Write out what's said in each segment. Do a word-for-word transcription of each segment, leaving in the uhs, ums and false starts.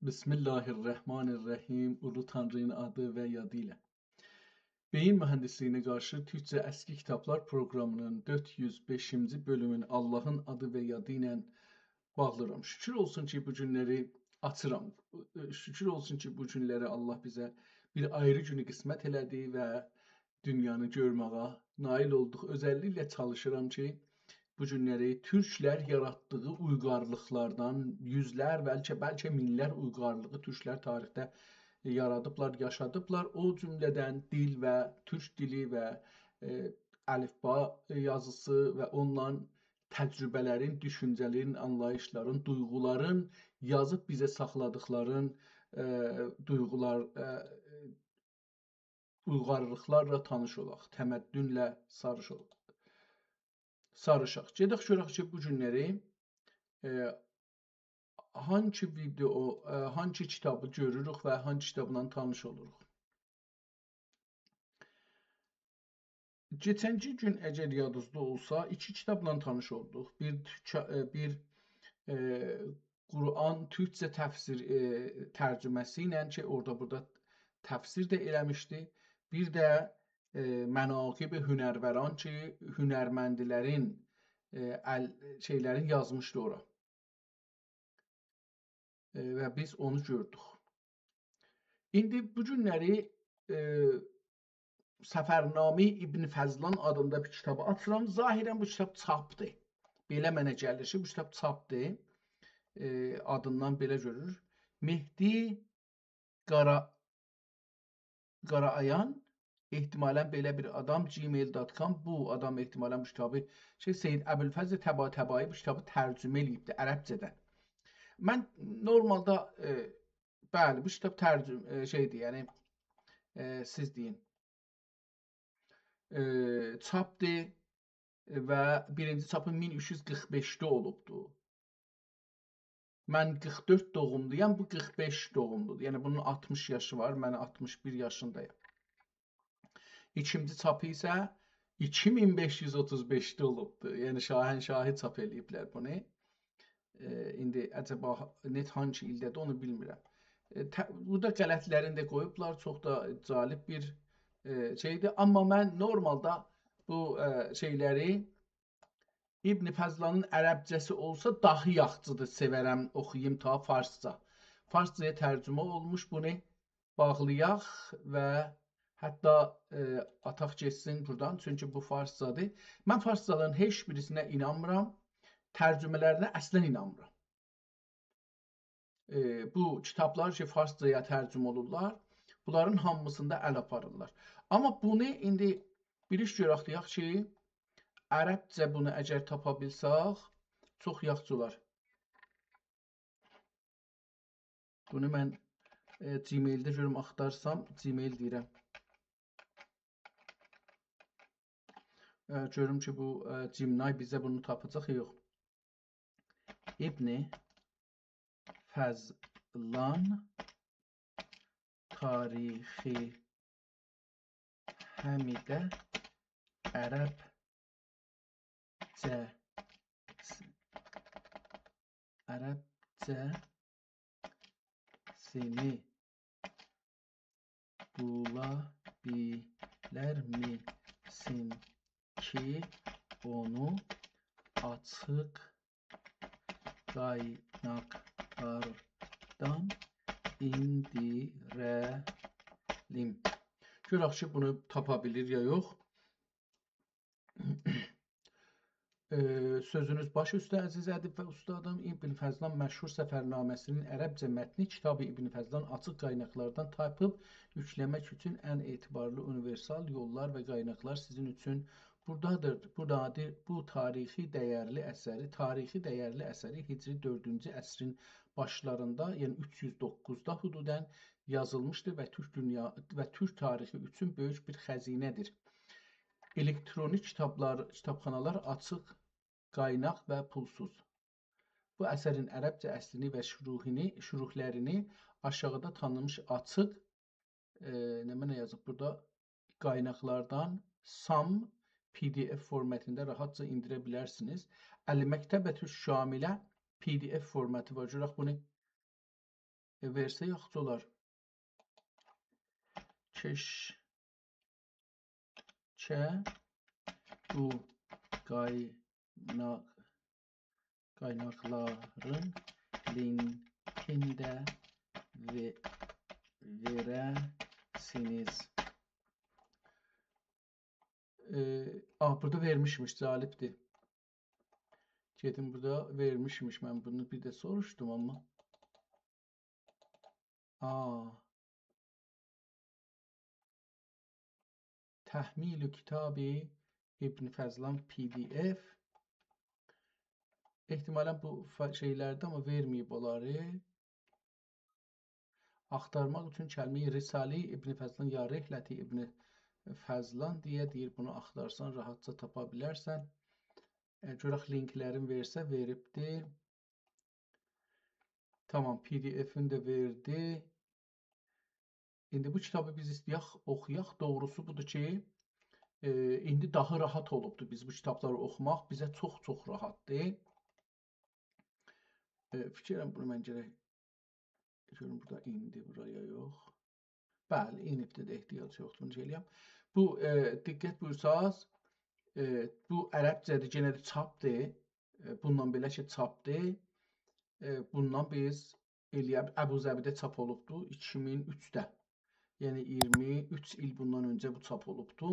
بسم الله الرحمن الرحیم. اولو تانری‌نین آدی و یادی ایله. بئیین موهندیسلیگینه قارشی تورکجه اسکی کیتابلار پروقرامی‌نین دؤرد یوز بئشینجی بؤلومون آللاهین آدی و یادی ایله باغلیرام. شوکور اولسون کی، بو گونلری آچیرام. شوکور اولسون کی، بو گونلری آللاه بیزه بیر آیری گونو قسمت ائله‌دی و دونیانی گؤرمه‌یه نایل اولدوق. اؤزللیکله چالیشیرام کی، بو گونلری تورکلر یاراتدیغی اویغارلیقلاردان یوزلر، بلکه، بلکه مینلر اویغارلیغی تورکلر تاریخده یارادیبلار، یاشادیبلار. او جمله‌دن دیل و تورک دیلی و، ائ، الفبا یازیسی و اوندان تجربه‌لرین، دوشونجه‌لرین، آنلاییشلارین، دویغولارین یازیب بیزه ساخلادیقلارین، ائ، دویغولار، ائ، اویغارلیقلارلا تانیش اولاق، تمدنله ساریش اولاق. ساریشاق. گئدک گؤرک کی، بو گونلری، ائ، هانسی ویدئو، ائ، هانسی کیتابی گؤروروک و هانسی کیتابلا تانیش اولوروق. کئچنکی گون، اگر یادینیزدا اولسا، ایکی کیتابلا تانیش اولدوق. بیر تورکه-، ائ، بیر، ائ، قرآن تورکجه تفسیر، ائ، ترجمه‌سی ایله کی، اورادا بورادا تفسیر ده ائله‌میشدی. بیر ده، ائ، مناقب هنروران کی، هنرمندلرین، ائ، ال-، شئیلرین یازمیشدی اورا. ائ، و بیز اونو گؤردوک. ایندی بو گونلری، ائ، سفرنامه‌ی ابن فضلان آدیندا بیر کیتابی آچیرام. ظاهراً بو کیتاب چاپدیر. بئله منه گلیر کی، بو کیتاب چاپدیر. ائ، آدیندان بئله گؤرور. مهدی قارا-، قاراآیان، احتمالاً بئله بیر آدام، gmail dot com، بو آدام احتمالاً بو کیتابی، شئی، سید ابوالفضل طباطبایی بو کیتابی ترجمه ائله‌ییبدی عربجه‌دن. من نورمالدا، ائ، بلی، بو کیتاب ترجم-، ائ، شئیدیر، یعنی، ائ، سیز دئیین، ائ، چاپدیر و بیرینجی چاپی مین اوچ یوز قیرخ بئشده اولوبدو. من قیرخ دؤرد دوغوملویام، بو قیرخ بئش دوغوملودور. یعنی بونون آلتمیش یاشی وار، من آلتمیش بیر یاشیندایام. ایکینجی چاپی ایسه ایکی مین بئش یوز اوتوز بئشده اولوبدور. یعنی شاهنشاهی چاپ ائله‌ییبلر بونو. ائ، ایندی عجبا نئت هانسی ایلده‌دیر، اونو بیلمیرم. ائ، ته-، بورادا غلطلرینی ده قویوبلار، چوخ دا جالب بیر، ائ، شئیدیر. آمما من نورمالدا بو، ائ، شئیلری ابن فضلانین عربجه‌سی اولسا داها یاخشیدیر، سئورم اوخویوم تا فارسجا. فارسجایا ترجمه اولموش، بونو باغلایاق و حتی، ائ، آتاق گئتسین بورادان، چونکی بو فارسجادیر. من فارسجالارین هئچ بیریسینه اینانمیرام، ترجمه‌لرینه اصلاً اینانمیرام. ائ، بو کیتابلار کی، فارسجایا ترجمه اولورلار، بونلارین هامیسیندا ال آپاریرلار. آمما بونو ایندی بیر ایش گؤرک، دئیک کی، عربجه بونو اگر تاپا بیلسک، چوخ یاخشی اولار. بونو من، ائ، Gmail-ده گؤروم آختارسام، Gmail دئییرم. ائ، گؤروم کی، بو، ائ، Gemini بیزه بونو تاپاجاق، یوخ. ابن فضلان تاریخی همیده عربجه، عربجه‌سینی بولا بیلرمیسین کی، اونو آچیق قایناقلاردان ایندیره‌لیم. گؤرک کی، بونو تاپا بیلیر یا یوخ. ائ، سؤزونوز باش اوسته، عزیز ادیب و اوستادیم. ابن فضلان مشهور سفرنامه‌سینین عربجه متنی، کیتاب ابن فضلان آچیق قایناقلاردان تاپیب یوکله‌مک اوچون ان اعتبارلی اونیورسال یوللار و قایناقلار سیزین اوچون بورادادیر. بورادادیر. بو تاریخی دیرلی اثری، تاریخی دیرلی اثری هجری دؤردونجو عصرین باشلاریندا، یعنی اوچ یوز دوققوزدا حدوداً یازیلمیشدیر و تورک دونیا و تورک تاریخی اوچون بؤیوک بیر خزینه‌دیر. الکترونیک کیتابلار، کیتابخانالار آچیق قایناق و پولسوز. بو اثرین عربجه اصلینی و شروحینی، شروحلرینی آشاغیدا تانینمیش آچیق، ائ، نمنه یازیب بورادا؟ قایناقلاردان سام پی دی اف فورماتیندا راحتجا ایندیره بیلرسینیز. المکتبة شامله پی دی اف فورماتی وار. گؤرک بونو ائ، وئرسه یاخشی اولار. کئشکه بو قایناق، قایناقلارین لینکینی ده وئ-، وئره‌سینیز. ائ، آ، بورادا وئرمیشمیش، جالبدیر. گئدیم، بورادا وئرمیشمیش. من بونو بیر ده سوروشدوم، آمما. آ. تحمیل کتاب ابن فضلان پی دی اف. احتمالاً بو ف-، شئیلرده، آمما وئرمه‌ییب اونلاری. آختارماق اوچون کلمه‌ی رساله‌ی ابن فضلان یا رحلتی ابن فضلان دئیه دئییر، بونو آختارسان، راحتجا تاپا بیلرسن. ائ، گؤرک لینکلرین وئرسه، وئریبدی. تامام، پی دی افین ده وئردی. ایندی بو کیتابی بیز ایسته‌یک اوخویاق. دوغروسو بودور کی، ائ، ایندی داها راحت اولوبدور بیز بو کیتابلاری اوخوماق. بیزه چوخ، چوخ راحتدیر. ائ، فیکر ائلیرم بونو من گرک گؤروم بورادا ایندی بورایا یوخ. بلی، اینیبدیر ده، احتیاج یوخدور بونو شئی ائلییم. بو، ائ، دقت بویورساز، ائ، بو عربجه‌دیر، یئنه ده چاپدیر. ائ، بوندان بئله کی، چاپدیر. ائ، بوندان بیز ائلیه، ابوظبی‌ده چاپ اولوبدو، ایکی مین اوچده. یعنی اییرمی اوچ ایل بوندان اؤنجه بو چاپ اولوبدو.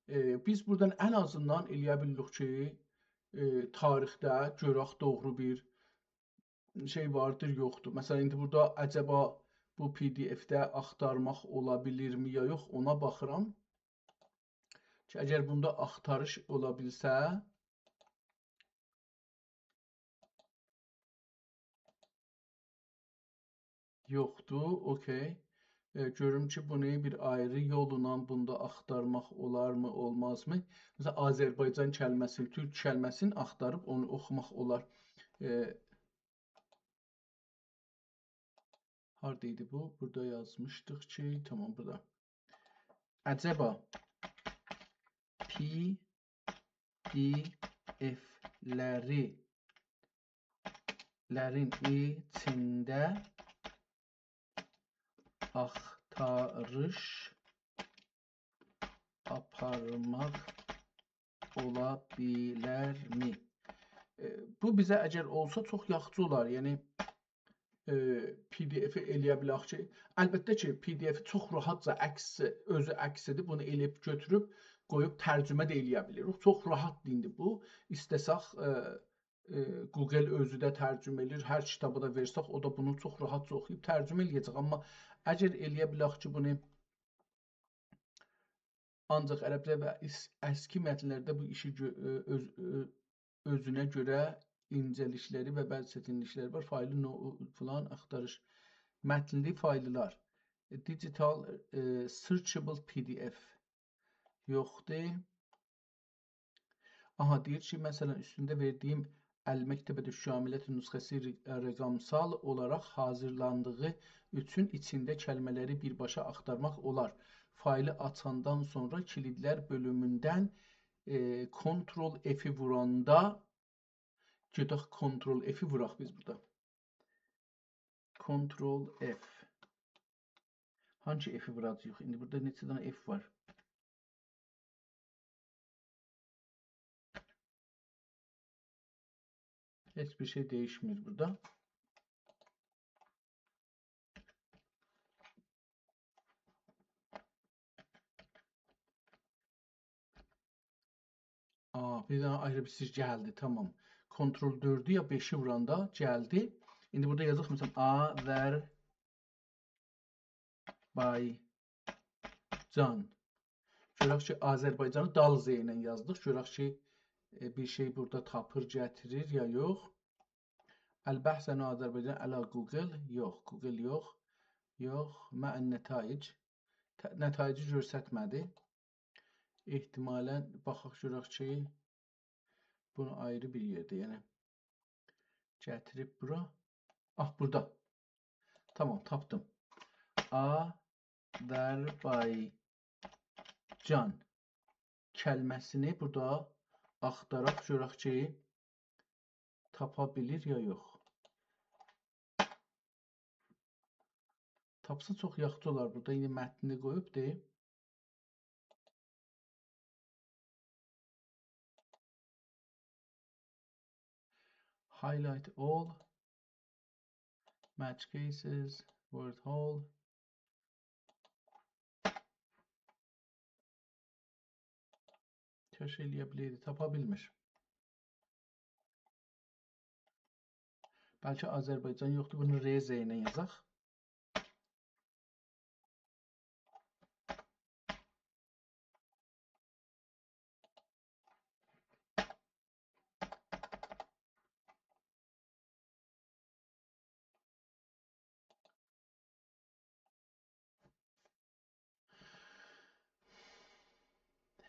ائ، بیز بورادان ان آزیندان ائلیه بیلیریک کی، ائ، تاریخده گؤرک دوغرو بیر شئی واردیر، یوخدور. مثلا، ایندی بورادا عجبا بو پی دی افده آختارماق اولا بیلیرمی یا یوخ، اونا باخیرام. کی، اگر بوندا آختاریش اولا بیلسه، یوخدور، اوکی. ائ، گؤروم کی، بونو بیر آیری یوللا بوندا آختارماق اولارمی، اولمازمی؟ مثلا، آذربایجان کلمه‌سینی، تورک کلمه‌سینی آختاریب اونو اوخوماق اولار. ائ، هاردا ایدی بو؟ بورادا یازمیشدیق کی، تامام، بورادا. عجبا پی دی اف‌لری، لرین ایچینده آختاریش آپارماق اولا بیلرمی؟ ائ، بو بیزه اگر اولسا چوخ یاخشی اولار. یعنی، ائ، پی دی افی ائلیه بیلک کی، البته کی، پی دی افی چوخ راحتجا عکس، اؤزو عکس ائدیب، بونو ائلییب گؤتوروب، قویوب ترجمه ده ائلیه بیلیریک. چوخ راحتدیر ایندی بو. ایسته‌سک، ائ، ائ، گوگل اؤزو ده ترجمه ائله‌ییر. هر کیتابی دا وئرسک، او دا بونو چوخ راحتجا اوخویوب ترجمه ائلیه‌جک. آمما اگر ائلیه بیلک کی، بونو آنجاق عربجه و اس-، اسکی متنلرده بو ایشی گؤ-، اؤ-، اؤز-، اؤ-، اؤزونه گؤره اینجه‌لیکلری و بعضی چتینلیکلری وار. فایلی نو-، فلان آختاریش. متنلی فایللار. Digital، ائ، searchable پی دی اف یوخدور. آها، دئییر کی، مثلا، اوستونده وئردیگیم المکتبة شامله‌نین نسخه‌سی ر-، رقمسال اولاراق حاضیرلاندیغی اوچون ایچینده کلمه‌لری بیرباشا آختارماق اولار. فایلی آچاندان سونرا کیلیدلر بؤلوموندن، ائ، کنترل افی ووراندا، گئدک کنترل افی ووراق بیز بورادا. کنترل اف. هانسی افی ووراجاغیق؟ ایندی بورادا نئچه دنه اف وار؟ هئچ بیر شئی دییشمیر بورادا. آ، بیر دنه آیری بیر شئی گلدی، تامام. کنترل دؤردو یا بئشی ووراندا گلدی. ایندی بورادا یازاق، مثلا، آذربایجان. گؤرک کی، آذربایجانی دال ز ایله یازدیق. گؤرک کی، ائ، بیر شئی بورادا تاپیر، گتیریر یا یوخ. البحث عن آذربایجان علی گوگل. یوخ، گوگل یوخ. یوخ، مع النتایج. ت-، نتایجی گؤسترمه‌دی. احتمالا باخاق گؤرک کی، بونو آیری بیر یئرده، یعنی گتیریب بورا. آه، بورادا. تامام، تاپدیم. آذربایجان کلمه‌سینی بورادا آختاراق گؤرک کی، تاپا بیلیر یا یوخ. تاپسا چوخ یاخشی اولار. بورادا ایندی متنی قویوبدور. Highlight all, match cases, word hole. کاش ائلیه بیلئیدی، تاپا بیلمیر. بلکه آذربایجان یوخدور، بونو ر ز ایله یازاق.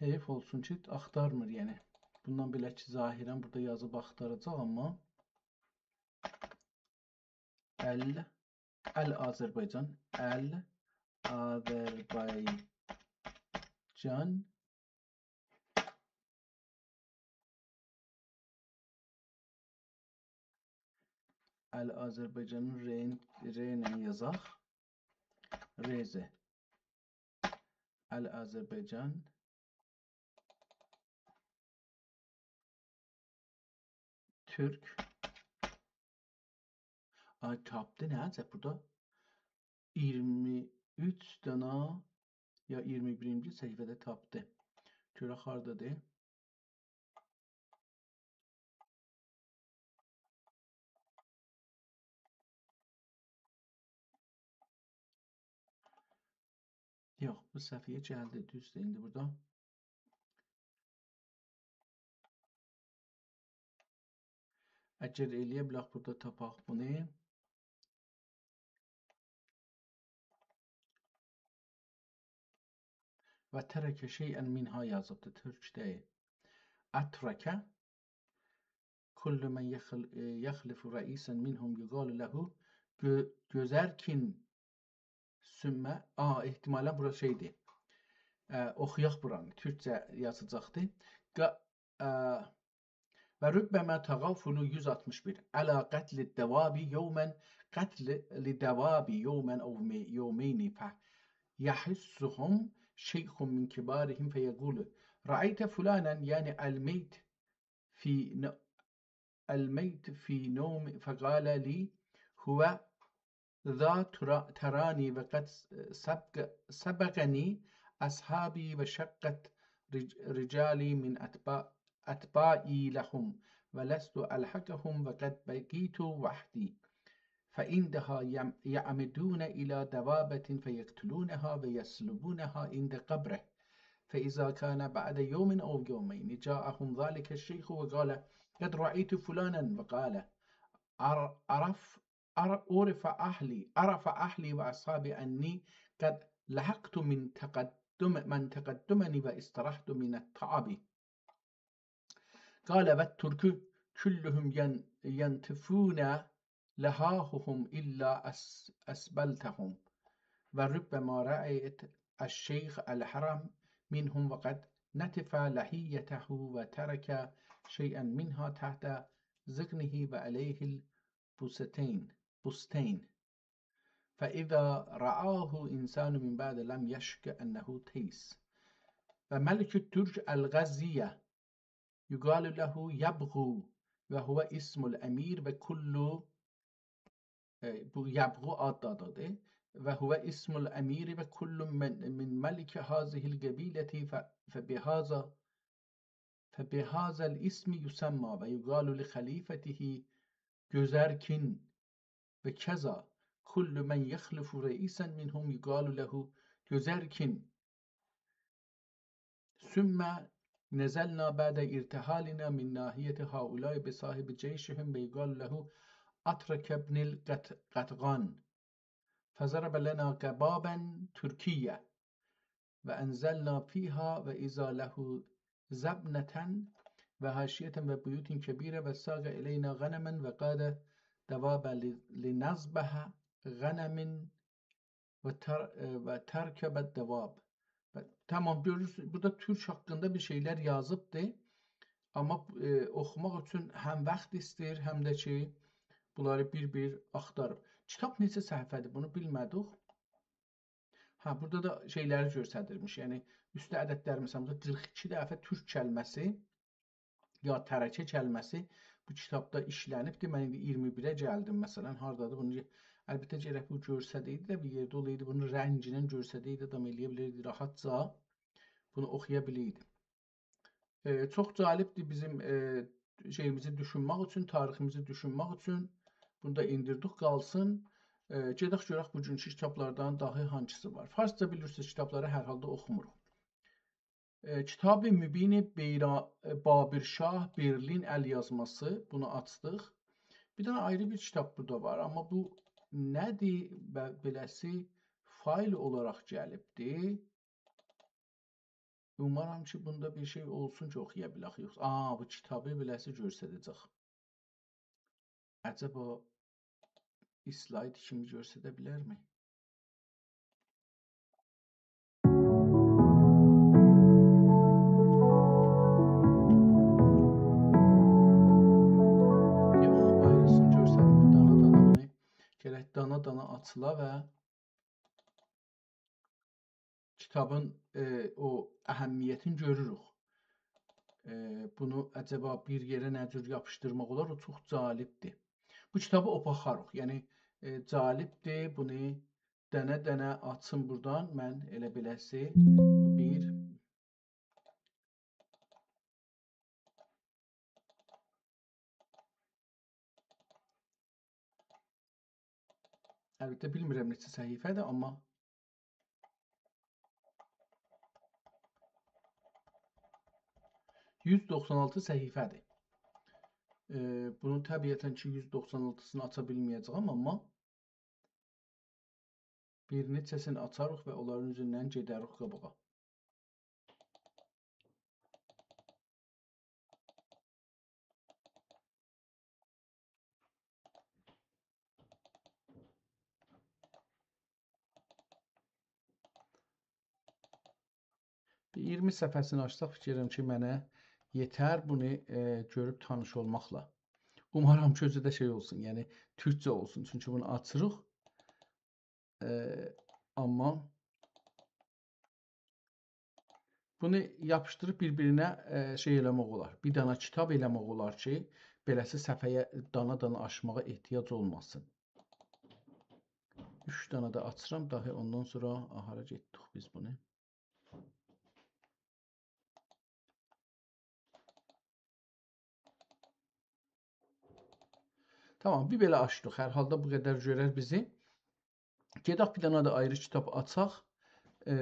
حیف اولسون کی، آختارمیر، یعنی. بوندان بئله کی، ظاهراً بورادا یازیب آختاراجاق، آمما ال، ال آذربایجان، ال آذربایجان. ال آذربایجانین ر، ر ایله یازاق. ر ز. ال آذربایجان. تورک. آی، تاپدی، نه عجب بورادا؟ ایگیرمی اوچ دانا یا ایگیرمی بیرینجی صفحه‌ده تاپدی. گؤرک هاردادیر؟ یوخ، بو صفحه‌یه گلدی، دوزدور ایندی بورادا. اگر ائلیه بیلک بورادا تاپاق بونو. «و ترک شیئا منها» یازیبدی، تورک دئییل. «أترك كل من يخل-، يخلف رئيسا منهم يقال له گؤ-، گؤزرکین ثم»، آ، احتمالاً بورا شئیدیر. ا، اوخویاق بورانی، تورکجه یازیلاجاقدیر. قا-، ا، «و ربما تغافل»، یوز آلتمیش بیر، «على قتل الدواب يوما، قتل لدواب يوما أو مي-، يومين، فيحثهم شيخ من كبارهم فيقول: رأيت فلانا»، یعنی المیت، «في ن-، الميت في نوم، فقال لي: هو ذا ترا-، تراني وقد سبق-، سبقني أصحابي وشقت رج-، رجالي من أتبا-، أتباعي لهم، ولست ألحقهم وقد بقيت وحدي. فعندها يم-، يعمدون إلى دوابة فيقتلونها ويصلبونها عند قبره. فإذا كان بعد يوم أو يومين جاءهم ذلك الشيخ وقال: قد رأيت فلانا، وقال: عر-، عرف-، عر-، عرف أهلي، عرف أهلي وأصحابي أني قد لحقت من تقدم-، من تقدمني واسترحت من التعب. قال: والترك كلهم ين-، ينتفون لحاهم إلا أس-، أسبلتهم. وربما رأيت الشيخ الحرم منهم وقد نتف لحيته وترك شيئا منها تحت ذقنه وعليه البستين، بستين. فإذا رآه إنسان من بعد لم يشك أنه تيس. وملك الترك الغزية يقال له يبغو وهو اسم الأمير وكل، ائ، بو یبغو آد دا آدادیر. وهو اسم الأمير وكل من، من ملك هذه القبيلة ف-، فبهذا، فبهذا الاسم يسمى ويقال لخليفته گؤزرکین، وكذا كل من يخلف رئيسا منهم يقال له گؤزرکین. ثم نزلنا بعد ارتحالنا من ناحية هؤلاء بصاحب جيشهم ويقال له أترك بن القط-، قطغان، فضرب لنا قبابا تركية، وأنزلنا فيها وإذا له زبنة وحاشية وبيوت كبيرة، وساق إلينا غنما وقاد دوابا ل-، لنذبح غنم وتر-، ائ، وتركب الدواب. و تمام، گؤرورسونوز، بورادا تورک حاقیندا بیر شئیلر یازیبدی. آمما، ائ، اوخوماق اوچون هم واخت ایسته‌ییر، هم ده کی، بونلاری بیر-بیر آختاریب. کیتاب نئچه صفحه‌دیر، بونو بیلمه‌دیک. هه، بورادا دا شئیلری گؤستریرمیش. یعنی، اوستده عددلر، مثلا، بورادا قیرخ ایکی دفعه تورک کلمه‌سی یا ترکه کلمه‌سی بو کیتابدا ایشلنیبدیر. من ایندی اییرمی بیره گلدیم، مثلا، هاردادیر بونو؟ البته، گرک بو گؤرسه‌دیدی ده، بیر یئرده اولایدی، بونو رنگینن گؤرسه‌دیدی، آدام ائلیه بیلیردی راحتجا بونو اوخویا بیلیردی. ائ، چوخ جالبدیر بیزیم، ائ، شئییمیزی دوشونمک اوچون، تاریخیمیزی دوشونمک اوچون. بونو دا ایندیردیک، قالسین. ائ، گئدک گؤرک بوگونکو کیتابلاردان داهی هانسیسی وار. فارسجا بیلیرسینیز، کیتابلاری هر حالدا اوخوموروق. ائ، کتاب مبین بیرا-، ائ، بابرشاه، برلین ال‌یازماسی، بونو آچدیق. بیر دنه آیری بیر کیتاب بورادا وار، آمما بو نه‌دیر؟ به-، بئله‌سی فایل اولاراق گلیبدی. اومارام کی، بوندا بیر شئی اولسون کی، اوخویا بیلک. یوخسا، آ، بو کیتابی بئله‌سی گؤرسه‌ده‌جک. عجبا اسلاید کیمی گؤرسده بیلرمی؟ یوخ، آیریسینی گؤرسدمیر. دانا-دانا بونو، گرک دانا-دانا آچیلا و کیتابین، ائ، او اهمیتینی گؤروروک. ائ، بونو عجبا بیر یئره نه جور یاپیشدیرماق اولار، او چوخ جالبدیر. بو کیتابی اوخویاریق. یعنی، ائ، جالبدیر، بونو دنه-دنه آچیم بورادان. من ائله بئله‌سی بو بیر البته، بیلمیرم نئچه صفحه‌دیر، آمما یوز دوخسان آلتی صفحه‌دیر. ائ، بونون طبیعتاً کی، یوز دوخسان آلتیسینی آچا بیلمه‌یه‌جه‌یم، آمما بیر نئچه‌سینی آچاریق و اونلارین اوزوندن گئده‌ریک قاباغا. بیر اییرمی صفحه‌سینی آچساق، فیکیر ائدیرم کی، منه یئتر بونو، ائ، گؤروب تانیش اولماقلا. اومارام کی، اؤزو ده شئی اولسون، یعنی تورکجه اولسون. چونکی بونو آچیریق. ائ، آمما بونو یاپیشدیریب بیر-بیرینه، ائ، شئی ائله‌مک اولار. بیر دانا کیتاب ائله‌مک اولار کی، بئله‌سی صفحه‌یه دانا-دانا آچماغا احتیاج اولماسین. اوچ دانا دا آچیرام، داهی اوندان سونرا هارا گئتدیک بیز بونو؟ تامام، بیر بئله آچدیق. هر حالدا بو قدر گؤرر بیزی. گئدک بیر دنه ده آیری کیتاب آچاق. ائ،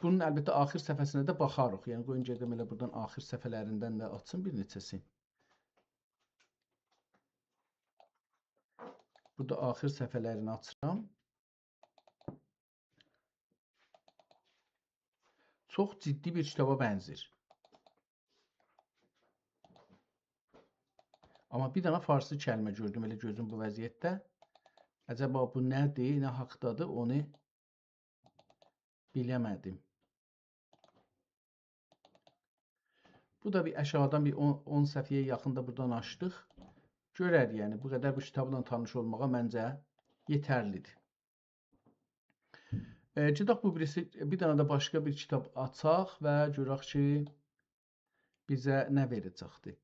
بونون البته آخر صفحه‌سینه ده باخاریق. یعنی، قویون گئدیم ائله بورادان آخر صفحه‌لریندن ده آچیم بیر نئچه‌سی. بورادا آخر صفحه‌لرینی آچیرام. چوخ جدی بیر کیتابا بنزیر. آمما بیر دنه فارسی کلمه گؤردوم، ائله گؤزوم بو وضعیتده. عجبا بو نه‌دیر، نه حاقدادیر، اونو بیله‌مه‌دیم. بو دا بیر آشاغیدان بیر اون، اون صفحه‌یه یاخین دا بورادان آچدیق. گؤرر، یعنی، بو قدر بو کیتابلا تانیش اولماغا منجه یئترلیدیر. ائ، گئدک بو بیریسی، بیر دنه ده باشقا بیر کیتاب آچاق و گؤرک کی، بیزه نه وئره‌جکدیر.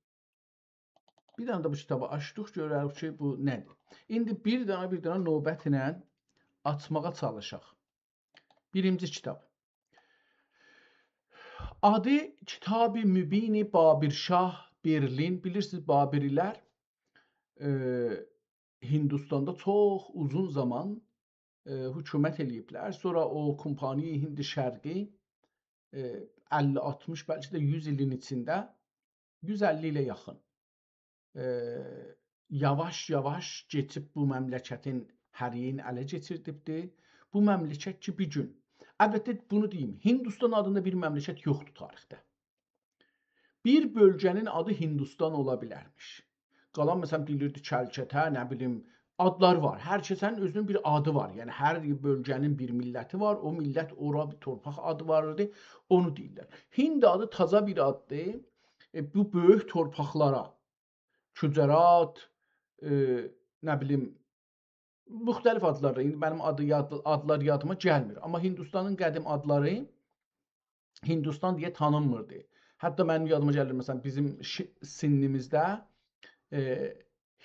بیر دنه ده بو کیتابی آچدیق، گؤرک کی، بو نه‌دیر. ایندی بیر دنه، بیر دنه نوبت ایله آچماغا چالیشاق. بیرینجی کیتاب. آدی کتاب مبین بابرشاه، برلین. بیلیرسینیز، بابری‌لر، ائ، هیندوستاندا چوخ اوزون زامان، ائ، حکومت ائله‌ییبلر. سونرا او کومپانی هند شرقی، ائ، اللی، آلتمیش، بلکه ده یوز ایلین ایچینده، یوز اللی ایله یاخین، ائ، یاواش-یاواش کئچیب بو مملکتین هر یئرین اله کئچیردیبدی. بو مملکت کی، بیر گون، البته، بونو دئییم، هیندوستان آدیندا بیر مملکت یوخدور تاریخده. بیر بؤلگه‌نین آدی هیندوستان اولا بیلرمیش. قالان، مثلا، دئییلیردی کلکته، نه بیلیم، آدلار وار. هر کسه‌نین اؤزونون بیر آدی وار. یعنی، هر بؤلگه‌نین بیر میللتی وار. او میللت اورا بیر تورپاق آدی وار ایدی. اونو دئییرلر. هیند آدی تازا بیر آددیر. ائ، بو بؤیوک تورپاقلارا، گجرات، ائ، نه بیلیم، مختلف آدلارلا، ایندی منیم آدی یاد، آدلار یادیما گلمیر. آمما هیندوستانین قدیم آدلاری هیندوستان دئیه تانینمیردی. حتی منیم یادیما گلیر، مثلا، بیزیم شی-، سنّیمیزده، ائ،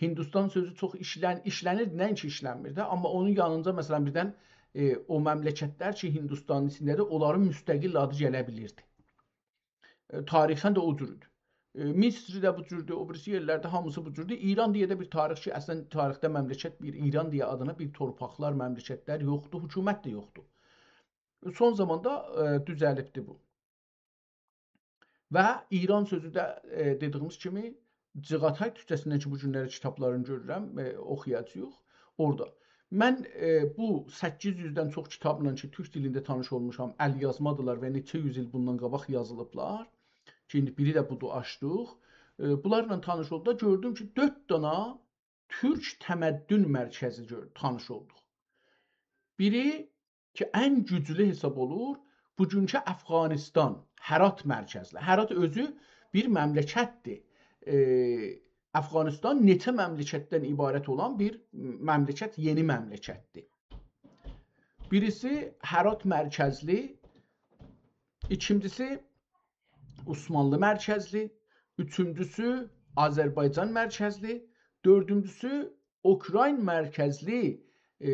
هیندوستان سؤزو چوخ ایشلن-، ایشلنیردی، نه‌اینکی ایشلنمیردی، آمما اونون یانینجا، مثلا، بیردن، ائ، او مملکتلر کی، هیندوستانین ایچینده‌دیر، اونلارین مستقل آدی گله بیلیردی. ائ، تاریخاً ده او جوردور. ائ، مصر ده بو جوردور، او بیریسی یئرلرده هامیسی بو جوردور. ایران دئیه ده بیر تاریخ کی، اصلا تاریخده مملکت بیر ایران دئیه آدینا بیر تورپاقلار، مملکتلر یوخدور، حکومت ده یوخدور. سون زاماندا، ائ، دوزلیبدی بو. و ایران سؤزو ده، ائ، دئدیگیمیز کیمی، جیغاتای تورکجه‌سیندن کی، بو گونلری کیتابلارینی گؤرورم، ائ، اوخویاجاغیق اورادا. من، ائ، بو سککیز یوزدن چوخ کیتابلا کی، تورک دیلینده تانیش اولموشام، ال‌یازمادیلار و نئچه یوز ایل بوندان قاباق یازیلیبلار کی، ایندی بیری ده بودور، آچدیق. ائ، بونلارلا تانیش اولدوقدا گؤردوم کی، دؤرد دانا تورک تمدن مرکزی گؤر-، تانیش اولدوق. بیری کی، ان گوجلو حساب اولور، بوگونکو افغانستان، هرات مرکزلی. هرات اؤزو بیر مملکتدیر. ائ، افغانستان نئچه مملکتدن عبارت اولان بیر مملکت، یئنی مملکتدیر. بیریسی هرات مرکزلی، ایکینجیسی عثمانلی مرکزلی، اوچونجوسو آذربایجان مرکزلی، دؤردونجوسو اوکراین مرکزلی، ائ،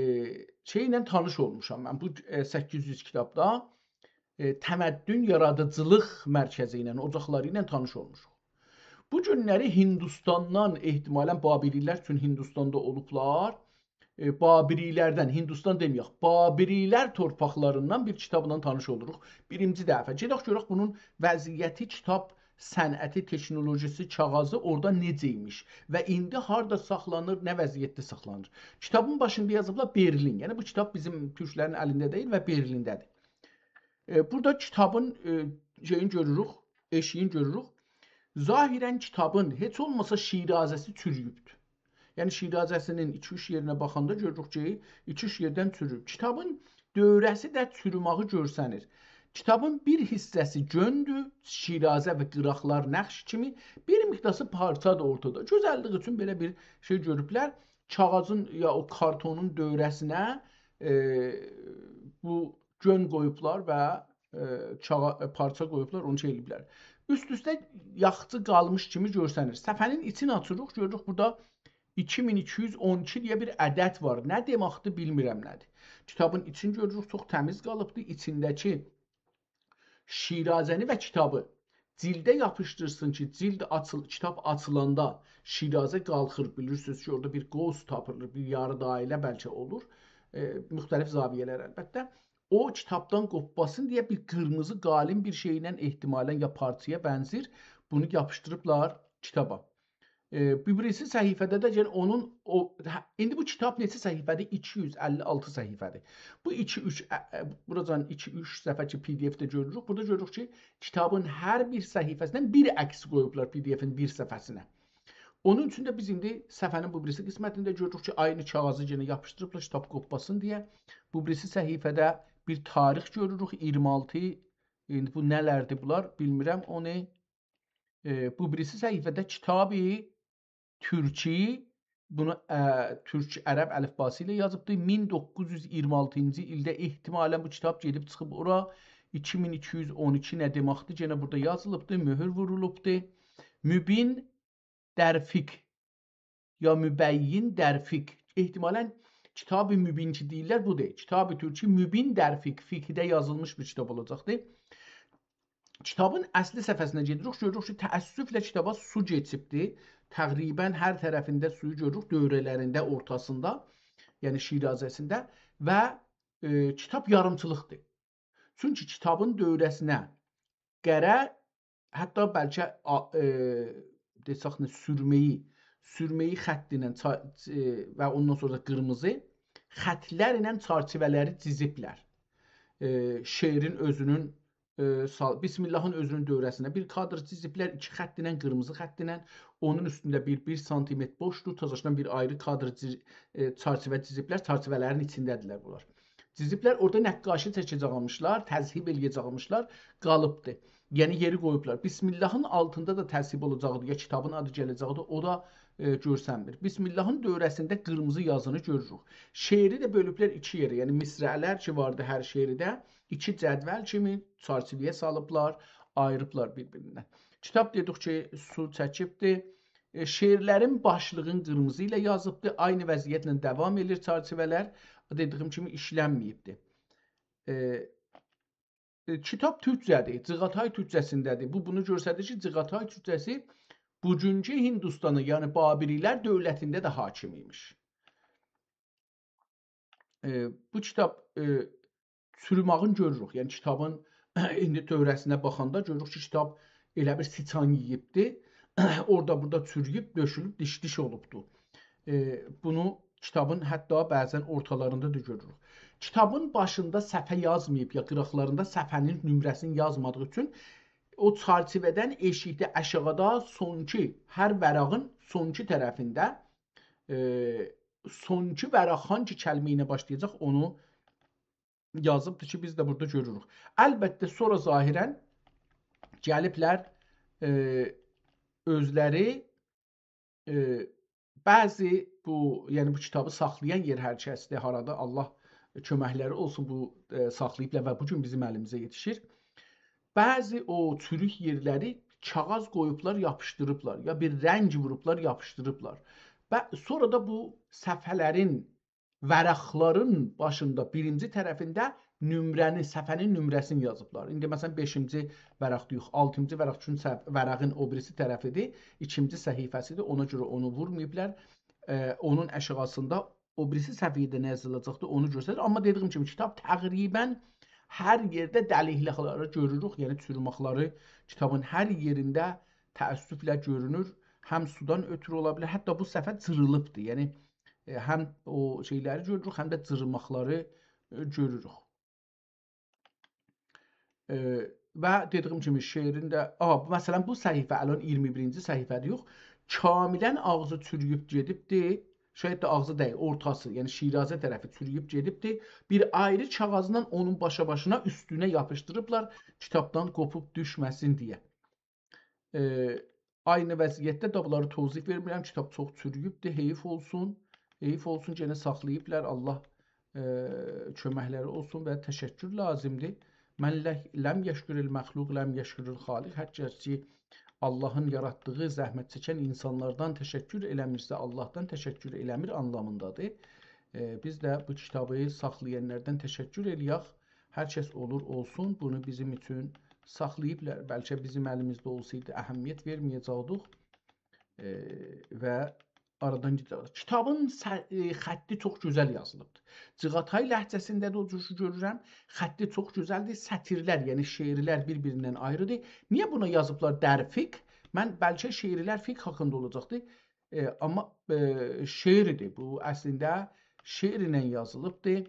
شئی ایله تانیش اولموشام من. بو، ائ، سککیز یوز کیتابدا، ائ، تمدن یارادیجیلیق مرکزی ایله، اوجاقلاری ایله تانیش اولموشوق. بو گونلری هیندوستاندان احتمالاً بابلی‌لر، چون هیندوستاندا اولوبلار، ائ، بابلی‌لردن، هیندوستان دئمه‌یک، بابلی‌لر تورپاقلاریندان بیر کیتابلا تانیش اولوروق. بیرینجی دفعه. گئدک گؤرک بونون وضعیتی، کیتاب صنعتی، تکنولوژی‌سی، کاغیذی اورادا نئجه ایمیش و ایندی هاردا ساخلانیر، نه وضعیتده ساخلانیر. کیتابین باشیندا یازیبلار برلین. یعنی بو کیتاب بیزیم تورکلرین الینده دئییل و برلینده‌دیر. ائ، بورادا کیتابین، ائ، شئیینی گؤروروک، ائشیگینی گؤروروک. ظاهراً کیتابین هئچ اولماسا شیرازه‌سی چورویوبدور. یعنی شیرازه‌سینین ایکی-اوچ یئرینه باخاندا گؤروروک کی، ایکی-اوچ یئردن چورویوب. کیتابین دؤوره‌سی ده چوروماغی گؤرسنیر. کیتابین بیر حیصه‌سی گؤندور، شیرازه و قیراقلار نقش کیمی، بیر مقداری پارچادیر اورتادا. گؤزللیک اوچون بئله بیر شئی گؤروبلر. کاغیذین یا او کارتونون دؤوره‌سینه، ائ، بو گؤن قویوبلار و، ائ، کاغا-، ائ، پارچا قویوبلار، اونو شئی ائله‌ییبلر. اوست-اوسته یاخچی قالمیش کیمی گؤرسنیر. صفحه‌نین ایچینی آچیریق، گؤروروک بورادا ایکی مین ایکی یوز اون ایکی دئیه بیر عدد وار. نه دئمکدیر، بیلمیرم نه‌دیر. کیتابین ایچینی گؤروروک، چوخ تمیز قالیبدیر. ایچینده‌کی شیرازه‌نی و کیتابی جیلده یاپیشدیرسین کی، جیلد آچیل-، کیتاب آچیلاندا شیرازه قالخیر. بیلیرسینیز کی، اورادا بیر قوس تاپیلیر، بیر یاری دایره بلکه اولور. ائ، مختلف زاویه‌لر البته. او کیتابدان قوپماسین دئیه بیر قیرمیزی قالین بیر شئیله، احتمالاً یا پارچایا بنزیر، بونو یاپیشدیریبلار کیتابا. ائ، بو بیریسی صفحه‌ده ده، یعنی اونون او، هه، ایندی بو کیتاب نئچه صفحه‌دیر؟ ایکی یوز اللی آلتی صفحه‌دیر. بو ایکی، اوچ، ا، ا، بوراجان ایکی، اوچ صفحه کی، پی دی اف‌ده گؤروروک. بورادا گؤروروک کی، کیتابین هر بیر صفحه‌سیندن بیر عکس قویوبلار پی دی اف‌ین بیر صفحه‌سینه. اونون اوچون ده بیز ایندی صفحه‌نین بو بیریسی قسمتینده گؤروروک کی، عینی کاغیذی یئنه یاپیشدیریبلار، کیتاب قوپماسین دئیه. بو بیریسی صفحه‌ده بیر تاریخ گؤروروک، اییرمی آلتی. ایندی بو نه‌لردیر بونلار، بیلمیرم. اونو ائ، بو بیریسی صفحه‌ده کیتابی تورکی، بونو، ا، تورک عرب الیفباسی ایله یازیبدی. مین دوققوز یوز اییرمی آلتینجی ایلده احتمالاً بو کیتاب گئدیب چیخیب اورا. ایکی مین ایکی یوز اون ایکی نه دئمکدیر؟ یئنه بورادا یازیلیبدی، مؤهور وورولوبدو. مبین در فقه یا مبین در فقه. احتمالاً کتاب مبین کی دئییرلر، بو دئییل. کتاب تورکی مبین در فقه، فقه‌ده یازیلمیش بیر کتاب اولاجاقدیر. کتابین اصلی صفحه‌سینه گئدیریک، گؤروروک کی، تأسفله کتابا سو کئچیبدی. تقریباً هر طرفینده سویو گؤروروک، دؤوره‌لرینده، اورتاسیندا، یعنی شیرازه‌سینده و، ائ، کتاب یاریمچیلیقدیر. چونکی کتابین دؤوره‌سینه قره، حتی بلکه آ-، ائ، دئسک نه، سورمه‌یی، سورمه‌یی خط ایله چا-، ائ، و اوندان سونرا دا قیرمیزی خطلر ایله چرچیوه‌لری جیزیبلر. ائ، شعرین اؤزونون، ائ، سا-، بسم‌اللهین اؤزونون دؤوره‌سینه بیر کادر جیزیبلر، ایکی خط ایله، قیرمیزی خط ایله، اونون اوستونده بیر، بیر سانتیمتر بوشدور، تازاشدان بیر آیری کادر جیز-، ائ، چرچیوه جیزیبلر، چرچیوه‌لرین ایچینده‌دیرلر بونلار. جیزیبلر، اورادا نقاشی چکه‌جکمیشلر، تذهیب ائله‌یه‌جکمیشلر، قالیبدی. یعنی یئری قویوبلار. بسم اللهین آلتیندا دا تصویب اولاجاقدی، یا کیتابین آدی گله‌جکدی، او دا، ائ، گؤرسنمیر. بسم اللهین دؤوره‌سینده قیرمیزی یازینی گؤروروک. شعری ده بؤلوبلر ایکی یئره، یعنی مصرع‌لر کی واردی هر شعرده، ایکی جدول کیمی چرچیوه‌یه سالیبلار، آییریبلار بیر-بیریندن. کیتاب دئدیک کی، سو چکیبدی. ائ، شعرلرین باشلیغین قیرمیزی ایله یازیبدی. عینی وضعیتله داوام ائدیر چرچیوه‌لر. دئدیگیم کیمی ایشلنمه‌ییبدی. ائ، ائ، کیتاب تورکجه‌دیر. جیغاتای تورکجه‌سینده‌دیر. بو، بونو گؤستریر کی، جیغاتای تورکجه‌سی بوگونکو هیندوستانی، یعنی بابری‌لر دؤولتینده ده حاکم ایمیش. ائ، بو کیتاب، ائ، چوروماغین گؤروروک. یعنی کیتابین ایندی دؤوره‌سینه باخاندا گؤروروک کی، کیتاب ائله بیر سیچان یئییبدی. اورادا بورادا چورویوب، دؤشولوب، دیش-دیش اولوبدو. ائ، بونو کیتابین حتی بعضا اورتالاریندا دا گؤروروک. کیتابین باشیندا صفحه یازماییب، یا قیراقلاریندا صفحه‌نین نمره‌سینی یازمادیغی اوچون او چرچیوه‌دن ائشیکده آشاغیدا سونکی، هر ورقین سونکی طرفینده، ائ، سونکی ورق هانگی کلمه ایله باشلایاجاق، اونو یازیبدیر کی، بیز ده بورادا گؤروروک. البته، سونرا ظاهرا گلیبلر، ائ، اؤزلری، ائ، بعضی بو، یعنی بو کیتابی ساخلایان یئر هر کسدیر، هارادا، الله کؤمکلری اولسون، بو، ائ، ساخلاییبلار و بو گون بیزیم الیمیزه یئتیشیر. بعضی او چوروک یئرلری کاغیذ قویوبلار، یاپیشدیریبلار، یا بیر رنگ ووروبلار، یاپیشدیریبلار. و سونرا دا بو صفحه‌لرین، ورقلارین باشیندا، بیرینجی طرفینده نمره‌نی، صفحه‌نین نمره‌سینی یازیبلار. ایندی، مثلا، بئشینجی ورق دئییک، آلتینجی ورق اوچون صف-، ورقین او بیریسی طرفیدیر، ایکینجی صفحه‌سیدیر. اونا گؤره اونو وورماییبلار. ائ، اونون آشاغیسیندا او بیریسی صفحه‌ده نه یازیلاجاقدیر، اونو گؤستریر. آمما دئدیگیم کیمی، کیتاب تقریبا هر یئرده دلیکلری گؤروروک، یعنی چوروماقلاری کیتابین هر یئرینده تأسفله گؤرونور. هم سودان اؤترو اولا بیلر، حتی بو صفحه جیریلیبدیر. یعنی، ائ، هم او شئیلری گؤروروک، هم ده جیریماقلاری، ائ، گؤروروک. ائ، و دئدیگیم کیمی، شعرین ده، آ، مثلا، بو صفحه، الان اییرمی بیرینجی صفحه‌دیر، یوخ، کاملا آغزی چورویوب گئدیبدی. شاید ده آغزی دئییل، اورتاسی، یعنی شیرازه طرفی چورویوب گئدیبدی. بیر آیری کاغیذلا اونون باشا-باشینا، اوستونه یاپیشدیریبلار، کیتابدان قوپوب دوشمه‌سین دئیه. ائ، عینی وضعیتده ده بونلاری توضیح وئرمیرم. کیتاب چوخ چورویوبدور، حیف اولسون. حیف اولسون، یئنه ساخلاییبلار. الله، ائ، کؤمکلری اولسون و تشکر لازیمدیر. «من ل-، لم یشکر المخلوق، لم یشکر الخالق». هر کس کی، اللهین یاراتدیغی، زحمت چکن اینسانلاردان تشکر ائله‌میرسه، اللهدان تشکر ائله‌میر آنلامیندادیر. ائ، بیز ده بو کیتابی ساخلایانلاردان تشکر ائله‌یک. هر کس اولور اولسون، بونو بیزیم اوچون ساخلاییبلار. بلکه بیزیم الیمیزده اولسایدی، اهمیت وئرمه‌یه‌جکدیک. ائ، و آرادان گئده‌جک. کیتابین سه-، ائ، خطی چوخ گؤزل یازیلیبدیر. جیغاتای لهجه‌سینده ده او جور گؤرورم. خطی چوخ گؤزلدیر. سطیرلر، یعنی شعرلر بیر-بیریندن آیریدیر. نییه بونا یازیبلار «در فیک»؟ من بلکه شعرلر فیک حاقیندا اولاجاقدی. ائ، آمما، ائ، شعردیر. بو اصلینده شعر ایله یازیلیبدیر.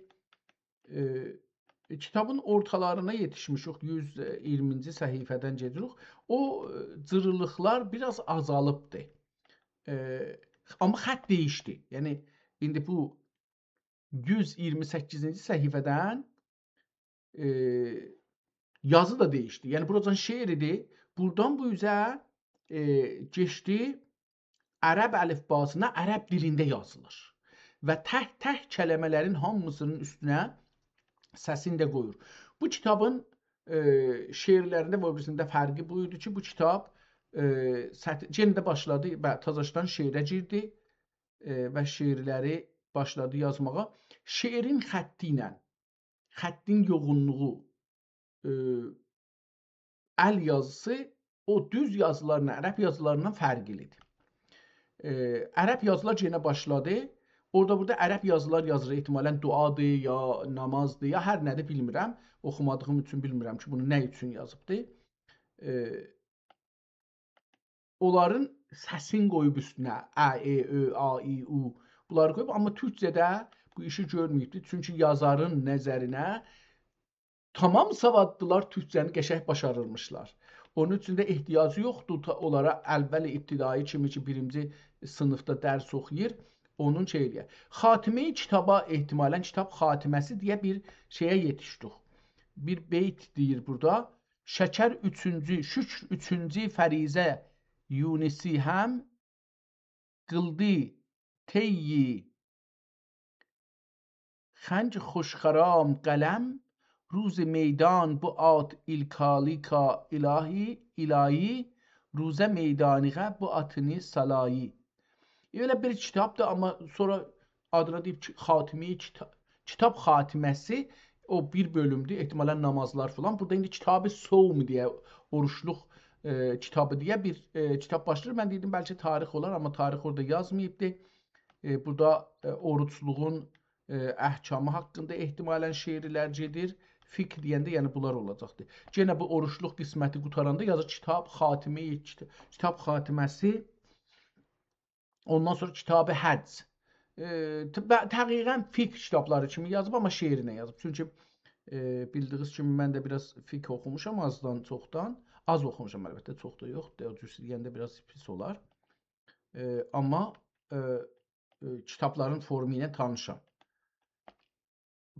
ائ، کیتابین اورتالارینا یئتیشمیشیک، یوز اییرمینجی صفحه‌دن گئدیریک. او، ائ، جیریلیقلار بیر آز آزالیبدیر. ائ، آمما خط دییشدی. یعنی، ایندی بو یوز اییرمی سککیزینجی صفحه‌دن، ائ، یازی دا دییشدی. یعنی، بوراجان شعر ایدی. بورادان بو اوزه، ائ، کئچدی. عرب الیفباسینا، عرب دیلینده یازیلیر. و تک-تک کلمه‌لرین هامیسینین اوستونه سسینی ده قویور. بو کیتابین، ائ، شعرلرینده و او بیریسینده فرقی بو ایدی کی، بو کیتاب، ائ، سطر-، یئنه ده باشلادی و تازاشدان شعره گیردی، ائ، و شعرلری باشلادی یازماغا. شعرین خطی ایله، خطین یوغونلوغو، ائ، ال یازیسی او دوز یازیلارلا، عرب یازیلاریندان فرقلیدیر. ائ، عرب یازیلار یئنه باشلادی. اورادا بورادا عرب یازیلار یازیر، احتمالا دعادیر، یا نمازدیر، یا هر نه‌دیر، بیلمیرم. اوخومادیغیم اوچون بیلمیرم کی، بونو نه اوچون یازیبدی. ائ، اونلارین سسینی قویوب اوستونه، ا، ائ، اؤ، آ، ای، او، بونلاری قویوب، آمما تورکجه‌ده بو ایشی گؤرمه‌ییبدیر. چونکی یازارین نظرینه تمام سوادلیلار تورکجه‌نی قشنگ باشاریرمیشلار. اونون اوچون ده احتیاجی یوخدور تا اونلارا اول ابتدایی کیمی کی، بیرینجی صینیفدا درس اوخویور، اونون شئی ائله‌یه. خاتمه‌ی کیتابا، احتمالا کیتاب خاتمه‌سی دئیه بیر شئیه یئتیشدیک. بیر بیت دئییر بورادا. شکر اوچونجو، شکر اوچونجو فریضه یونسی هم قیلدی طی خنج خوشخرام قلم، روز میدان بو آت ایلکالیکا الهی، الهی، روزه میدانیغه بو آتینی سالایی. ائله بیر کیتابدیر، آمما سونرا آدینا دئییب کی، خاتمه‌ی کیتا-، کیتاب خاتمه‌سی، او بیر بؤلومدور، احتمالاً نامازلار فلان. بورادا ایندی کتاب صوم دئیه، اوروجلوق، ائ، کیتابی دئیه بیر، ائ، کیتاب باشلاییر. من دئدیم، بلکه تاریخ اولار، آمما تاریخ اورادا یازماییبدی. ائ، بورادا، ائ، اوروجلوغون، ائ، احکامی حاقیندا احتمالاً شعرلر گئدیر. فقه دئینده، یعنی بونلار اولاجاقدیر. یئنه بو اوروجلوق قسمتی قوتاراندا یازیر کتاب خاتمه‌ی، کیت-، کیتاب خاتمه‌سی. اوندان سونرا کتاب حج. ائ، ت-، به-، دقیقاً فقه کیتابلاری کیمی یازیب، آمما شعرینن یازیب. چونکی، ائ، بیلدیگینیز کیمی، من ده بیر آز فقه اوخوموشام، آزدان، چوخدان. آز اوخوموشام، البته، چوخ دا یوخ. او جور دئینده بیر آز پیس اولار. ائ، آمما، ائ، ائ، کیتابلارین فورمو ایله تانیشام.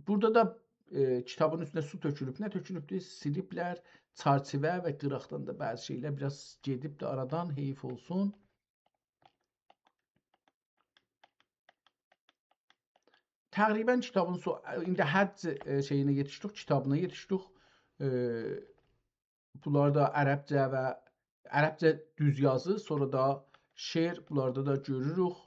بورادا دا، ائ، کیتابین اوستونه سو تؤکولوب. نه تؤکولوبدور؟ سیلیبلر، چرچیوه و قیراقدان دا بعضی شئیلر بیر آز گئدیبدی آرادان، حیف اولسون. تقریباً کیتابین سو-، ایندی حج، ائ، شئیینه یئتیشدیک، کیتابینا یئتیشدیک. ائ، بونلار دا عربجه و عربجه دوز یازی، سونرا دا شعر، بونلاردا دا گؤروروک.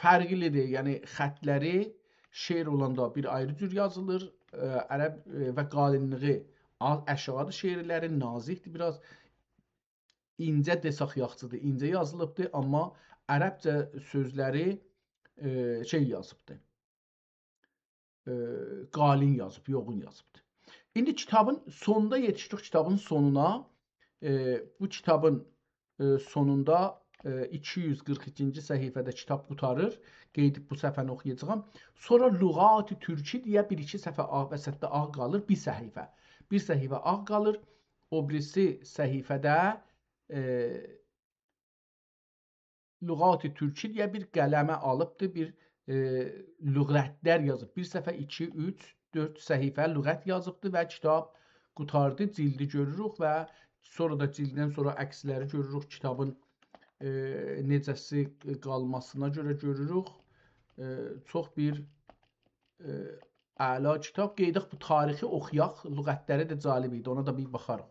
فرقلی‌دیر، یعنی خطلری شعر اولاندا بیر آیری جور یازیلیر، ائ، عرب، ائ، و قالینلیغی آ-، آشاغیدیر شعرلرین، نازیکدیر بیر آز. اینجه دئسک یاخشیدیر، اینجه یازیلیبدیر، آمما عربجه سؤزلری، ائ، شئی یازیبدیر. ائ، قالین یازیب، یوغون یازیبدیر. ایندی کیتابین سونوندا یئتیشدیک، کیتابین سونونا. ائ، بو کیتابین، ائ، سونوندا، ائ، ایکی یوز قیرخ ایکینجی صفحه‌ده کیتاب قوتاریر. قئییدیب بو صفحه‌نی اوخویاجاغام. سونرا لغات ترکی دئیه بیر ایکی صفحه آغ، وسطده آغ قالیر، بیر صفحه. بیر صفحه آغ قالیر. او بیریسی صفحه‌ده، ائ، لغات ترکی دئیه بیر قلمه آلیبدی، بیر، ائ، لغتلر یازیب. بیر صفحه، ایکی، اوچ، دؤرد صفحه لغت یازیبدی و کیتاب قوتاردی، جلدی گؤروروک و سونرا دا جلددن سونرا عکسلری گؤروروک، کیتابین، ائ، نئجه‌سی قالماسینا گؤره گؤروروک. ائ، چوخ بیر، ائ، اعلا کیتاب. قئییداق بو تاریخی اوخویاق، لغتلری ده جالب ایدی، اونا دا بیر باخاریق.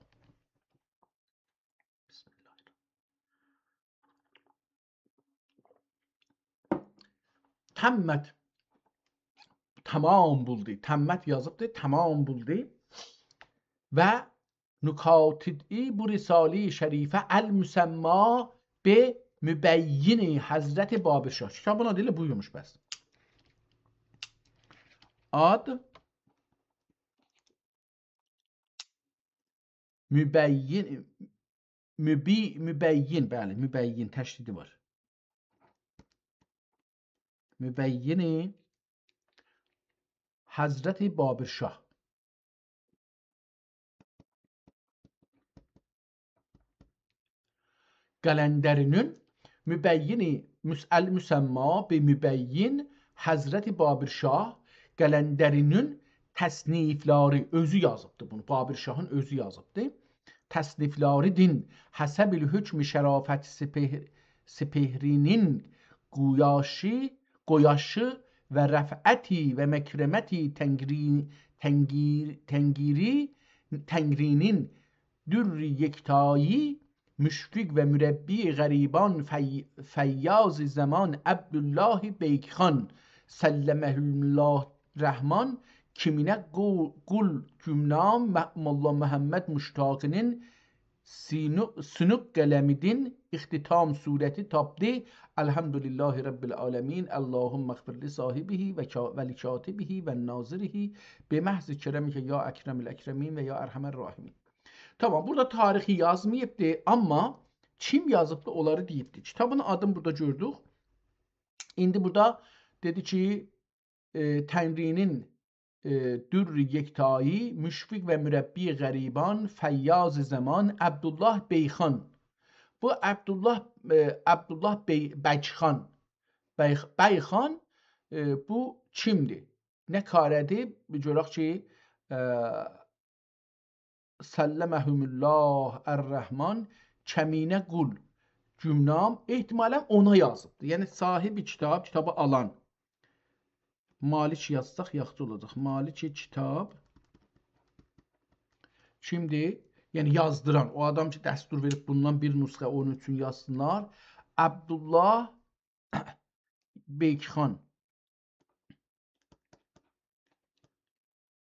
بسم الله. تمت، تمام بولدو. تمت یازیبدی، تمام بولدو. و نکاتیدی بو رساله‌ی شریفه المسمی به مبین حضرت بابرشاه. کیتابین آدی ائله بویورموش بس. آد مبین، مبی-، مبین، بلی، مبین تشدیدی وار. مبین حضرت بابرشاه. قلندری‌نین مبین، مس-، المسمی به مبین حضرت بابرشاه، قلندری‌نین تصنیفلری، اؤزو یازیبدی بونو، بابرشاهین اؤزو یازیبدی. تصنیفلری دین حسب الحکم شرافت سپهر-، سپهری‌نین قویاشی، قویاشی و رفعتی و مکرمتی تنگری-، تنگیر-، تنگیری، تنگری‌نین در یکتایی، مشفق و مربی غریبان فی-، فیاض زمان عبدالله بیک‌خان سلمه الله الرحمن کیمینه قو-، قول گمنام مح-، ملا محمد مشتاقی‌نین سینو-، سینوق قلمی‌دین اختتام صورتی تاپدی. الحمدلله رب العالمین، اللهم اغفر لصاحبه و کا-، و لکاتبه و ناظره بمحض کرمک یا اکرم الاکرمین و یا ارحم الراحمین. تامام، بورادا تاریخی یازماییبدی، آمما کیم یازیبدی، اونلاری دئییبدی. کیتابین آدینی بورادا گؤردوک. ایندی بورادا دئدی کی، ائ، تنگری‌نین، ائ، در یکتایی، مشفق و مربی غریبان، فیاض زمان، عبدالله بیخان. بو عبدالله، ائ، عبدالله بی-، بیک‌خان. بیخ-، بیخان، ائ، بو کیمدیر؟ نه کاره‌دیر؟ گؤرک کی، اه، «سلمهم الله الرحمن»، کمینه قول، گمنام، احتمالاً اونا یازیبدیر. یعنی صاحب کتاب، کیتابی آلان. مالک یازساق یاخشی اولاجاق. مالک کتاب کیمدیر؟ یعنی یازدیران، او آدام کی، دستور وئریب بوندان بیر نسخه اونون اوچون یازسینلار. عبدالله بیکخان.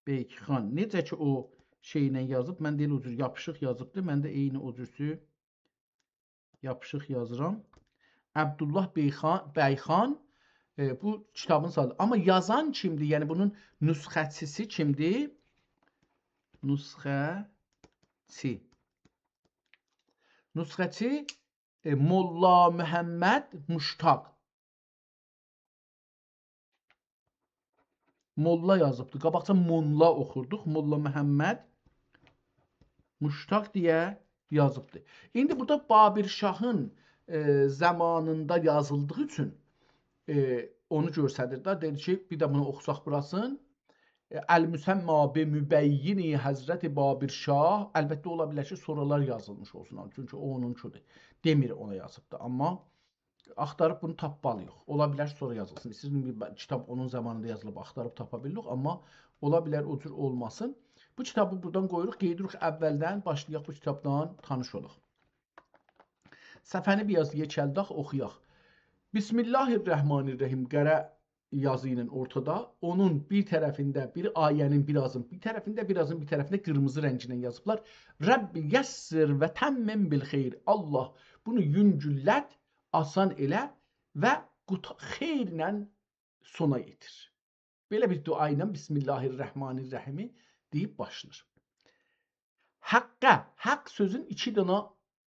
بیکخان. نئجه کی، او شئیله یازیب، من ده ائله او جور یاپیشیق یازیبدی. من ده عینی او جورسو یاپیشیق یازیرام. عبدالله بیخان، بیخان، ائ، بو کیتابین ساحیبی. آمما یازان کیمدیر؟ یعنی بونون نسخه‌چیسی کیمدیر؟ نسخه‌چی. نسخه‌چی، ائ، ملا محمد مشتاق. ملا یازیبدی. قاباقجا مونلا اوخوردوق. ملا محمد مشتاق دئیه یازیبدی. ایندی بورادا بابر شاهین، ائ، زامانیندا یازیلدیغی اوچون، ائ، اونو گؤستریر ده. دئدی کی، بیر ده بونو اوخوساق بوراسین. ائ، «المسمی به مبین حضرت بابر شاه». البته، اولا بیلر کی، سونرالار یازیلمیش اولسون، چونکی او اونونکودور. دئمیر اونا یازیبدی، آمما آختاریب بونو تاپمالی‌ییق. اولا بیلر سونرا یازیلسین. ایسته‌ییرسینیز بیر با-، کیتاب اونون زامانیندا یازیلیب، آختاریب تاپا بیلیریک، آمما اولا بیلر او جور اولماسین. بو کیتابی بورادان قویوروق، گئدیریک اولدن، باشلایاق بو کیتابدان تانیش اولاق. صفحه‌نی بیر آز یئکلدک، اوخویاق. «بسم الله الرحمن الرحیم» قره یازی ایله اورتادا، اونون بیر طرفینده، بیر آیه‌نین بیر آزین بیر طرفینده، بیر آزین بیر طرفینده قیرمیزی رنگینن یازیبلار. «رب یسر و تمم بالخیر». الله، بونو یونگوللت، آسان ائله و قوتا-، خئیرله سونا یئتیر. بئله بیر دعا ایله «بسم الله الرحمن الرحیم»ی دئییب باشلاییر. «حقه»، حق سؤزون ایکی دانا،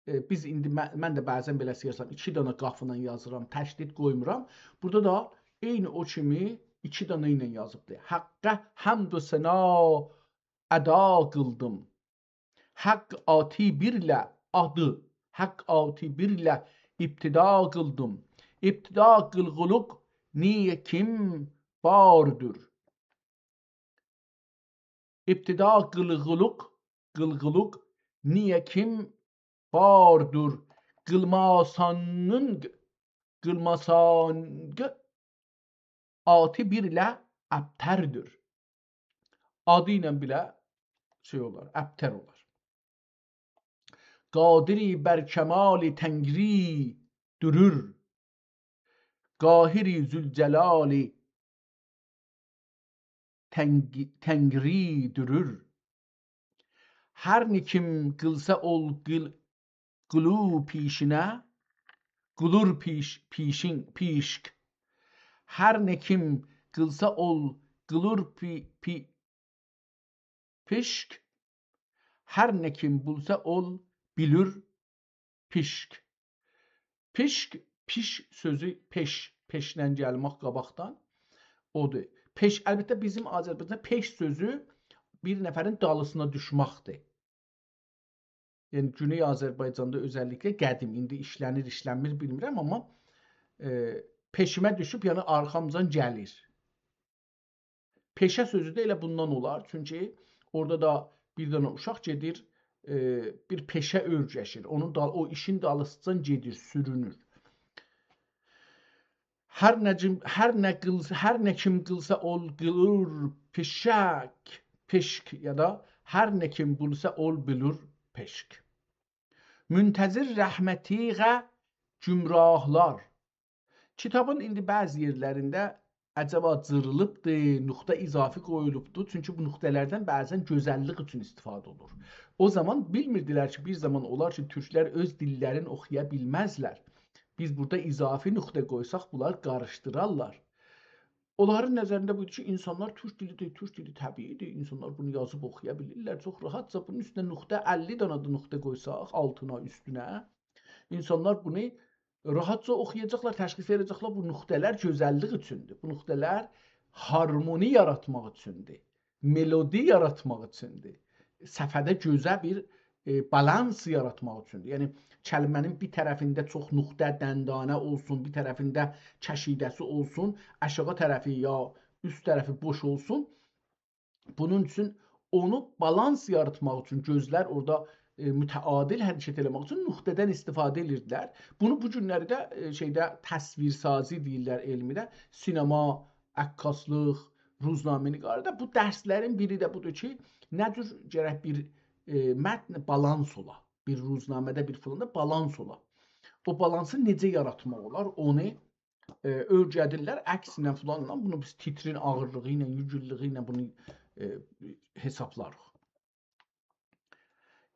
ائ، بیز ایندی، من، من ده بعضاً بئله سئییرسم، ایکی دانا قاف ایله یازیرام، تشدید قویمورام. بورادا دا عینی او کیمی ایکی دانا ایله یازیبدیر. «حقه حمد و ثنا ادا قیلدیم. حق آتی بیرله»، آدی، «حق آتی بیرله ابتدا قیلدیم. ابتدا قیلغولوق نیه کیم باردور. ابتدا قیلغولوق، قیلغولوق نیه کیم باردور. قیلماسانین، قیلماسانین آتی بیرله ابتردور». آدی ایله بئله شئی اولار، ابتر اولار. «قادری بر کمال تنگری دورور. قاهری ذوالجلال تنگ-، تنگری دورور. هر نه کیم قیلسا اول قیل-، قیلو پیشینه، قیلور پیش-، پیشین-، پیشک. هر نه کیم قیلسا اول قیلور پی-، پی-، پیشک. هر نه کیم بولسا اول بیلور پیشک. پیشک، پیش سؤزو پئش، پئشدن گلمک قاباقدان. اودور. پئش، البته بیزیم آذربایجاندا پئش سؤزو بیر نفرین دالیسینا دوشمکدیر. یعنی گونئی آذربایجاندا اؤزللیکله قدیم، ایندی ایشله‌نیر، ایشله‌نمیر بیلمیرم، آمما، ائ، پئشیمه دوشوب، یعنی آرخامجان گلیر. پئشه سؤزو ده ائله بوندان اولار. چونکی اورادا دا بیر دنه اوشاق گئدیر، ائ، بیر پئشه اؤیرشیر. اونون دا، او ایشین دالیسیجان گئدیر، سورونور. هر نه کیم، هر نه قیل-، هر نه کیم قیلسا اول قیلور پیشک، پیشک، یا دا هر نه کیم بولسا اول بیلور پیشک. منتظر رحمتیغه گمراهلار. کیتابین ایندی بعضی یئرلرینده عجبا جیریلیبدی، نقطه اضافی قویولوبدو. چونکی بو نقطه‌لردن بعضاً گؤزللیک اوچون استفاده اولور. او زامان بیلمیردیلر کی، بیر زامان اولار کی، تورکلر اؤز دیللرینی اوخویا بیلمزلر. بیز بورادا اضافی نقطه قویساق، بونلار قاریشدیرارلار. اونلارین نظرینده بویدو کی، اینسانلار تورک دیلی‌دیر، تورک دیلی طبیعی‌دیر، اینسانلار بونو یازیب اوخویا بیلیرلر. چوخ راحتجا بونون اوستونه نقطه، اللی دنه ده نقطه قویساق، آلتینا، اوستونه، اینسانلار بونو راحتجا اوخویاجاقلار، تشخیص وئره‌جکلر، بو نقطه‌لر گؤزللیک اوچوندور، بو نقطه‌لر هارمونی یاراتماق اوچوندور، ملودی یاراتماق اوچوندور. صفحه‌ده گؤزه بیر، ائ، بالانس یاراتماق اوچوندور. یعنی، کلمه‌نین بیر طرفینده چوخ نقطه، دندانه اولسون، بیر طرفینده کشیده‌سی اولسون، آشاغی طرفی یا اوست طرفی بوش اولسون. بونون اوچون اونو بالانس یاراتماق اوچون گؤزلر اورادا، ائ، متعادل حرکت ائله‌مک اوچون نقطه‌دن استفاده ائدیردیلر. بونو بو گونلری ده، ائ، شئیده تصویرسازی دئییرلر علمیده. سینما، عکاسلیق، روزنامه‌نگاری‌ده. بو درسلرین بیری ده بودور کی، نه جور گرک بیر، ائ، متن بالانس اولا. بیر روزنامه‌ده، بیر فلاندا بالانس اولا. او بالانسی نئجه یاراتماق اولار، اونو، ائ، اؤیره‌دیرلر. عکسله فلانلا بونو بیز تیترین آغیرلیغی ایله، یوگوللویو ایله بونو، ائ، حسابلاریق.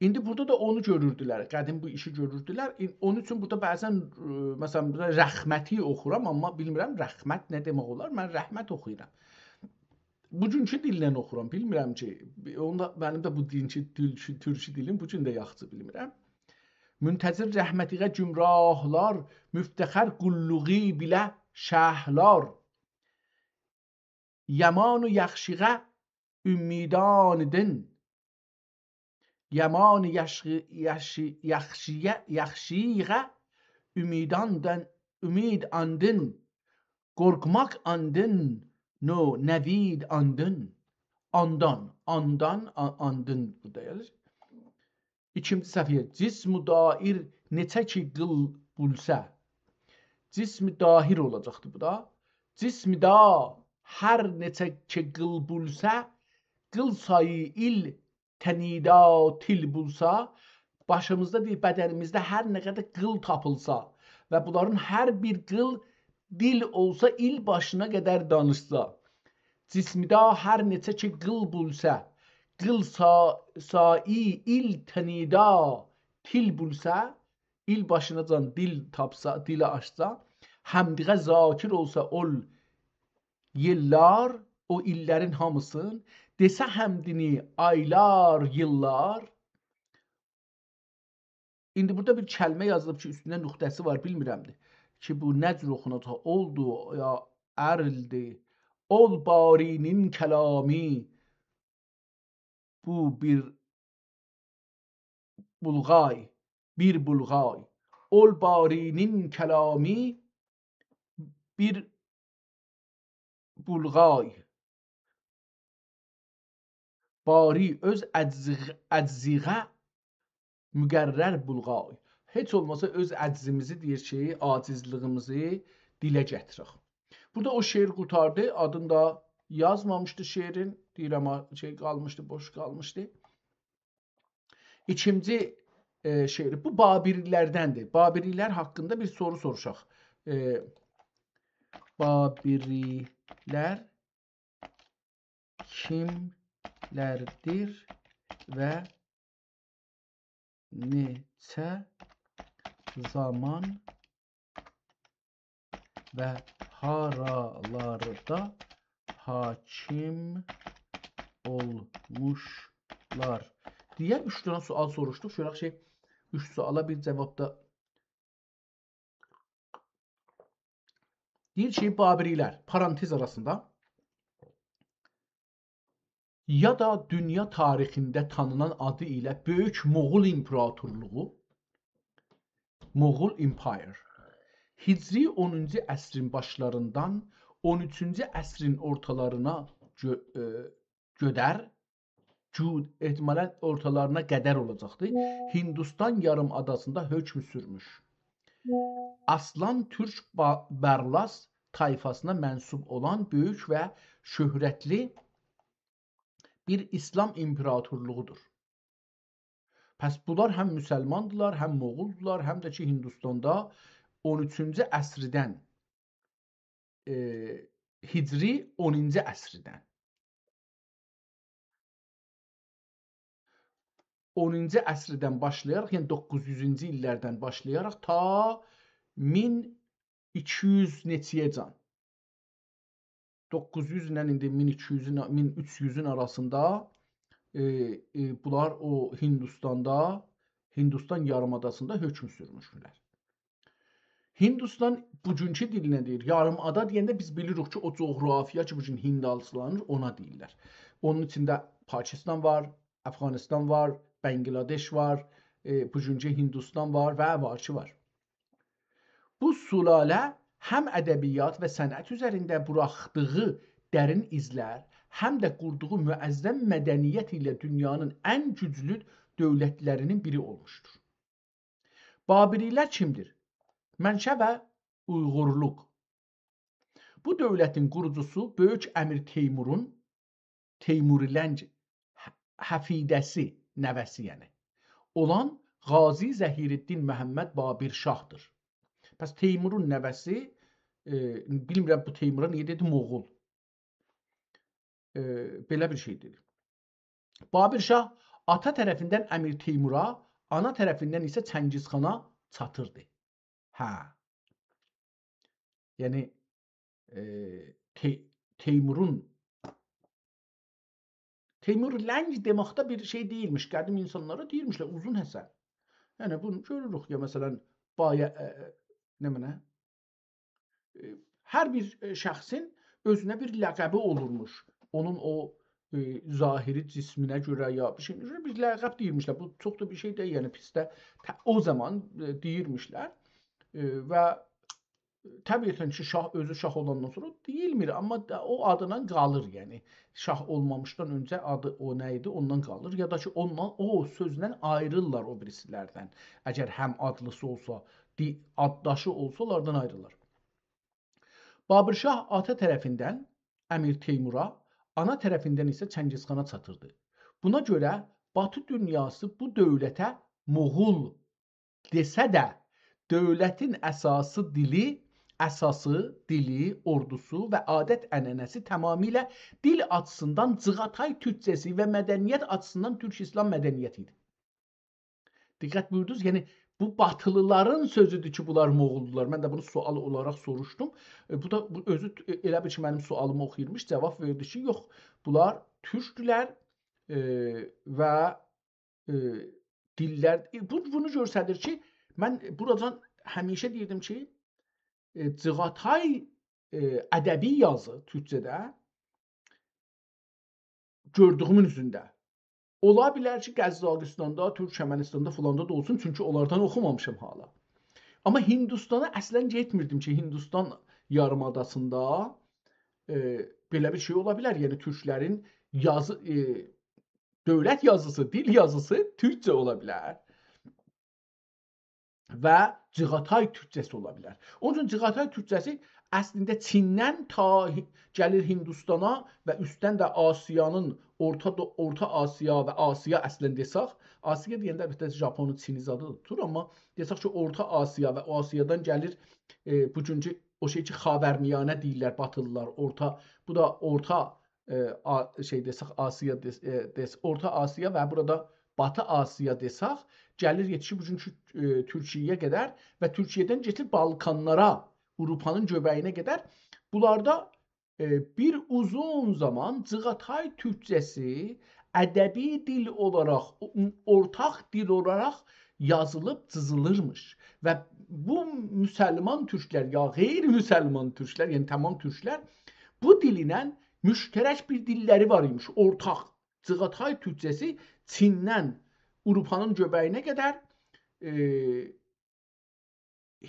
ایندی بورادا دا اونو گؤروردولر. قدیم بو ایشی گؤروردولر. این-، اونون اوچون بورادا بعضا، ائ، مثلا، بورادا رخمتی اوخورام، آمما بیلمیرم رخمت نه دئمک اولار. من رحمت اوخویورام. بوگونکو دیلله اوخورام، بیلمیرم کی، اوندا منیم ده بو دینکی، تورکو، تورکو دیلیم بو گون ده یاخشی بیلمیرم. منتظر رحمتیغه گمراهلار، مفتخر قوللوغو بیله شهلار. یامان و یاخشیغا اومیداندین. یامان یاشغی-، یاشی-، یاخشییا-، یاخشیغا اومیداندین، اومید آندین. قورخماق آندین، نو نوید آندین. آندان، آندان، آ-، آندین بورادا گلیر. ایکینجی صفحه‌یه. جسم دایر نئچه کی قیل بولسه. جسم دایر اولاجاقدی بو دا. جسم دا هر نئچه کی قیل بولسه، قیل سایی ایل تنیدا تیل بولسا، باشیمیزدا دئییر، بدنیمیزده هر نه قدر قیل تاپیلسا و بونلارین هر بیر قیل دیل اولسا، ایل باشینا قدر دانیشسا، جسمدا هر نئچه کی قیل بولسا، قیل سا-، سایی ایل تنیدا تیل بولسا، ایل باشیناجان دیل تاپسا، دیلی آچسا، حمدیغه ذاکر اولسا اول ییللار، او ایللرین هامیسین، دئسه حمدینی آیلار، ییللار. ایندی بورادا بیر کلمه یازیلیب کی، اوستونده نقطه‌سی وار، بیلمیرم ده کی، بو نه جور اوخوناجاق، اولدو یا اریلدی. اول باری‌نین کلامی، بو بیر بولغای، بیر بولغای. اول باری‌نین کلامی بیر بولغای. باری اؤز عجزیغ-، عجزیغه مقرر بولغای. هئچ اولماسا اؤز عجزیمیزی دئییر کی، عاجزلیگیمیزی دیله گتیرک. بورادا او شعر قورتاردی، آدینی دا یازمامیشدی شعرین. دئییرم، ها، شئی قالمیشدی، بوش قالمیشدی. ایکینجی، ائ، شعری، بو بابری‌لردندیر. بابری‌لر حاقیندا بیر سورو سوروشاق. ائ، بابری‌لر کیملردیر و نئچه زامان و هارالاردا حاکیم اولموشلار دئیه اوچ دنه سؤال سوروشدوق. گؤرک کی، اوچ سؤالا بیر جاواب دا. دئییر کی، بابری‌لر، پارانتز آراسیندا، یا دا دونیا تاریخینده تانینان آدی ایله بؤیوک موغول ایمپراتورلوغو، Mughal Empire، هجری اونونجو عصرین باشلاریندان اون اوچونجو عصرین اورتالارینا گؤ-، ائ، گؤدر، گود-، احتمالاً اورتالارینا قدر اولاجاقدی، هیندوستان یاریم آداسیندا حؤکم سورموش. آسلان تورک با-، برلاس طایفاسینا منسوب اولان بؤیوک و شهرتلی بیر ایسلام ایمپراتورلوغودور. پس بونلار هم مسلماندیلار، هم موغولدولار، هم ده کی، هیندوستاندا اون اوچونجو عصردن، ائ، هجری اونونجو عصردن. اونونجو عصردن باشلایاراق، یعنی دوققوز یوزونجو ایللردن باشلایاراق تا مین ایکی یوز نئچه‌یه‌جن. دوققوز یوز ایله ایندی مین ایکی یوزون، مین اوچ یوزون آراسیندا، ائ، ائ، بونلار او هیندوستاندا، هیندوستان یاریم‌آداسیندا حؤکم سورموشدولر. هیندوستان بوگونکو دیلینه دئییر. یاریم‌آدا دئینده بیز بیلیریک کی، او جغرافیا کی، بوگون هیند آدلانیر، اونا دئییرلر. اونون ایچینده پاکستان وار، افغانستان وار، بنگلادش وار، ائ، بوگونکو هیندوستان وار و وار کی، وار. بو سلاله هم ادبیات و صنعت اوزرینده بوراخدیغی درین ایزلر، هم ده قوردوغو معظم مدنیت ایله دونیانین ان گوجلو دؤولتلرینین بیری اولموشدور. بابری‌لر کیمدیر؟ منشأ و اویغورلوق. بو دؤولتین قوروجوسو بؤیوک امیر تیمورون، تیمورلنگ ح-، حفیده‌سی، نوه‌سی یعنی، اولان قاضی ظهیرالدین محمد بابرشاهدیر. پس تیمورون نوه‌سی، ائ، بیلمیرم بو تیمورا نییه دئدیم اوغول. ائ، بئله بیر شئی دئدیم. بابرشاه آتا طرفیندن امیر تیمورا، آنا طرفیندن ایسه چنگیزخانا چاتیردی. هه. یعنی، ائ، تی-، تیمورون، تیمورلنگ دئمکده بیر شئی دئییلمیش. قدیم اینسانلارا دئییرمیشلر اوزون حسن. یعنی بونو گؤروروک یا، مثلا، بایه، ائ، ائ، نمنه؟ ائ، هر بیر، ائ، شخصین اؤزونه بیر لقبی اولورموش. اونون او، ائ، ظاهری جسمینه گؤره یا بیر شئی، بیر لقب دئییرمیشلر. بو چوخ دا بیر شئی دئییل، یعنی پیس ده ته-، او زامان، ائ، دئییرمیشلر. ائ، و طبیعتا کی، شاه اؤزو شاه اولاندان سونرا دئییلمیر، آمما دا او آدینان قالیر، یعنی شاه اولمامیشدان اؤنجه آدی او نه ایدی، اوندان قالیر. یا دا کی، اوندان، او سؤزله آیریرلار او بیریسیلردن. اگر هم آدلیسی اولسا، دی-، آدداشی اولسا، اونلاردان آیریلیر. بابرشاه آتا طرفیندن امیر تیمورا، آنا طرفیندن ایسه چنگیزخانا چاتیردی. بونا گؤره باتی دونیاسی بو دؤولته موغول دئسه ده، دؤولتین اساسی دیلی، اساسی دیلی، اوردوسو و عادت عنعنه‌سی تمامیله دیل آچیسیندان جیغاتای تورکجه‌سی و مدنیت آچیسیندان تورک ایسلام مدنیتی ایدی. دقت بویوردونوز، یعنی بو باتیلیلارین سؤزودور کی، بونلار موغولدولار. من ده بونو سؤال اولاراق سوروشدوم. ائ، بو دا، بو اؤزو، ائ، ائله بیل کی، منیم سؤالیمی اوخویورموش، جاواب وئردی کی، یوخ، بونلار تورکدولر، ائ، و، ائ، دیللر، ائ، بو، بونو گؤستریر کی، من بوراجان همیشه دئییردیم کی، ائ، جیغاتای، ائ، ادبی یازی تورکجه‌ده گؤردویومون اوزونده. اولا بیلر کی، قزاقیستاندا، تورکمنیستاندا، فلاندا دا اولسون، چونکی اونلاردان اوخومامیشام حالا. آمما هیندوستانا اصلا گئتمیردیم کی، هیندوستان یاریم‌آداسیندا، ائ، بئله بیر شئی اولا بیلر. یعنی تورکلرین یازی، ائ، دؤولت یازیسی، دیل یازیسی تورکجه اولا بیلر. و جیغاتای تورکجه‌سی اولا بیلر. اونون اوچون جیغاتای تورکجه‌سی اصلینده چیندن تا هی-، گلیر هیندوستانا و اوستدن ده آسیانین، اورتا دو-، اورتا آسیا و آسیا اصلینده دئسک، آسیا دئینده البته ژاپونون، چینی زادی دا توتور، آمما دئسک کی، اورتا آسیا و آسیادان گلیر، ائ، بوگونکو او شئی کی، خاورمیانه دئییرلر باتیلیلار، اورتا، بو دا اورتا ائ، آ-، شئی دئسک، آسیا دئس-، ائ، دئس-، اورتا آسیا و بورادا باتی آسیا دئسک، گلیر یئتیشیر بوگونکو، ائ، تورکیه‌یه قدر و تورکیه‌دن گئچیر بالکانلارا، آوروپانین گؤبه‌یینه قدر. بونلاردا، ائ، بیر اوزون زامان جیغاتای تورکجه‌سی ادبی دیل اولاراق، او-، اورتاق دیل اولاراق یازیلیب جیزیلیرمیش. و بو مسلمان تورکلر، یا غیر مسلمان تورکلر، یعنی تمام تورکلر بو دیل ایله مشترک بیر دیللری وار ایمیش، اورتاق. جیغاتای تورکجه‌سی چیندن آوروپانین گؤبه‌یینه قدر، ائ،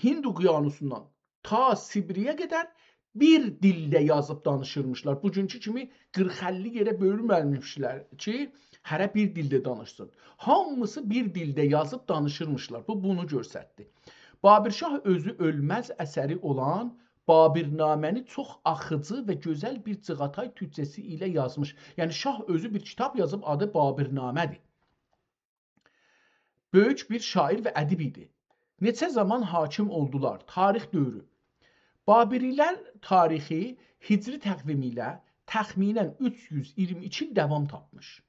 هیند اقیانوسوندان تا سیبیره قدر بیر دیلده یازیب دانیشیرمیشلار. بوگونکو کیمی قیرخ اللی یئره بؤلونمه‌میشلر کی، هره بیر دیلده دانیشسین. هامیسی بیر دیلده یازیب دانیشیرمیشلار. بو، بونو گؤستردی. بابرشاه اؤزو اؤلمز اثری اولان بابرنامه‌نی چوخ آخیجی و گؤزل بیر جیغاتای تورکجه‌سی ایله یازمیش. یعنی شاه اؤزو بیر کیتاب یازیب، آدی بابرنامه‌دیر. بؤیوک بیر شاعر و ادیب ایدی. نئچه زامان حاکم اولدولار؟ تاریخ دؤورو. بابری‌لر تاریخی هجری تقویمی ایله تخمیناً اوچ یوز اییرمی ایکی ایل داوام تاپمیش.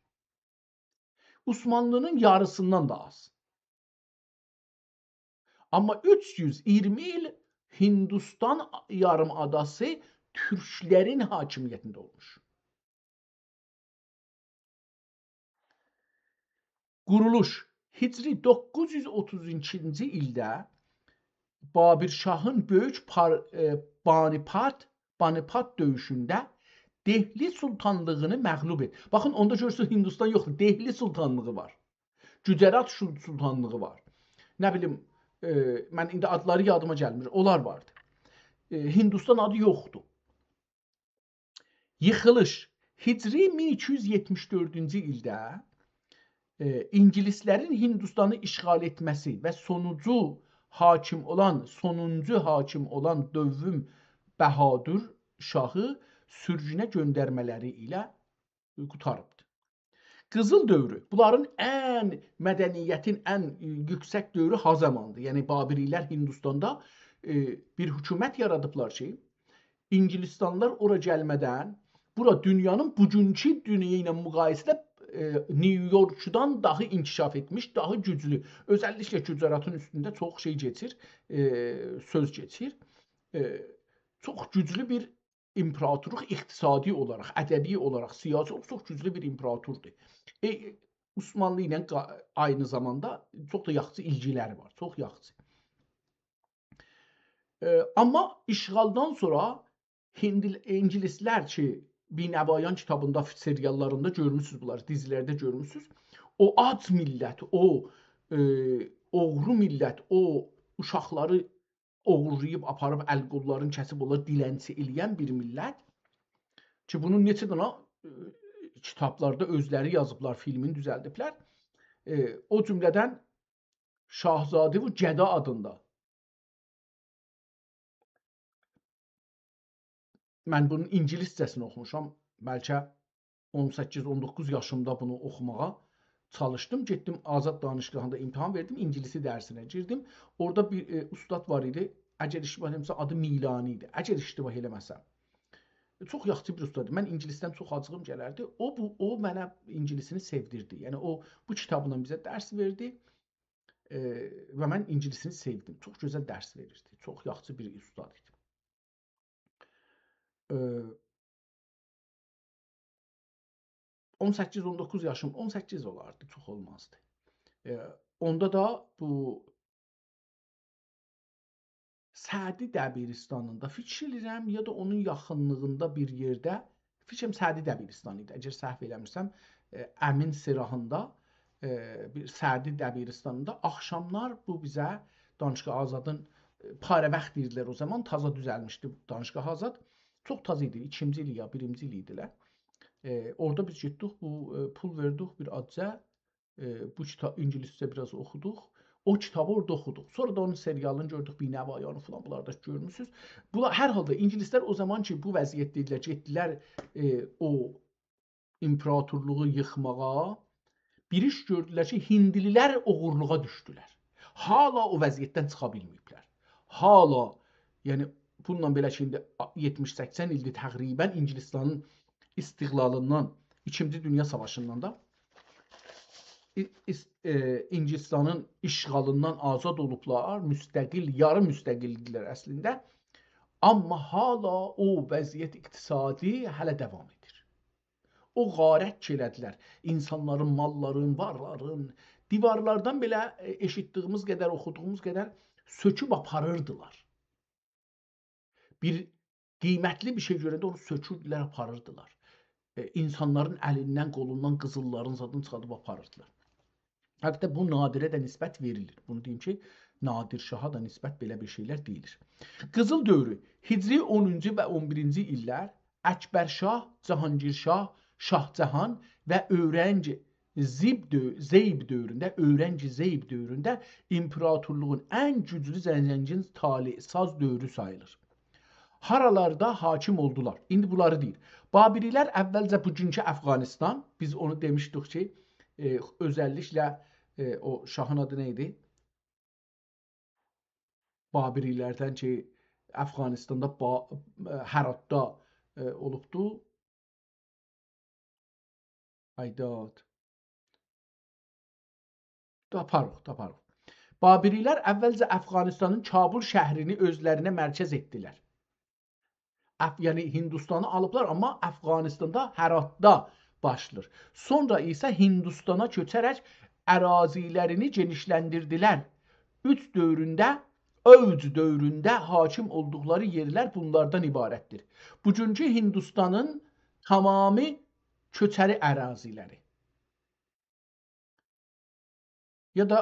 عثمانلی‌نین یاریسیندان دا آز. آمما اوچ یوز اییرمی ایل هیندوستان یاریم‌آداسی تورکلرین حاکمیتینده اولموش. قورولوش. هجری دوققوز یوز اوتوز ایکینجی ایلده بابرشاهین بؤیوک پار-، ائ، بانی‌پات، بانی‌پات دؤیوشونده دهلی سلطانلیغینی مغلوب ائت. باخین، اوندا گؤرورسونوز، هیندوستان یوخدور، دهلی سلطانلیغی وار. گوجرات سل-، سلطانلیغی وار. نه بیلیم، ائ، من ایندی آدلاری یادیما گلمیر، اونلار واردی. ائ، هیندوستان آدی یوخدور. ییخیلیش. هجری مین ایکی یوز یئتمیش دؤردونجو ایلده، ائ، اینگیلیسلرین هیندوستانی اشغال ائتمه‌سی و سونونجو حاکم اولان، سونونجو حاکم اولان دووم بهادور شاهی سورگونه گؤندرمه‌لری ایله قوتاریبدی. قیزیل دؤورو، بونلارین ان مدنیتین ان، ائ، یوکسک دؤورو ها زاماندیر. یعنی بابری‌لر هیندوستاندا، ائ، بیر حکومت یارادیبلار کی، اینگیلیستانلیلار اورا گلمه‌دن بورا دونیانین بوگونکو دونیا ایله مقایسه‌ده، ائ، نیویورکدان داها انکشاف ائتمیش، داها گوجلو. اؤزللیکله گوجراتین اوستونده چوخ شئی کئچیر، ائ، سؤز کئچیر. ائ، چوخ گوجلو بیر ایمپراتورلوق، اقتصادی اولاراق، ادبی اولاراق، سیاسی اولاراق چوخ گوجلو بیر ایمپراتوردور. ائ، عثمانلی ایله قا-، عینی زاماندا چوخ دا یاخشی ایلگیلری وار، چوخ یاخشی. ائ، آمما اشغالدان سونرا هیندی-، اینگیلیسلر کی، بی‌نوایان کیتابیندا، سریاللاریندا گؤرموسونوز بونلاری، دیزیلرده گؤرموسونوز. او آج میللت، او، ائ، اوغرو میللت، او اوشاقلاری اوغورلاییب آپاریب، ال-قوللارینی کسیب، اونلاری دیلنچی ائله‌ین بیر میللت کی، بونون نئچه دنه، ائ، کیتابلاردا اؤزلری یازیبلار، فیلمینی دوزلدیبلر. ائ، او جمله‌دن شاهزاده و گدا آدیندا. من بونون اینگیلیسجه‌سینی اوخوموشام. بلکه اون سککیز، اون دوققوز یاشیمدا بونو اوخوماغا چالیشدیم. گئتدیم آزاد دانشگاهیندا امتحان وئردیم، اینگیلیسی درسینه گیردیم. اورادا بیر، ائ، اوستاد وار ایدی. اگر اشتباه ائله‌میرمسم، آدی میلانی ایدی. اگر اشتباه ائله‌مه‌سم. چوخ یاخشی بیر اوستاد ایدی. من اینگیلیسدن چوخ آجیغیم گلردی. او، بو، او منه اینگیلیسینی سئودیردی. یعنی او، بو کیتابلا بیزه درس وئردی. ائ، و من اینگیلیسینی سئودیم. چوخ گؤزل درس وئریردی. چوخ یاخشی بیر اوستاد ایدی. ائ، اون سککیز، اون دوققوز یاشیم، اون سککیز اولاردی، چوخ اولمازدی. ائ، اوندا دا بو سعدی دبیرستانیندا، فیکیر ائله‌ییرم، یا دا اونون یاخینلیغیندا بیر یئرده، فیکریم سعدی دبیرستانی ایدی، اگر سهو ائله‌میرسم، ائ، امین سراهیندا، ائ، بیر سعدی دبیرستانیندا آخشاملار بو بیزه دانشگاه آزادین، ائ، پاره وقت دئییردیلر او زامان، تازا دوزلمیشدی دانشگاه آزاد. چوخ تازا ایدی، ایکینجی ایل یا بیرینجی ایل ایدیلر. ائ، اورادا بیز گئتدیک، بو، ائ، پول وئردیک بیر آجا، ائ، بو کیتا-، اینگیلیسجه بیر آز اوخودوق. او کیتابی اورادا اوخودوق. سونرا دا اونون سریالینی گؤردوک، بی‌نوایانی فلان، بونلاری دا گؤرموسونوز. بونلار، هر حالدا اینگیلیسلر او زامان کی، بو وضعیتده ایدیلر، گئتدیلر، ائ، او ایمپراتورلوغو ییخماغا، بیر ایش گؤردولر کی، هیندلیلر اوغورلوغا دوشدولر. حالا او وضعیتدن چیخا بیلمه‌ییبلر. حالا، یعنی، بونونلا بئله کی، ایندی یئتمیش سکسن ایلدیر تقریباً اینگیلیستانین استقلالیندان، ایکینجی دونیا ساواشیندان دا ای-، ایس-، ائ، اینگیلیستانین اشغالیندان آزاد اولوبلار، مستقل، یاری مستقل ایدیلر اصلینده. آمما حالا او وضعیت اقتصادی هله داوام ائدیر. او غارت کی ائله‌دیلر. اینسانلارین ماللارین، وارلارین، دیوارلاردان بئله، ائ، ائشیتدیگیمیز قدر، اوخودوغوموز قدر سؤکوب آپاریردیلار. بیر قیمتلی بیر شئی گؤرنده اونو سؤکوردولر، آپاریردیلار. ائ، اینسانلارین الیندن، قولوندان قیزیللارین زادینی چیخاردیب آپاریردیلار. حتی بو نادره ده نسبت وئریلیر. بونو دئییم کی، نادر شاها دا نسبت بئله بیر شئیلر دئییلیر. قیزیل دؤورو، هجری اونونجو و اون بیرینجی ایللر، اکبر شاه، جهانگیر شاه، شاه جهان و اورنگ زیب دؤ-، زیب دؤورونده، اورنگ زیب دؤورونده ایمپراتورلوغون ان گوجلو، زنگین، طالع‌ساز دؤورو ساییلیر. هارالاردا حاکم اولدولار؟ ایندی بونلاری دئییر. بابری‌لر اولجه بوگونکو افغانستان، بیز اونو دئمیشدیک کی، ائ، اؤزللیکله، ائ، او شاهین آدی نه ایدی؟ بابری‌لردن کی، افغانستاندا با-، ائ، هراتدا، ائ، اولوبدو. آی داد. تاپاریق، تاپاریق. بابری‌لر اولجه افغانستانین کابل شهرینی اؤزلرینه مرکز ائتدیلر. اف-، یعنی هیندوستانی آلیبلار، آمما افغانستاندا، هراتدا باشلاییر. سونرا ایسه هیندوستانا کؤچه‌رک اراضی‌لرینی گئنیشلندیردیلر. اوج دؤورونده، اوج دؤورونده حاکم اولدوقلاری یئرلر بونلاردان عبارتدیر: بوگونکو هیندوستانین تمامی کؤچری اراضی‌لری، یا دا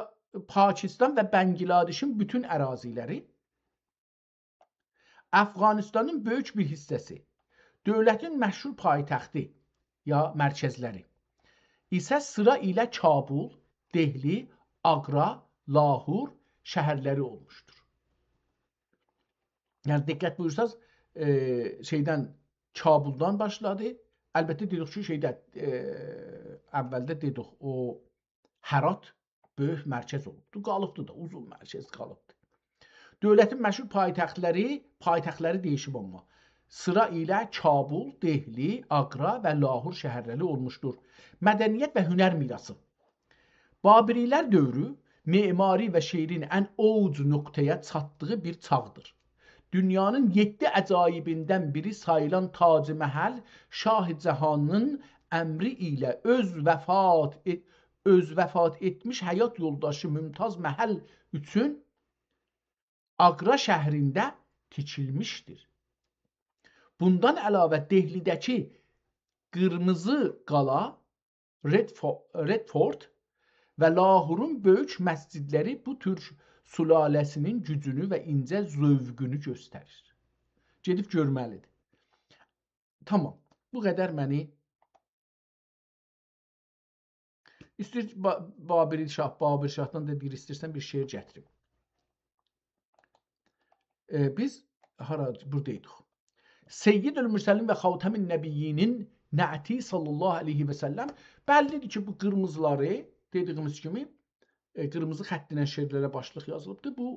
پاکستان و بنگلادشین بوتون اراضی‌لری، افغانستانین بؤیوک بیر حیصه‌سی، دؤولتین مشهور پایتختی یا مرکزلری ایسه سیرا ایله کابل، دهلی، آقرا، لاهور شهرلری اولموشدور. یعنی دقت بویورساز، ائ، شئیدن، کابلدان باشلادی. البته دئدیک کی، شئیده، ائ، اولده دئدیک، او هرات بؤیوک مرکز اولوبدو. قالیبدی دا، اوزون مرکز قالیبدی. دؤولتین مشهور پایتختلری، پایتختلری دییشیب آمما. سیرا ایله کابل، دهلی، آقرا و لاهور شهرلری اولموشدور. مدنیت و هنر میراثی. بابری‌لر دؤورو معماری و شعرین ان اوج نقطه‌یه چاتدیغی بیر چاغدیر. دونیانین یئددی عجایبیندن بیری ساییلان تاج محل شاه جهانین امری ایله اؤز وفات ائ-، اؤز وفات ائتمیش حیات یولداشی ممتاز محل اوچون آقرا شهرینده تیکیلمیشدیر. بوندان علاوه دهلی‌ده‌کی قیرمیزی قالا، Red Fo-، Red Fort و لاهورون بؤیوک مسجدلری بو تورک سلاله‌سینین گوجونو و اینجه ذوقونو گؤستریر. گئدیب گؤرمه‌لیدیر. تامام. بو قدر منی ایسته‌ییر با-، بابری شاه، بابر شاهدان دا بیر ایسته‌ییرسن بیر شعر گتیریم. ائ، بیز هارا، بورادایدیق. سیدالمرسلین و خاتم‌النبیینین نعتی صلی الله علیه و سلم. بللی‌دیر کی، بو قیرمیزی‌لاری، دئدیییمیز کیمی، ائ، قیرمیزی خط ایله شعرلره باشلیق یازیلیبدیر. بو،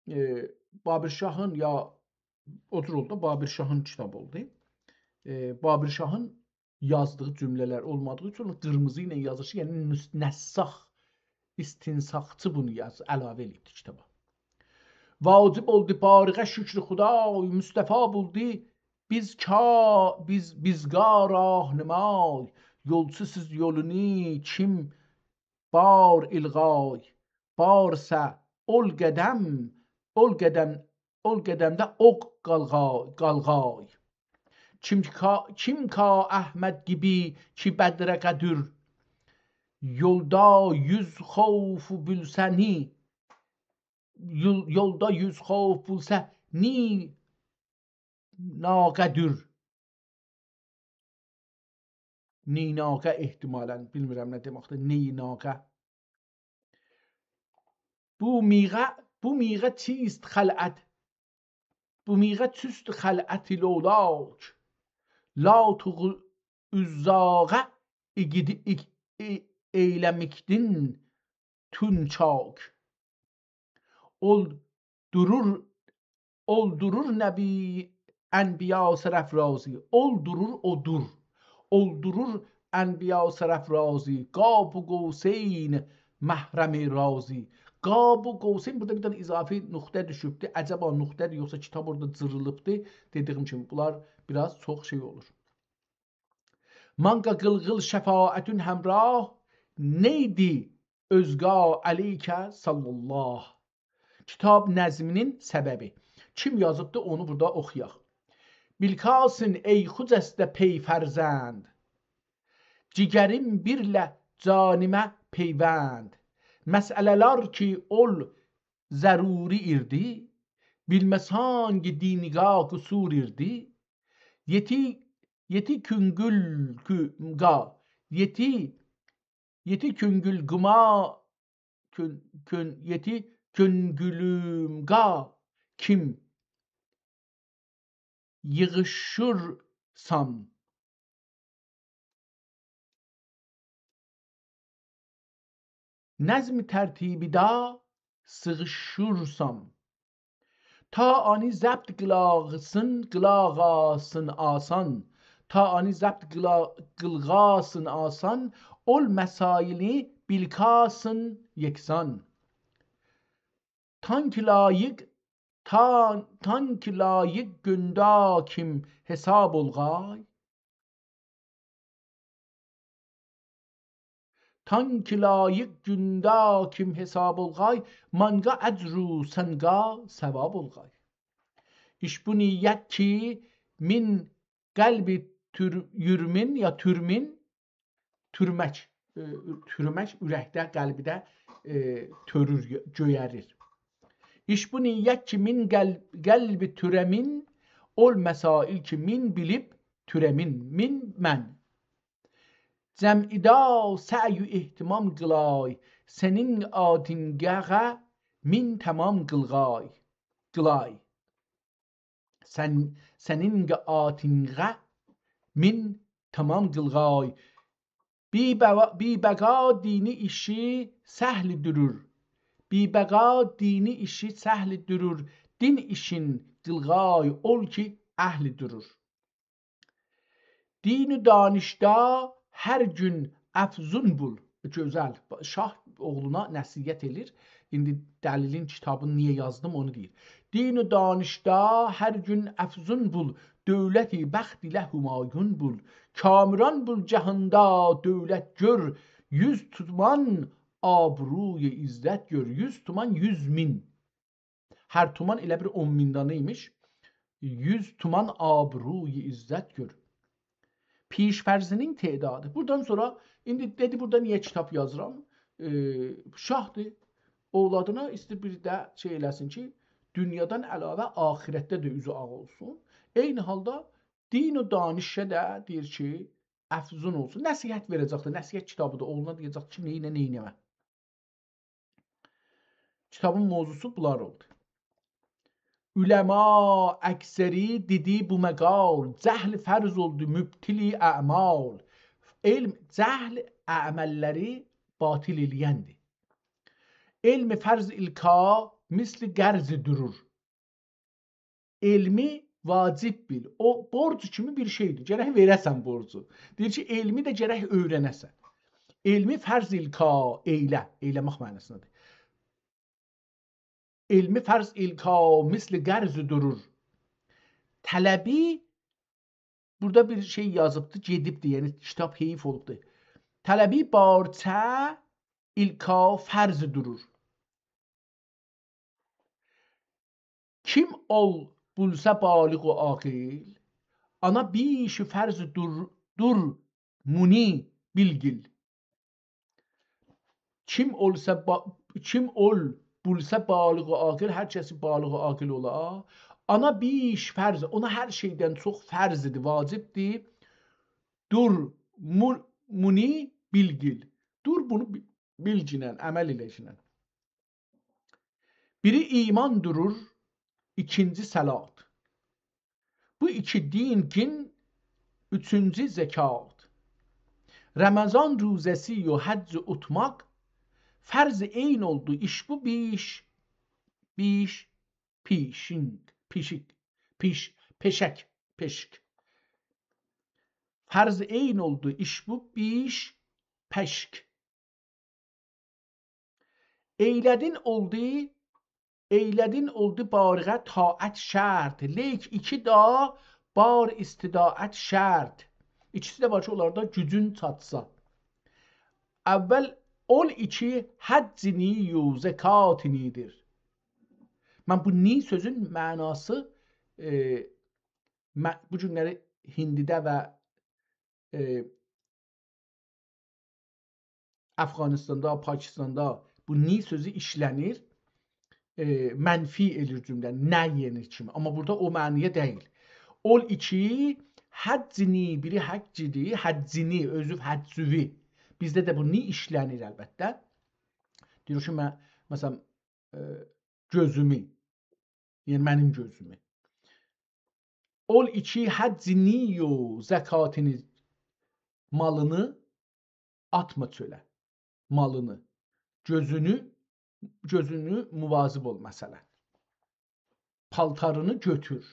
ائ، بابر شاهین یا او جور اولدو، بابر شاهین کیتابی اولدو. ائ، بابر شاهین یازدیغی جمله‌لر اولمادیغی اوچون قیرمیزی ایله یازیشی، یعنی نس-، نساخ، استنساخچی بونو یاز-، علاوه ائله‌ییبدی کیتابا. واجب اولدو باریغه شکر خدای، مصطفی بولدو بیز کا-، بیز، بیزگا راهنمای. یولچوسوز یولونو کیم بار القای، بارسا اول قدم، اول قدم، اول قدمده اوق قالغا-، قالغای. کیم کا-، کیم کا احمد گیبی کی بدره قدر، یولدا یوز خوف بولسه نی، یول-، یولدا یوز خوف بولسه نی ناقه دور. نیناقه احتمالاً، بیلمیرم نه دئمکدیر، نیناقه. بو میغه، بو میغه چیست خلعت، بو میغه چیست خلعت لولاک، لات و عزاغه ایگیدی، ایگ-، ای-، ائیله‌میکدین تون چاک. اولدورور، اولدورور نبی انبیا سرافرازی. اولدورور، اودور. اولدورور انبیا سرافرازی. قاب قوسین محرم رازی. قاب قوسین، بورادا بیر دنه اضافی نقطه دوشوبدو. عجبا نقطه‌دیر، یوخسا کیتاب اورادا جیریلیبدی؟ دئدیییم کیمی، بونلار بیر آز چوخ شئی اولور. مانقا قیلقیل شفاعتون همراه، نئیدی اؤزگا علیک صلی الله. کیتاب نظمینین سببی. کیم یازیبدی، اونو بورادا اوخویاق. بیلکاسین ای خجسته پی فرزند، جیگریم بیرله جانیمه پیوند. مسئله‌لر کی اول ضروری ایردی، بیلمه‌سان کی دینیگا قصور ایردی، یئتی، یئتی کونگول کو-، قا، یئتی، یئتی کونگول قوما، کون-، کون-، یئتی کونگولوم قا کیم ییغیشیرسام. نظم ترتیبیده سیغیشیرسام. تا آنی ضبط قیلاغیسین، قیلاغاسین آسان. تا آنی ضبط قیلا-، قیلغاسین آسان، اول مسائلی بیلکاسین یکسان. تان کی لایق، تان، تان کی لایق گوندا کیم حساب اولغای. تان کی لایق گوندا کیم حساب اولغای، مانقا اجر و سنقا ثواب اولغای. ایش بو نیت کی مین قلبی تور-، یورمین یا تورمین، تورمک، ائ، تورمک اورکده، قلبده، ائ، تؤرور، گؤیریر. ایش بو نیت کی مین قل-، قلبی تورمین، اول مسائل کی مین بیلیب تورمین، مین من. جمعیدا سعی و اهتمام قیلای، سنین آدینقه مین تمام قیلغای، قیلای. سن، سنین آدینقه مین تمام قیلغای. بی بوا-، بی بقا دینی ایشی سهل دورور. بی بقا دینی ایشی سهل دورور. دین ایشین قیلغای اول کی اهل دورور. دین و دانشدا هر گون افزون بول. گؤزل. شاه اوغلونا نصیحت ائله‌ییر. ایندی دلیلین کیتابینی نییه یازدیم، اونو دئییر. دین و دانشدا هر گون افزون بول، دولتی بخت ایله همایون بول. کامران بول جهاندا دولت گؤر، یوز تومان آبروی عزت گؤر. یوز تومان، یوز مین. هر تومان ائله بیر اون مین دانه ایمیش. یوز تومان آبروی عزت گؤر. پیش‌فرضینین تعدادی. بوردان سونرا، ایندی دئدی، بوردا نییه کیتاب یازیرام؟ ائ، شاهدیر. اولادینا ایسته‌ییر بیر ده شئی ائله‌سین کی، دونیادان علاوه آخرتده ده اوزو آغ اولسون. عینی حالدا دین و دانشه ده دئییر کی، افزون اولسون. نصیحت وئره‌جک ده، نصیحت کیتابیدیر. اوغلونا دئیه‌جک کی، نئینه، نئینه‌مه. کیتابین موضوعسو بونلار اولدو. علما اکثری دئدی بو مقال، جهل فرض اولدو مبطل اعمال. علم، جهل عمللری باطل ائله‌یندیر. علم فرض ایلکا مثل قرض دورور. علمی واجب بیل. او بورج کیمی بیر شئیدیر. گرک وئره‌سن بورجو. دئییر کی، علمی ده گرک اؤیره‌نه‌سن. علمی فرض ایلکا، ائیله، ائیله‌مک معناسیندادیر. علمی فرض ایلکا مثل قرض دورور. طلبی، بوردا بیر شئی یازیبدی، گئدیبدی، یعنی کیتاب حیف اولوبدو. طلبی بارچه ایلکا فرض دورور. کیم اول بولسا بالغ و عاقل، آنا بیش فرض دور، دور مونی بیلگیل. کیم اولسا با، کیم اول بولسا بالغ و عاقل، هر کسی بالغ و عاقل اولا، آنا بیش فرض، اونا هر شئیدن چوخ فرضدیر، واجبدیر. دور مو، مونی بیلگیل. دور بونو بی، بیلگینن، عمل ائله‌گینن. بیری ایمان دورور، ایکینجی صلات. بو ایکی دین گین، اوچونجو زکات. رمضان روزه‌سی و حج اوتماق، فرض عین اولدو ایش بو بیش، بیش، پیشینگ، پیشیک، پیش، پئشک، پئشک. فرض عین اولدو ایش بو بیش، پئشک. ائیله‌دین اولدو، ائیله‌دین اولدو بالغه طاعت شرط. لیک ایکی دا بار استطاعت شرط. ایکیسی ده وار کی، اونلاردا گوجون چاتسا. اول اول ایکی حجینی و زکاتینی‌دیر. من بو نی سؤزون معناسی، ائ، مه، بو گونلری هندیده و، ائ، افغانستاندا، پاکستاندا بو نی سؤزو ایشله‌نیر، ائ، منفی ائله‌ییر جمله‌نی، نه یئنیر کیمی. آمما بوردا او معنایا دئییل. اول ایکی، حجینی، بیری حجی‌دیر، حجینی، اؤزو حجوی. بیزده ده بو نی ایشله‌نیر البته. دئییر کی، من، مثلا، ائ، گؤزومو، یعنی منیم گؤزومو. اول ایکی حجینی و زکاتینی، مالینی آتما چؤله. مالینی. گؤزونو، گؤزونو مواظب اول، مثلا. پالتارینی گؤتور.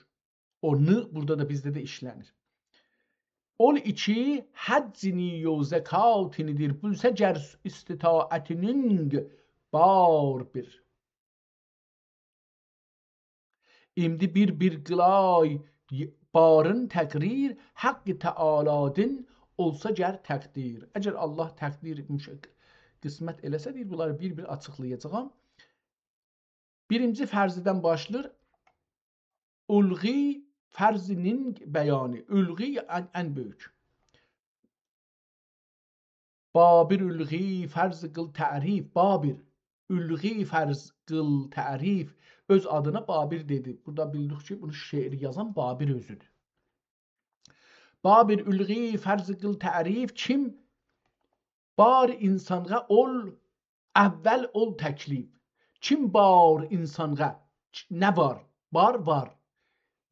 او نی بوردا دا بیزده ده ایشله‌نیر. اول ایکی حجینی و زکاتینی‌دیر. بولسه گر استطاعتینینگ بار بیر. ایمدی بیر-بیر قیلای بارین تقریر، حق تعالی‌دین اولسا گر تقدیر. اگر الله تقدیر مش، قسمت ائله‌سه، دئییر، بونلاری بیر-بیر آچیقلایاجاغام. بیرینجی فرضدن باشلاییر. الغی فرضینین بیانی. الغی ان، ان بؤیوک. بابر الغی فرض قیل تعریف، بابر. الغی فرض قیل تعریف. اؤز آدینا بابر دئدی. بوردا بیلدیک کی، بونو شعر یازان بابر اؤزودور. بابر الغی فرض قیل تعریف، کیم بار اینسانغا اول، اول اول تکلیف. کیم بار اینسانغا، نه وار؟ بار، وار.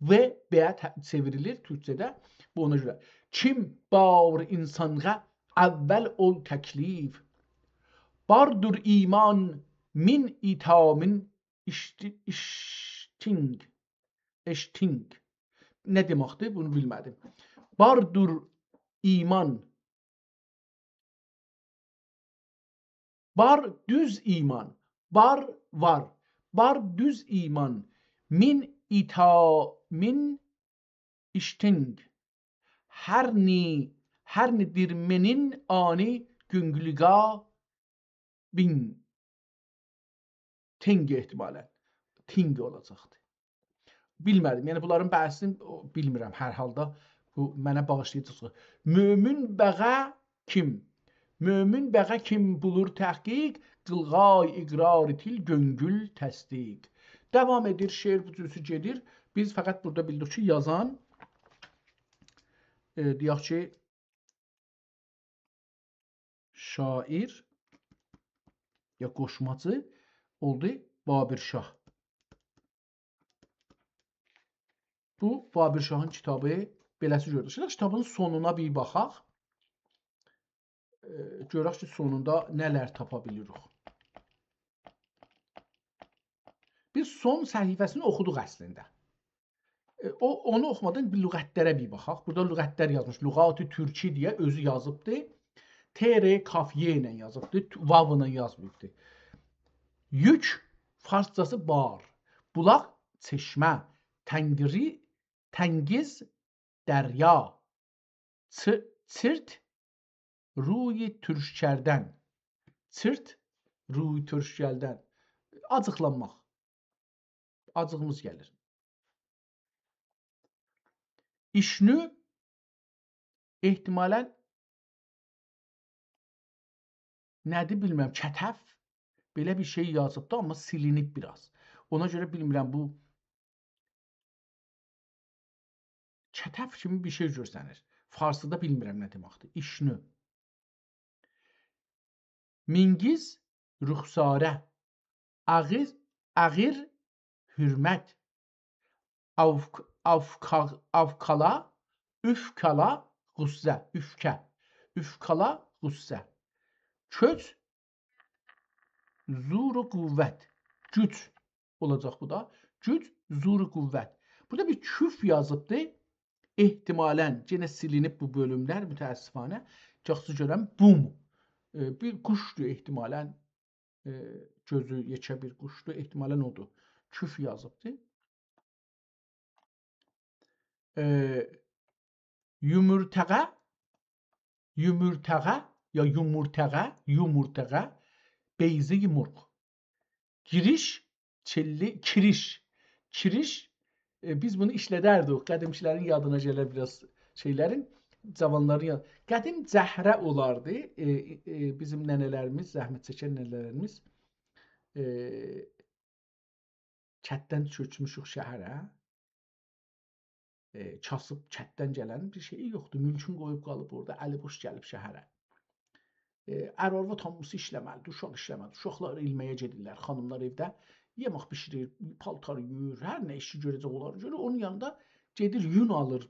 و به‌یه ته-، چئوریلیر تورکجه‌ده. بو اونا گؤره. کیم بار اینسانغا اول اول تکلیف. باردور ایمان من ایتامین اشت-، اشتینگ. اشتینگ. نه دئمکدیر؟ بونو بیلمه‌دیم. باردور ایمان. بار دوز ایمان. بار، وار. بار دوز ایمان. من ایتامین اشتینگ. هر نی، هر نی دیر منین آنی گونگلیگا بین. تینگ احتمالاً. تینگ اولاجاقدی. بیلمه‌دیم. یعنی بونلارین بعضی‌سینی، او، بیلمیرم هر حالدا. بو منه باغیشلایاجاقسینیز. مؤمن بغه کیم؟ مؤمن بغه کیم بولور تحقیق، قیلغای اقرار تیل گؤنگول تصدیق. داوام ائدیر، شعر بو جورسو گئدیر. بیز فقط بورادا بیلدیک کی، یازان، ائ، دئیک کی، شاعر یا قوشماچی اولدو بابر شاه. بو بابر شاهین کیتابی بئله‌سی گؤرونور. شئیده کیتابین سونونا بیر باخاق. ائ، گؤرک کی، سونوندا نه‌لر تاپا بیلیریک. بیز سون صفحه‌سینی اوخودوق اصلینده. ائ، او، اونو اوخومادان بیر لغتلره بیر باخاق. بورادا لغتلر یازمیش. لغات ترکی دئیه اؤزو یازیبدی. ت ر کاف ی ایله یازیبدی. ت-، واو ایله یازماییبدی. یوک، فارسجاسی بار. بولاق، چشمه. تنگری، تنگیز، دریا. چی-، چیرت، روی ترش کردن. چیرت، روی ترش کردن. آجیقلانماق. آجیغیمیز گلیر. ایشنو احتمالاً نه‌دیر بیلمیرم، کتف بئله بیر شئی یازیبدی، آمما سیلینیب بیر آز. اونا گؤره بیلمیرم، بو کتف کیمی بیر شئی گؤرسنیر. فارسیدا بیلمیرم نه دئمکدیر. ایشنو. مینگیز، رخساره. آغیر، آغیر، حرمت. آوک-، آوکا-، آوکالا، اوفکالا، غصه، اوفکه. اوفکالا، غصه. کوچ، زور و قوت. گوج اولاجاق بو دا. گوج، زور و قوت. بورادا بیر کوف یازیبدی. احتمالاً، یئنه سیلینیب بو بؤلوملر، متأسفانه. یاخشی گؤرم، بوم. ائ، بیر قوشدور احتمالاً. ائ، گؤزو یئکه بیر قوشدور، احتمالاً اودور. کوف یازیبدی. ائ، یومورتاغا، یومورتاغا یا یومورتاغا، یومورتاغا، بیضهٔ مرغ. گیریش، چیللی، کیریش. کیریش، ائ، بیز بونو ایشلدردیک. قدیمکی‌لرین یادینا گلر بیر آز شئی‌لرین، جاوانلارین یاد-، قدیم جهره اولاردی. ائ، ائ، بیزیم ننه‌لریمیز، زحمت چکن ننه‌لریمیز، ائ، کتدن کؤچموشوک شهره. ائ، کاسیب کتدن گلن بیر شئی یوخدور. مولکون قویوب قالیب اورادا، الی بوش گلیب شهره. ائ، ار آرواد هامیسی ایشله‌مه‌لیدیر، اوشاق ایشله‌مه‌لیدیر. اوشاقلار علمه‌یه گئدیرلر، خانیملار ائوده یئمک بیشیریر، پالتار یویور، هر نه ایشی گؤره‌جک اونلار گؤرور. اونون یانیندا گئدیر یون آلیر.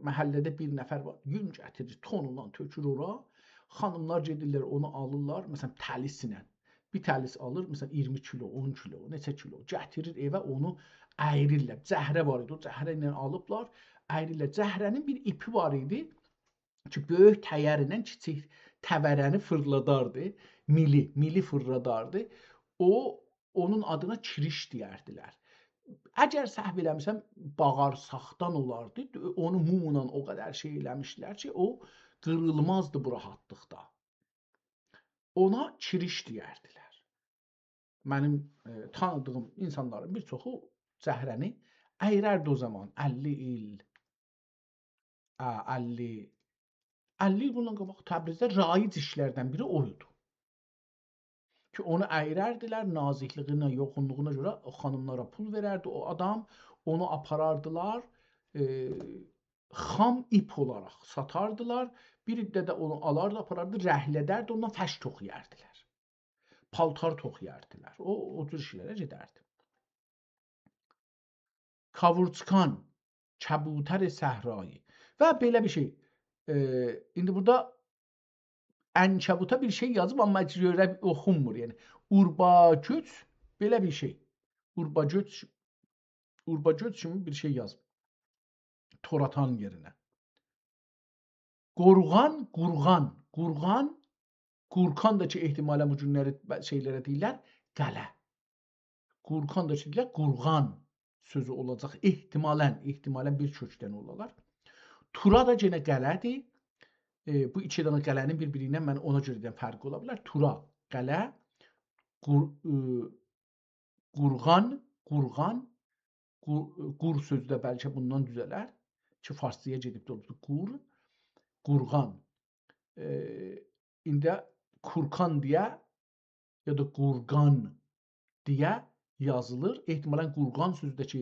محله‌ده بیر نفر وار، یون گتیریر، تونونان تؤکور اورا. خانیملار گئدیرلر، اونو آلیرلار، مثلاً، تلیسینن. بیر تلیس آلیر، مثلاً، اییرمی کیلو، اون کیلو، نئچه کیلو. گتیریر ائوه، اونو اَییریرلر. جهره وار ایدی، او جهره ایله آلیبلار، اَییریرلر. جهره‌نین بیر ایپی وار ایدی کی، بؤیوک تیر ایله کیچیک توره‌نی فیرلاداردی. میلی، میلی فیرلاداردی. او، اونون آدینا کیریش دئیردیلر. اگر سهو ائله‌میرسم، باغارساقدان اولاردی. اونو موملا او قدر شئی ائله‌میشدیلر کی، او قیریلمازدی بو راحتلیقدا. اونا کیریش دئیردیلر. منیم، ائ، تانیدیغیم اینسانلارین بیر چوخو جهره‌نی اَییرردی او زامان، اللی ایل، ا، اللی، اللی ایل بوندان قاباق تبریزده رایج ایشلردن بیری او ایدی. کی، اونو اَییرردیلر، نازیکلیگینه، یوغونلوغونا گؤره او خانیملارا پول وئرردی او آدام، اونو آپاراردیلار، ائ، خام ایپ اولاراق ساتاردیلار. بیر عده ده اونو آلاردی، آپاراردی، رنگلدردی، اوندان فرش توخویاردیلار. پالتار توخویاردیلار. او، او جور شئیلره گئدردی. کاوورچکان، کبوتر صحرایی و بئله بیر شئی. ائ، ایندی بورادا عنکبوتا بیر شئی یازیب، آمما گؤره اوخونمور. یعنی، اورباگؤچ، بئله بیر شئی. اورباگؤچ، اورباگؤچ کیمی بیر شئی یازیب. تور آتان یئرینه. قورغان، قورغان، قورغان، قورغان دا کی، احتمالاً بو گونلری ب-، شئیلره دئییرلر، قلعه. قورغان دا کی، دئییرلر، قورغان سؤزو اولاجاق. احتمالاً، احتمالاً بیر کؤکدن اولالار. تورا دا یئنه قلعه‌دیر. ائ، بو ایکی دنه قلعه‌نین بیر-بیری ایله من اونا گؤره دئییرم، فرقی اولا بیلر. تورا، قلعه، قور-، ائ، قورغان، قورغان، قو-، قور سؤزو ده بلکه بوندان دوزه‌لر کی، فارسجایا گئدیب ده اولوبدور. قور، قورغان. ائ، ایندی کورکان دئیه یا دا قورغان دئیه یازیلیر. احتمالاً قورغان سؤزو ده کی،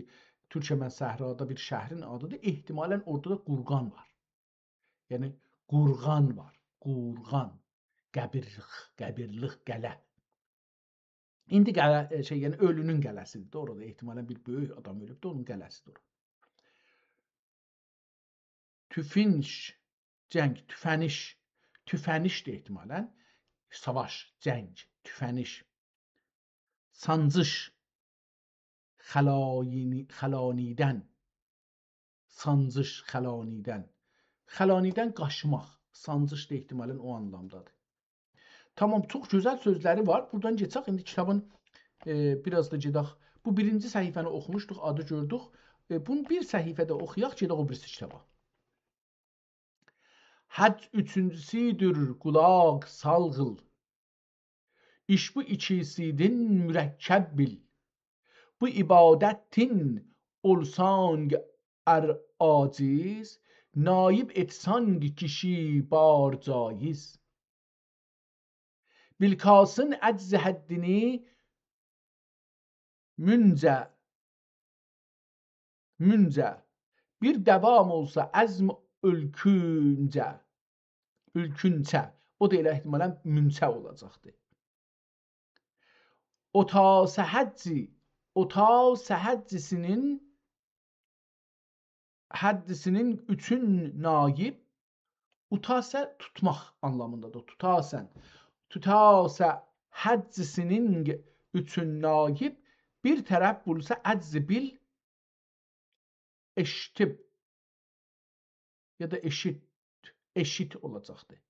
تورکمن صحرادا بیر شهرین آدیدیر. احتمالاً اورادا دا قورغان وار. یعنی، قورغان وار. قورغان. قبیرلیک، قبیرلیک، قلعه. ایندی قلعه، ائ، شئی، یعنی اؤلونون قلعه‌سیدیر ده اورادا. احتمالاً بیر بؤیوک آدام اؤلوبدور، اونون قلعه‌سیدیر اورا. توفینش، جنگ، توفنیش. توفنیش‌دیر احتمالاً. ساواش، جنگ، توفنیش. سانجیش، خلانی-، خلانیدن. سانجیش، خلانیدن. خلانیدن قاچماق. سانجیش دا احتمالاً او آنلامدادیر. تامام، چوخ گؤزل سؤزلری وار. بورادان کئچک، ایندی کیتابین، ائ، بیر آز دا گئدک. بو بیرینجی صفحه‌نی اوخوموشدوق، آدی گؤردوک. ائ، بونو بیر صفحه ده اوخویاق، گئدک او بیریسی کیتابا. حج اوچونجوسودور، قولاق سالغیل. ایش بو ایکیسیدین مرکب بیل. بو عبادتین اولسانگ ار عاجز، نایب ائتسانگ کیشی بار جایز. بیلکاسین عجز حدینی مونجه، مونجه. بیر دوام اولسا عزم اؤلکونجه، اؤلکونچه. او دا ائله احتمالاً مونچه اولاجاقدی. اوتاسه حجی، اوتاسه حجیسینین حدّیسینین اوچون نایب، اوتاسه توتماق آنلامیندادیر. توتاسن. توتاسه حجّیسینین اوچون نایب، بیر طرف بولسا عجز بیل ائشیتیب یا دا ائشیت، ائشیت اولاجاقدیر.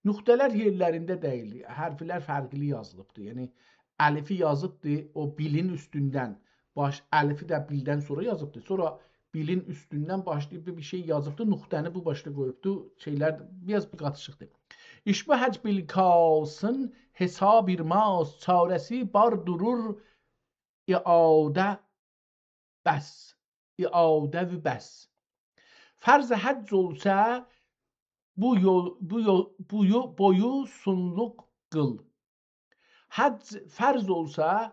نقطه‌لر یئرلرینده دئییل، حرفلر فرقلی یازیلیبدیر. یعنی، الفی یازیبدیر، او بیلین اوستوندن، باش، الفی ده بیلدن سونرا یازیبدیر. سونرا بیلین اوستوندن باشلاییب بیر شئی یازیبدیر، نقطه‌نی بو باشدا قویوبدور. شئیلر بیر آز بیر قاتیشیقدیر. ایش بو حج بیلکاسین حساب ایرماز، چاره‌سی بار دورور، اعاده بس. اعاده و بس. فرض حج اولسا، بو یول، بو یول، بو یو-، بویوسونلوق قیل. حج فرض اولسا،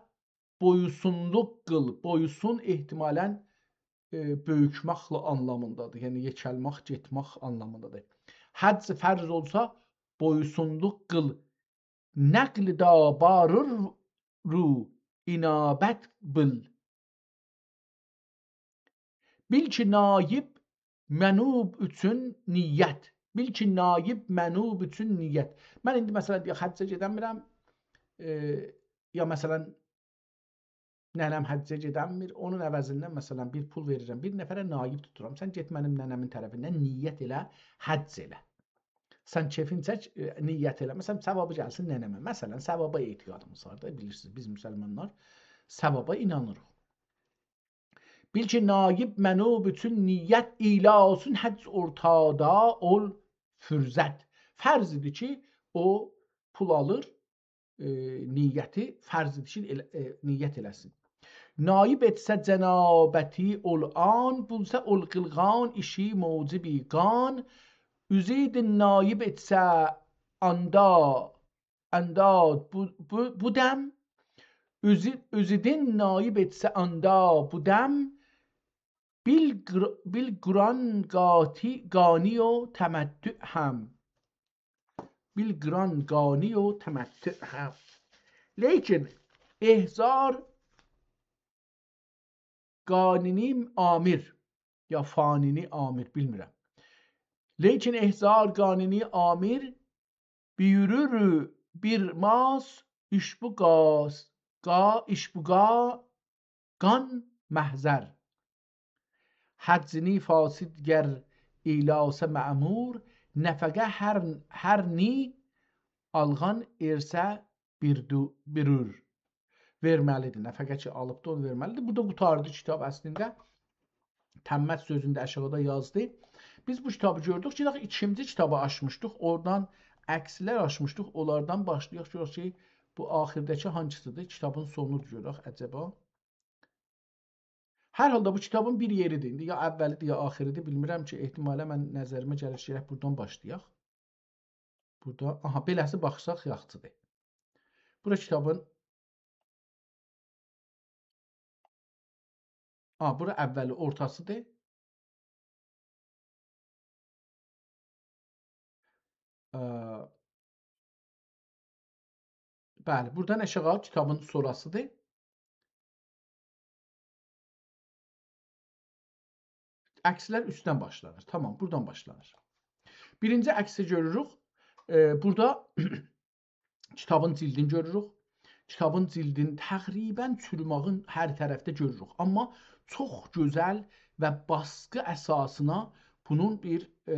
بویوسونلوق قیل. بویوسون احتمالاً، ائ، بؤیوکمکله آنلامیندادیر. یعنی، یئکلمک، گئتمک آنلامیندادیر. حج فرض اولسا، بویوسونلوق قیل. نقل دا باریر رو انابت بیل. بیل کی، نایب منوب اوچون نیت. بیل کی، نایب منوب اوچون نیت. من ایندی، مثلاً، دئیک، حجّه گئدنمیرم، ائ، یا، مثلاً، ننه‌م حجّه گئدنمیر، اونون عوضیندن، مثلاً، بیر پول وئریرم، بیر نفره نایب توتورام. سن گئت منیم ننه‌مین طرفیندن نیت ائله، حج ائله. سن کئفین چک، ائ، نیت ائله. مثلاً، ثوابی گلسین ننه‌مه. مثلاً، ثوابا اعتقادیمیز وار دا، بیلیرسینیز، بیز مسلمانلار ثوابا اینانیریق. بیل کی، نایب منوب اوچون نیت، ایلاسون حج اورتادا اول فرضت. فرض ایدی کی، او پول آلیر، ائ، نیتی فرض ایدی کی، ائل-، ائ، نیت ائله‌سین. نایب ائتسه جنابتی اول آن، بولسا اول قیلغان ایشی موجب قان. اوزیدین نایب ائتسه آندا، آندا بو، بو، بو دم. اوزی-، اوزیدین نایب ائتسه آندا بو دم. بیل قر-، بیل قرآن قاطی-، قانی و تمتع هم. بیل قرآن قانی و تمتع هم. لیکن احضار قانینی آمر، یا فانینی آمر، بیلمیرم. لیکن احضار قانینی آمر، بیورور بیر ماس، اشبوغاس، قا-، اشبوغا قان محضر. حجینی فاسد گر ایلاسه مأمور، نفقه هر، هر نی آلغان ارثه بیردو-، بیرور. وئرمه‌لیدیر. نفقه کی آلیبدی، اونو وئرمه‌لیدیر. بورادا قوتاردی کیتاب اصلینده. تمت سؤزونو ده آشاغیدا یازدی. بیز بو کیتابی گؤردوک کی، داخی ایکینجی کیتابی آچمیشدیق. اورادان عکسلر آچمیشدیق. اونلاردان باشلایاق. گؤرک کی، بو آخیرداکی هانسیدیر؟ کیتابین سونودور، گؤرک عجبا. هر حالدا بو کیتابین بیر یئریدیر. ایندی یا اولیدیر، یا آخیریدیر. بیلمیرم کی، احتمالا من نظریمه گلیر کی، گرک بورادان باشلایاق. بورادا، آها، بئله‌سی باخساق یاخشیدیر. بورا کیتابین، آ، بورا اولی، اورتاسیدیر. ا، بلی، بورادان آشاغی کیتابین سوراسیدیر. عکسلر اوستدن باشلانیر. تامام، بورادان باشلانیر. بیرینجی عکسی گؤروروک. ائ، بورادا کیتابین جیلدینی گؤروروک. کیتابین جیلدین تقریبا چوروماغین هر طرفده گؤروروک. آمما چوخ گؤزل و باسقی اساسینا بونون بیر، ائ،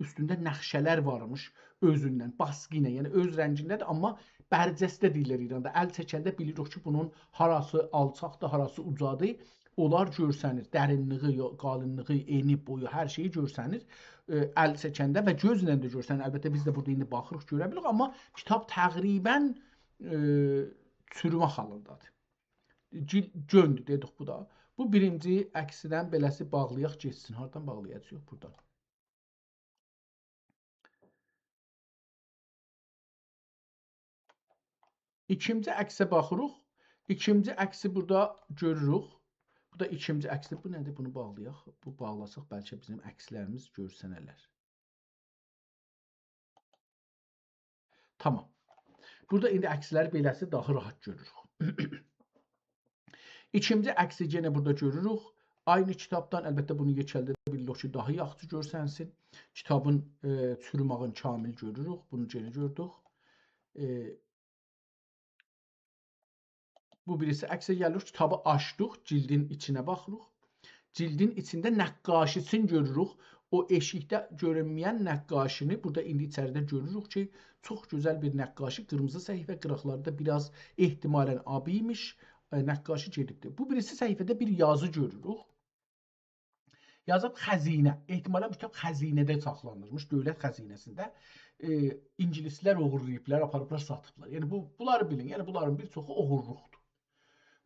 اوستونده نقشه‌لر وارمیش اؤزوندن، باسقی ایله، یعنی اؤز رنگینده‌دیر، آمما برجسته دئییرلر ایراندا. ال چکنده بیلیریک کی، بونون هاراسی آلچاقدیر، هاراسی اوجادیر. اونلار گؤرسنیر، درینلیگی، یو-، قالینلیگی، انی، بویو، هر شئیی گؤرسنیر، ائ، ال چکنده و گؤزله ده گؤرسنیر. البته، بیز ده بورادا ایندی باخیریق، گؤره بیلیریک، آمما کیتاب تقریبا، ائ، چورومه حالیندادیر. گیل-، گؤندور، دئدیک بو دا. بو بیرینجی عکسیدن بئله‌سی باغلایاق گئتسین. هاردان باغلایاجاغیق؟ بورادان. ایکینجی عکسه باخیریق. ایکینجی عکسی بورادا گؤروروک. بو دا ایکینجی عکسدیر. بو نه‌دیر؟ بونو باغلایاق. بو باغلاساق بلکه بیزیم عکسلریمیز گؤرسنه‌لر. تامام. بورادا ایندی عکسلری بئله‌سی داها راحت گؤروروک. ایکینجی عکسی یئنه بورادا گؤروروک. عینی کیتابدان، البته بونو یئکلده ده بیلیریک کی، داها یاخشی گؤرسنسین. کیتابین، ائ، چوروماغین کامل گؤروروک. بونو یئنه گؤردوک. ائ، بو بیریسی عکسه گلیریک. کیتابی آچدیق، جیلدین ایچینه باخیریق. جیلدین ایچینده نقاشی‌سینی گؤروروک. او ائشیکده گؤرونمه‌ین نقاشینی بورادا ایندی ایچریده گؤروروک کی، چوخ گؤزل بیر نقاشی، قیرمیزی صفحه، قیراقلاری دا بیر آز احتمالا آبی ایمیش، ائ، نقاشی گئدیبدیر. بو بیریسی صفحه‌ده بیر یازی گؤروروک. یازیب خزینه. احتمالا بو کیتاب خزینه‌ده ساخلانیرمیش، دؤولت خزینه‌سینده. ائ، اینگیلیسلر اوغورلاییبلار، آپاریبلار، ساتیبلار. یعنی بو، بونلاری بیلین. یعنی بونلارین بیر چوخو اوغورلوقدور.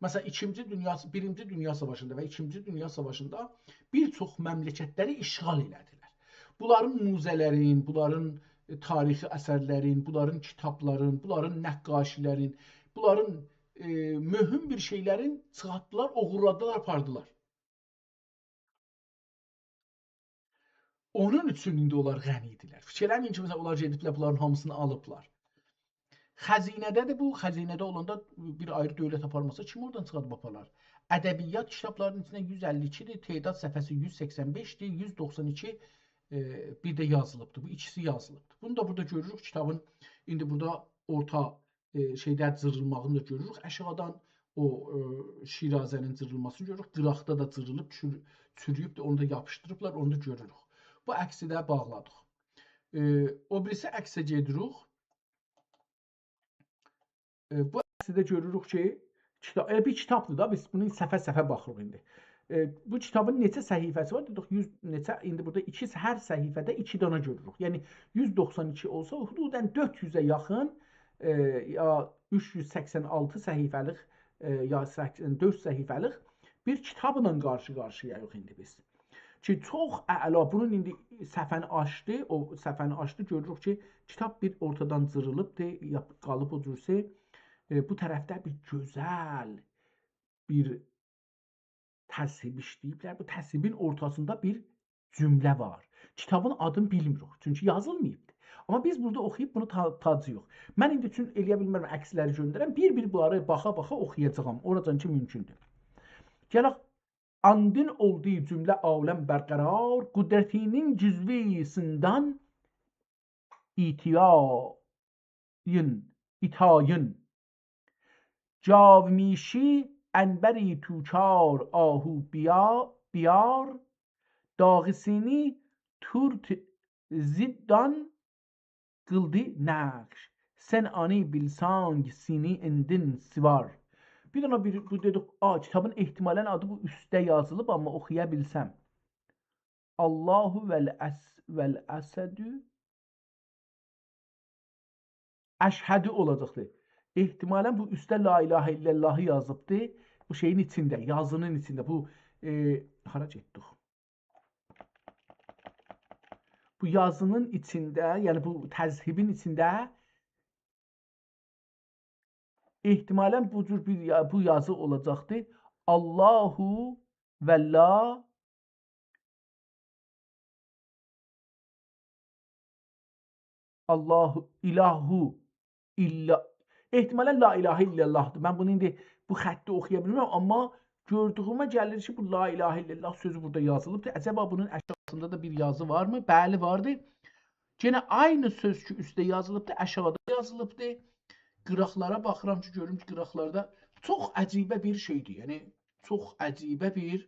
مثلا، ایکینجی دونیا، بیرینجی دونیا ساواشیندا و ایکینجی دونیا ساواشیندا بیر چوخ مملکتلری اشغال ائله‌دیلر. بونلارین موزه‌لرین، بونلارین، ائ، تاریخی اثرلرین، بونلارین کیتابلارین، بونلارین نقاشی‌لرین، بونلارین، ائ، مهم بیر شئیلرین چیخارتدیلار، اوغورلادیلار، آپاردیلار. اونون اوچون ایندی اونلار غنی ایدیلر. فیکیر ائله‌مه‌یین کی، مثلا، اونلار گئدیبلر، بونلارین هامیسینی آلیبلار. خزینه‌ده‌دیر بو. خزینه‌ده اولاندا بیر آیری دؤولت آپارماسا، کیم اورادان چیخاردیب آپارار؟ ادبیات کیتابلارینین ایچینده یوز اللی ایکی‌دیر، تعداد صفحه‌سی یوز سکسن بئشدیر، یوز دوخسان ایکی، ائ، بیر ده یازیلیبدیر. بو ایکیسی یازیلیبدیر. بونو دا بورادا گؤروروک، کیتابین ایندی بورادا اورتا، ائ، شئیده جیریلماغینی دا گؤروروک. آشاغیدان او، ائ، شیرازه‌نین جیریلماسینی گؤروروک. قیراقدا دا جیریلیب، چور-، چورویوبدور، اونو دا یاپیشدیریبلار، اونو دا گؤروروک. بو عکسی ده باغلادیق. ائ، او بیریسی عکسه گئدیریک. ائ، بو عکسده گؤروروک کی، کیتا-، ائله بیر کیتابدیر دا، بیز بونو صفحه-صفحه باخیریق ایندی. ائ، بو کیتابین نئچه صفحه‌سی وار؟ دئدیک، یوز نئچه، ایندی بورادا ایکی، هر صفحه‌ده ایکی دانا گؤروروک. یعنی، یوز دوخسان ایکی اولسا، حدوداً دؤرد یوزه یاخین، ائ، یا اوچ یوز سکسن آلتی صفحه‌لیک، ائ، یا سکسن دؤرد صفحه‌لیک بیر کیتابلا قارشی-قارشییاییق ایندی بیز. کی، چوخ اعلا. بونون ایندی صفحه‌نی آچدی، او صفحه‌نی آچدی، گؤروروک کی، کیتاب بیر اورتادان جیریلیبدیر، یاپ-، قالیب او جورسه. ائ، بو طرفده بیر گؤزل، بیر تذهیب ایشله‌ییبلر. بو تذهیبین اورتاسیندا بیر جمله وار. کیتابین آدینی بیلمیریک، چونکی یازیلماییبدیر. آمما بیز بورادا اوخویوب بونو تا-، تاجییوق. من ایندی چون ائلیه بیلمرم عکسلری گؤندرم، بیر-بیر بونلاری باخا-باخا اوخویاجاغام، اوراجان کی مومکوندور. گلک، آندین اولدو جمله عالم برقرار، قدرتینین جزوی سندان ایتایین، ایتایین. جاومیشی عنبری توکار آهو بیا-، بیار، داغی‌سینی تورت زیدان قیلدی نقش. سن آنی بیلسانگ سینی اندین سیوار. بیر دنه بیر، بو دئدیک، آ، کیتابین احتمالاً آدی بو اوسته یازیلیب، آمما اوخویا بیلسم. الله والأس-، والأسد اشهد اولاجاقدی. احتمالاً بو اوسته لا اله الا اللهی یازیبدی. بو شئیین ایچینده، یازینین ایچینده. بو، ائ، هارا گئتدیک؟ بو یازینین ایچینده، یعنی بو تذهیبین ایچینده احتمالاً بو جور بیر یا-، بو یازی اولاجاقدی. الله و لا، الله اله الا، احتمالاً لا اله الا اللهدیر. من بونو ایندی بو خطی اوخویا بیلمیرم، آمما گؤردویومه گلیر کی، بو لا اله الا الله سؤزو بورادا یازیلیبدیر. عجبا بونون آشاغیسیندا دا بیر یازی وارمی؟ بلی، واردی. یئنه عینی سؤز کی، اوسته یازیلیبدی، آشاغیدا یازیلیبدی. قیراقلارا باخیرام کی، گؤروم کی، قیراقلاردا چوخ عجیبه بیر شئیدیر. یعنی، چوخ عجیبه بیر،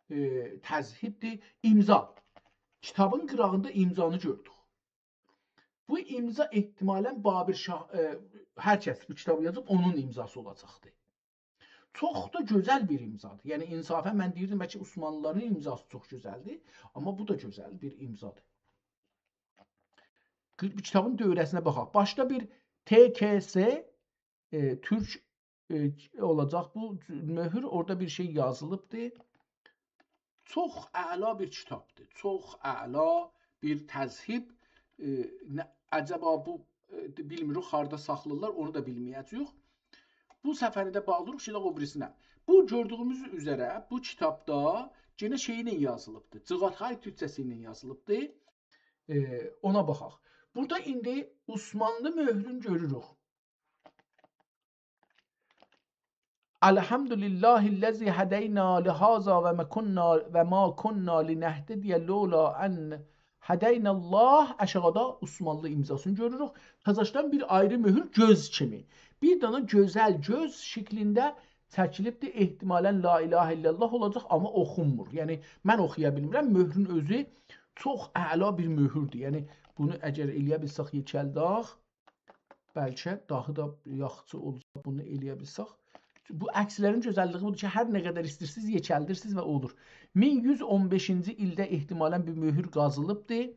ائ، تذهیبدیر. امضا. کیتابین قیراغیندا امضانی گؤردوک. بو امضا احتمالاً بابر شاه، ائ، هر کس بو کیتابی یازیب، اونون امضاسی اولاجاقدی. چوخ دا گؤزل بیر امضادیر. یعنی، انصافاً من دئییردیم، بلکه عثمانلی‌لارین امضاسی چوخ گؤزلدیر، آمما بو دا گؤزل بیر امضادیر. بو کیتابین دؤوره‌سینه باخاق. باشدا بیر ت ک س، ائ، تورک، ائ، اولاجاق بو مؤهور، اورادا بیر شئی یازیلیبدیر. چوخ اعلا بیر کیتابدیر. چوخ اعلا بیر تذهیب. ائ، نه، عجبا بو، ائ، بیلمیریک، هاردا ساخلاییرلار، اونو دا بیلمه‌یه‌جه‌ییک. بو صفحه‌نی ده باغلاییریق، گئدک او بیریسینه. بو گؤردویوموز اوزره، بو کیتابدا یئنه شئی ایله یازیلیبدیر. جیغات‌های تورکجه‌سی ایله یازیلیبدیر. ائ، اونا باخاق. بورادا ایندی عثمانلی مؤهرون گؤروروک. الحمد لله الذی هدینا لهذا و ما کنا، و ما کنا لنهتدی لولا ان هدینا الله. آشاغیدا عثمانلی امضاسینی گؤروروک. تازاشدان بیر آیری مؤهور گؤز کیمی. بیر دنه گؤزل گؤز شکلینده چکیلیبدیر. احتمالاً لا اله الا الله اولاجاق، آمما اوخونمور. یعنی، من اوخویا بیلمیرم. مؤهرون اؤزو چوخ اعلا بیر مؤهوردور. یعنی، بونو اگر ائلیه بیلسک، یئکلدک، بلکه داها دا یاخشی اولاجاق بونو ائلیه بیلسک. بو عکسلرین گؤزللیگی بودور کی، هر نه قدر ایسته‌ییرسینیز، یئکلدیرسینیز و اولور. مین یوز اون بئشینجی ایلده احتمالاً بیر مؤهور قازیلیبدیر.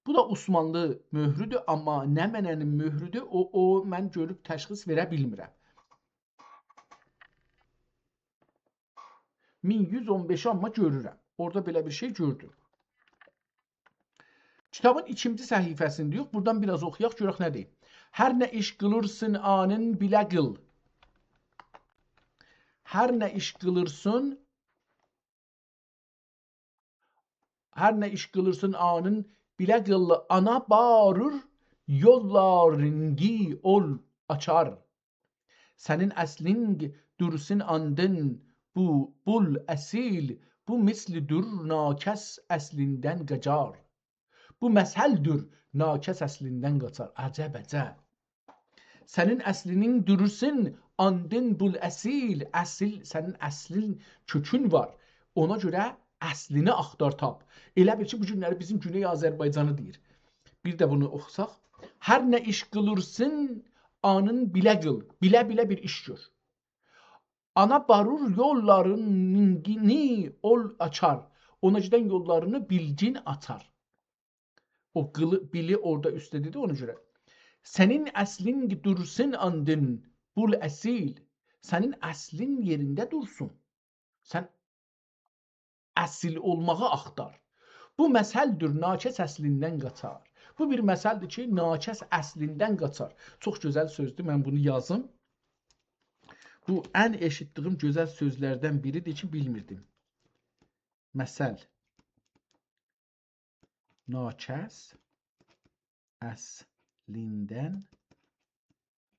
بو دا عثمانلی مؤهرودور، آمما نمنه‌نین مؤهرودور، او، او من گؤروب تشخیص وئره بیلمیرم. مین یوز اون بئشی آمما گؤرورم. اورادا بئله بیر شئی گؤردوم. کیتابین ایکینجی صفحه‌سینی دئییریک. بورادان بیر آز اوخویاق، گؤرک نه دئییر. هر نه ایش قیلیرسین آنین بیله قیل. هر نه ایش قیلیرسین، هر نه ایش قیلیرسین آنین بیله قیل، آنا بارور یوللارینگی اول آچار. سنین اصلینگ دورسون آندین بو بول اصیل، بو مثلدور ناکس اصلیندن قاچار. بو مثلدور ناکس اصلیندن قاچار. عجب، عجب. سنین اصلینین دورسون آندین بول اصیل. اصیل، سنین اصلین، کؤکون وار. اونا گؤره اصلینی آختار تاپ. ائله بیل کی، بو گونلری بیزیم گونئی آذربایجانی دئییر. بیر ده بونو اوخوساق. هر نه ایش قیلیرسین، آنین بیله قیل. بیله-بیله بیر ایش گؤر. آنا بارور یوللارینگی اول آچار. اونا گئدن یوللارینی بیلگین آچار. او قیلی، بیلی اورادا اوسته دئدی، اونا گؤره. سنین اصلینگ دورسون آندین بول اصیل. سنین اصلین یئرینده دورسون. سن اصیل اولماغی آختار. بو مثلدور ناکس اصلیندن قاچار. بو بیر مثلدیر کی، ناکس اصلیندن قاچار. چوخ گؤزل سؤزدور، من بونو یازیم. بو ان ائشیتدیگیم گؤزل سؤزلردن بیریدیر کی، بیلمیردیم. مثل: ناکس اصلیندن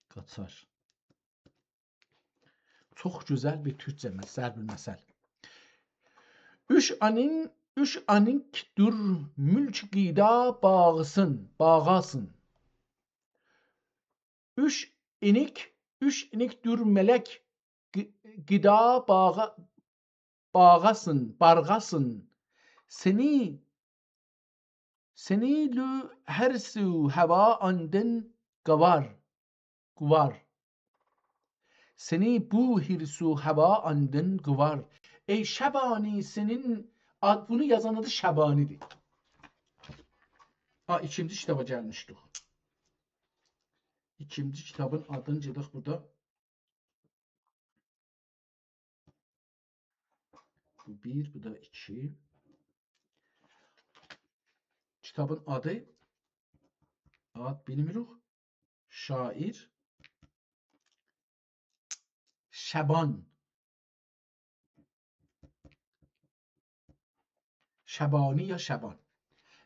قاچار. چوخ گؤزل بیر تورکجه مس-، ضرب‌المثل. اوچ آنین، اوچ آنین دور مولک قیدا باغاسین، باغاسین. اوچ اینیک، اوچ اینیک دور مولک قی-، قیدا باغا-، باغاسین، بارغاسین. سنی، سنی لو هر سو هوا آندین قوار، قوار. سنی بو هر سو هوا آندین قوار. ای شبانی سنین آد-، بونو یازان آدی شبانی‌دیر. ها، ایکینجی کیتابا گلمیشدیک. ایکینجی کیتابین آدینی گئدک بورادا. بو بیر، بو دا ایکی. کیتابین آدی، آد بیلمیریک. شاعر شبان. شبانی یا شبان.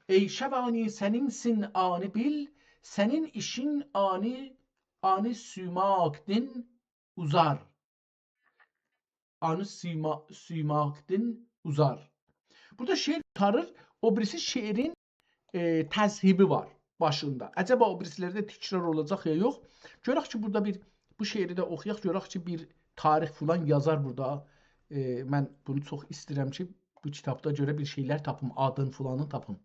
ای شبانی، سنین سین آنی بیل، سنین ایشین آنی، آنی سوماکدین اوزار. آنی سوما-، سوماکدین اوزار. بورادا شعر قوتاریر، او بیریسی شعرین، ائ، تذهیبی وار باشیندا. عجبا او بیریسی‌لری ده تکرار اولاجاق یا یوخ؟ گؤرک کی، بورادا بیر، بو شعری ده اوخویاق، گؤرک کی، بیر تاریخ فلان یازار بورادا. ائ، من بونو چوخ ایسته‌ییرم کی، بو کیتابدا گؤره بیر شئیلر تاپیم، آدین فلانین تاپیم.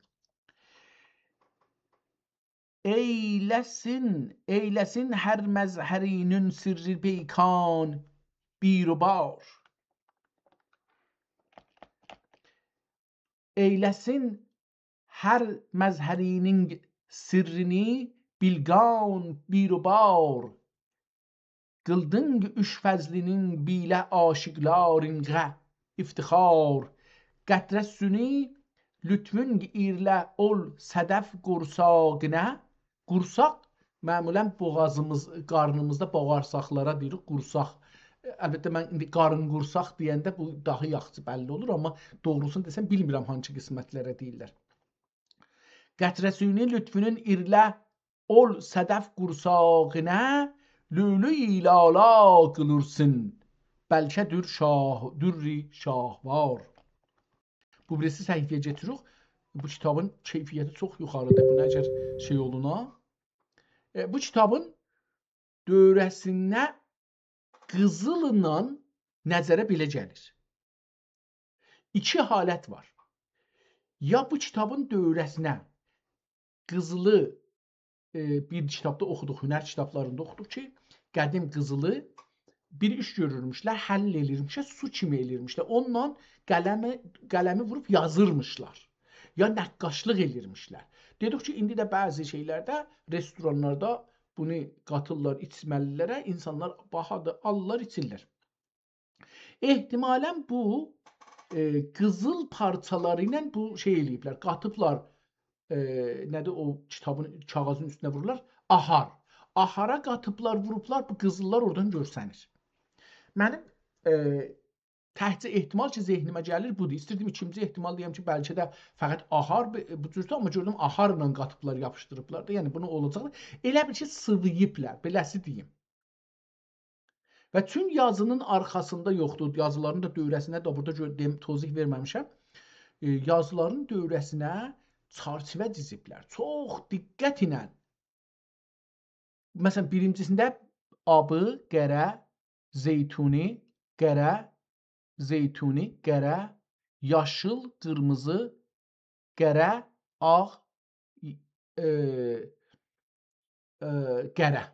ائیله‌سین، ائیله‌سین هر مظهرینین سرّی بیگان بیر و بار. ائیله‌سین هر مظهرینین سرّینی بیگان بیر و بار. قیلدینگ اوچ فضلینین بیله عاشیقلارینقه افتخار. قطره‌سونی لطفونگ ایرله اول صدف قورساغینه. قورساق، معمولاً بوغازیمیز، قارنیمیزدا باغارساقلارا دئییریک قورساق. البته، من ایندی قارین قورساق دئینده بو داها یاخشی بللی اولور، آمما دوغروسونو دئسم، بیلمیرم هانسی قسمتلره دئییرلر. قطره‌سونی لطفونون ایرله اول صدف قورساغینه، لؤلؤی لالا قیلیرسین، بلکه دور شاه، دُرّ شاهوار. بو بیریسی صفحه‌یه کئچیریک. بو کیتابین کیفیتی چوخ یوخاریدیر. بونو اگر شئی اولونا، ائ، بو کیتابین دؤوره‌سینده قیزیللا نظره بئله گلیر. ایکی حالت وار. یا بو کیتابین دؤوره‌سینه قیزیلی، ائ، بیر کیتابدا اوخودوق، هنر کیتابلاریندا اوخودوق کی، قدیم قیزیلی بیر ایش گؤرورموشلر، حل ائلیرمیشلر، سو کیمی ائلیرمیشلر. اونونلا قلمی، قلمی ووروب یازیرمیشلار. یا نقاشلیق ائلیرمیشلر. دئدیک کی، ایندی ده بعضی شئیلرده، رستورانلاردا بونو قاتیرلار ایچمه‌لی‌لره، اینسانلار باهادیر، آلیرلار، ایچیرلر. احتمالاً بو، ائ، قیزیل پارچالاری ایله بو شئی ائله‌ییبلر، قاتیبلار، ائ، نه‌دیر او کیتابین، کاغیذین اوستونه وورورلار، آهار. آهارا قاتیبلار، ووروبلار، بو قیزیللار اورادان گؤرسنیر. منیم، ائ، تکجه احتمال کی، ذهنیمه گلیر، بودور. ایستیردیم ایکینجی احتمال دئیم کی، بلکه ده فقط آهار بو، بو جوردور، آمما گؤردوم، آهارلا قاتیبلار، یاپیشدیریبلار دا. یعنی، بونو اولاجاق. ائله بیل کی، سیلاییبلار، بئله‌سی دئییم. و چون یازینین آرخاسیندا یوخدور، یازیلارین دا دؤوره‌سینه ده بورادا گؤر-، دئم-، توضیح وئرمه‌میشم. ائ، یازیلارین دؤوره‌سینه چرچیوه جیزیبلر. چوخ دقت ایله. مثلاً، بیرینجیسینده آبی، قره، زیتونی، قره، زیتونی، قره، یاشیل، قیرمیزی، قره، آغ، ائ، ائ، قره.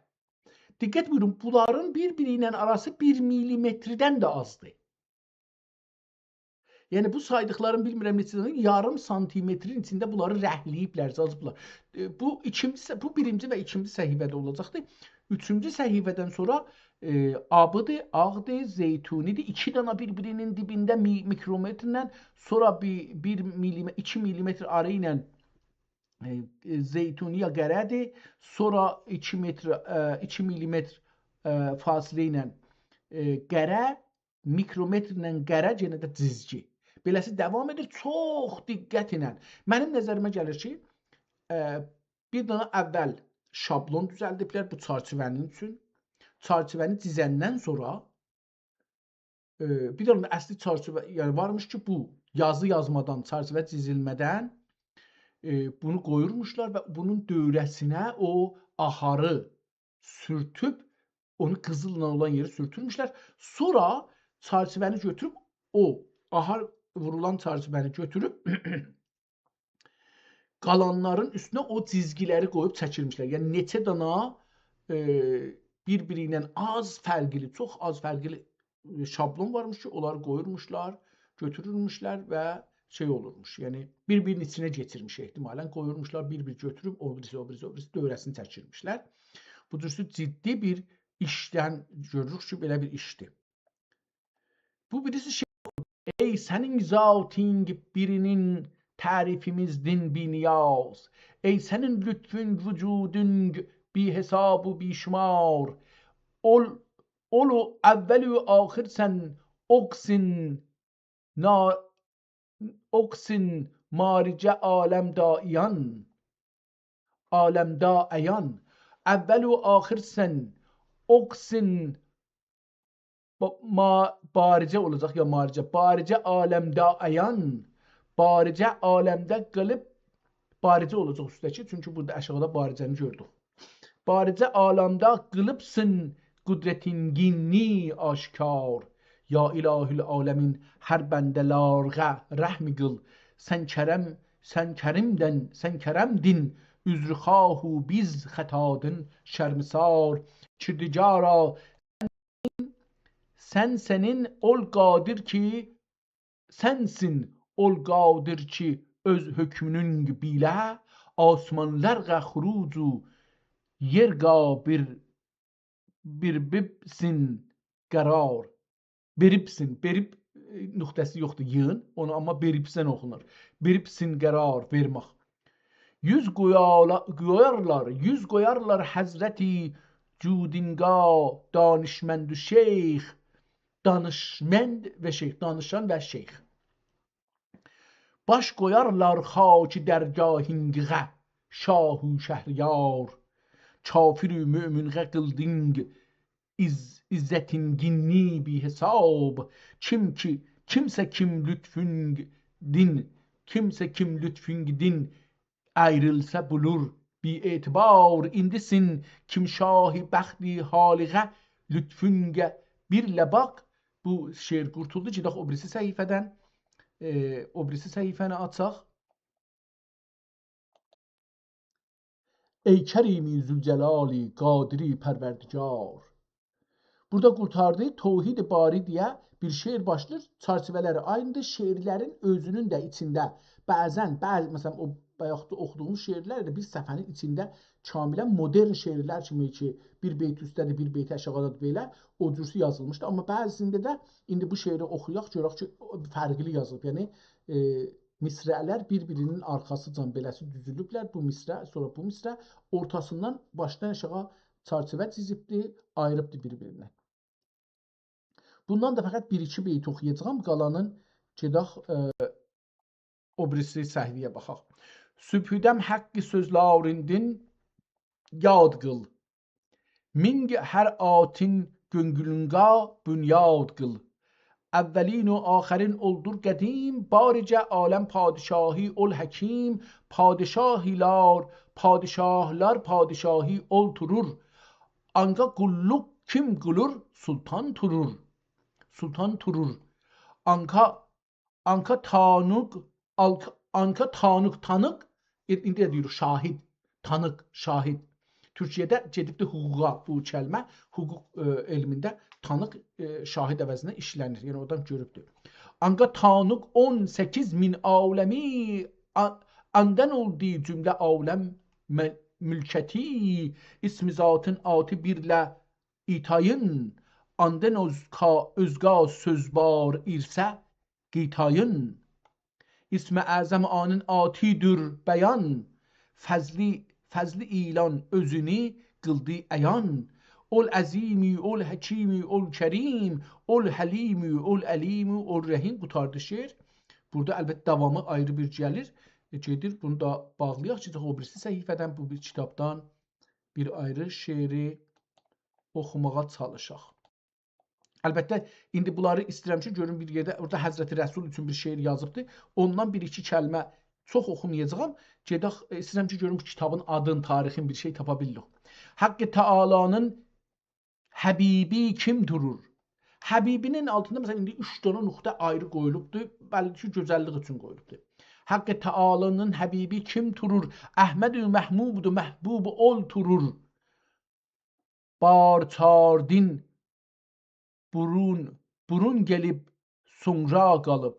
دقت بویورون، بونلارین بیر-بیری ایله آراسی بیر میلیمتردن ده آزدیر. یعنی، بو سایدیقلارین بیلمیرم نئچه دنه، یاریم سانتیمترین ایچینده بونلاری رنگله‌ییبلر، جازیبلار. ائ، بو ایکینجی ص-، بو بیرینجی و ایکینجی صفحه‌ده اولاجاقدیر. اوچونجو صفحه‌دن سونرا، ائ، آبیدیر، آغدیر، زیتونی‌دیر. ایکی دنه بیر-بیرینین دیبینده می-، میکرومترله، سونرا بیر، بیر میلیمه-، ایکی میلیمتر آرا ایله، ائ، ائ، زیتونی یا قره‌دیر. سونرا ایکی متر، ائ، ایکی میلیمتر، ائ، فاصله ایله ائ، قره، میکرومترله قره، یئنه ده جیزگی. بئله‌سی داوام ائدیر، چوخ دقت ایله. منیم نظریمه گلیر کی، ائ، بیر دنه اول شابلون دوزلدیبلر بو چرچیوه‌نین اوچون. چرچیوه‌نی جیزندن سونرا، ائ، بیر دنه ده اصلی چرچیوه، یعنی وارمیش کی، بو یازی یازمادان، چرچیوه جیزیلمه‌دن، ائ، بونو قویورموشلار و بونون دؤوره‌سینه او آهاری سورتوب، اونو قیزیللا اولان یئری سورتورموشلر. سونرا چرچیوه‌نی گؤتوروب، او آهار وورولان چرچیوه‌نی گؤتوروب، قالانلارین اوستونه او جیزگیلری قویوب چکیرمیشلر. یعنی نئچه دانا، ائ، بیر-بیری ایله آز فرقلی، چوخ آز فرقلی، ائ، شابلون وارمیش کی، اونلاری قویورموشلار، گؤتورورموشلر و شئی اولورموش. یعنی بیر-بیرینین ایچینه کئچیرمیش احتمالاً، قویورموشلار، بیر-بیر گؤتوروب او بیریسی، او بیریسی، او بیریسی دؤوره‌سینی چکیرمیشلر. بو جورسو جدی بیر ایشدن گؤروروک کی، بئله بیر ایشدیر. بو بیریسی شئی، ای سنین ذاتین بیرینین تعریفیمیزدین بی‌نیاز. ای سنین لطفون وجودون بی‌حساب و بی‌شمار. اول، اول و اول و آخرسن، اوکسین، نا-، اوکسین مارجه عالمدا عیان. عالمدا عیان. اول و آخرسن، اوکسین، با-، ما-، بارجه اولاجاق یا مارجه. بارجه عالمدا عیان. بارجه عالمده قیلیب، بارجه اولاجاق اوستده‌کی، چونکی بورادا آشاغیدا بارجه‌نی گؤردوک. بارجه عالمده قیلیبسین قدرتین گینی آشکار. یا اله العالمین، هر بنده لاغره رحم قیل. سن کرم، سن کریمدن، سن کرمدین عذرخواه و بیز خطادین شرمسار. کردگارا، سن، سنین اول قادر کی، سنسین اول قادر کی، اؤز حکمونون بیله، آسمانلارغا خروج و یئرغا بیر، بیر بیبسین قرار. بئریبسین، بئریب، ائ، نقطه‌سی یوخدور، ییغین. اونو آمما بئریبسن اوخونور. بئریبسین قرار وئرمک. یوز قویالا-، قویارلار، یوز قویارلار حضرتی جودینقا دانشمند و شیخ. دانشمند و شیخ، دانشان و شیخ. باش قویارلار خاک درگاهینقه، شاه و شهریار. کافر و مؤمنغه قیلدینق عز-، عزتین گینی بی‌حساب. کیم کی، کیمسه کیم لطفوندین، کیمسه کیم لطفوندین آیریلسا بولور بی‌اعتبار. ایندی سن کیم شاه بخت حالغه، لطفونقه بیر لباق. بو شعر قورتولدو. گئدک او بیریسی صفحه‌دن، ائ، او بیریسی صفحه‌نی آچاق. ای کریمی ذوالجلال قادر پروردگار. بورادا قورتاردی. توحید باری دئیه بیر شعر باشلاییر. چرچیوه‌لری آیریندی. شعرلرین اؤزونون ده ایچینده بعضاً، بعضی، مثلاً، او بایاق اوخودوغوموز شعرلر ده بیر صفحه‌نین ایچینده کاملاً مدرن شعرلر کیمی کی، بیر بیت اوستده‌دیر، بیر بیت آشاغیدادیر بئله، او جورسو یازیلمیشدی. آمما بعضی‌سینده ده ایندی بو شعری اوخویاق، گؤرک کی، فرقلی یازیلیب. یعنی، ائ، مصرع‌لر بیر-بیرینین آرخاسیجان بئله‌سی دوزولوبلر. بو مصرع، سونرا بو مصرع، اورتاسیندان باشدان آشاغی چرچیوه جیزیبدی، آییریبدی بیر-بیریندن. بوندان دا فقط بیر-ایکی بیت اوخویاجاغام، قالانین گئدک، ائ، او بیریسی صفحه‌یه باخاق. سوبه‌دن حقی سؤزلریندن یاد قیل. مینگ هر آتین گؤنگولونقا بنیاد قیل. اولین و آخرین اولدور قدیم، بارجه عالم پادشاهی اول حکیم. پادشاهیلار، پادشاهلار پادشاهی اولتورور. آنقا قوللوق کیم قیلیر؟ سلطان تورور. سلطان تورور. آنقا، آنقا تانیق، آلق-، آنقا تانیق، تانیق، ائ، ایندی ده دئییریک شاهد، تانیق، شاهد. تورکیه‌ده گئدیبدی حقوقا بو کلمه، حقوق، ائ، علمینده تانیق، ائ، شاهد عوضینه ایشله‌نیر. یعنی، اورادان گؤروبدور. آنقا تانیق اون سککیز مین عالمی، آ-، آندان اولدو جمله عالم م-، ملکتی، اسم ذاتین آتی بیرله ایتایین، آندان اؤزگا، اؤزگا سؤز بار ایرسه قیتایین. اسم اعظم آنین آتی‌دیر بیان، فضلی، فضلی ایلان اؤزونو قیلدی عیان. اول عظیمی، اول حکیمی، اول کریم، اول حلیمی، اول علیمی، اول رحیم. قوتاردی شعر. بورادا البته داوامی آیری بیر گلیر. ائ، گئدیر، بونو دا باغلایاق کی، او بیریسی صفحه‌دن، بو بیر کیتابدان بیر آیری شعری اوخوماغا چالیشاق. البته، ایندی بونلاری ایسته‌ییرم کی، گؤروم بیر یئرده، اورادا حضرت رسول اوچون بیر شعر یازیبدی. اوندان بیر-ایکی کلمه، چوخ اوخومایاجاغام. گئدک، ائ، ایسته‌ییرم کی، گؤروم کیتابین آدین، تاریخین بیر شئی تاپا بیلیریک. حق تعالی‌نین حبیبی کیم دورور؟ حبیبی‌نین آلتیندا، مثلا، ایندی اوچ دنه نقطه آیری قویولوبدور. بللی کی، گؤزللیک اوچون قویولوبدور. حق تعالی‌نین حبیبی کیم دورور؟ احمد محمود، محبوب اول دورور. بارچاردین بورون، بورون گلیب سونرا قالیب.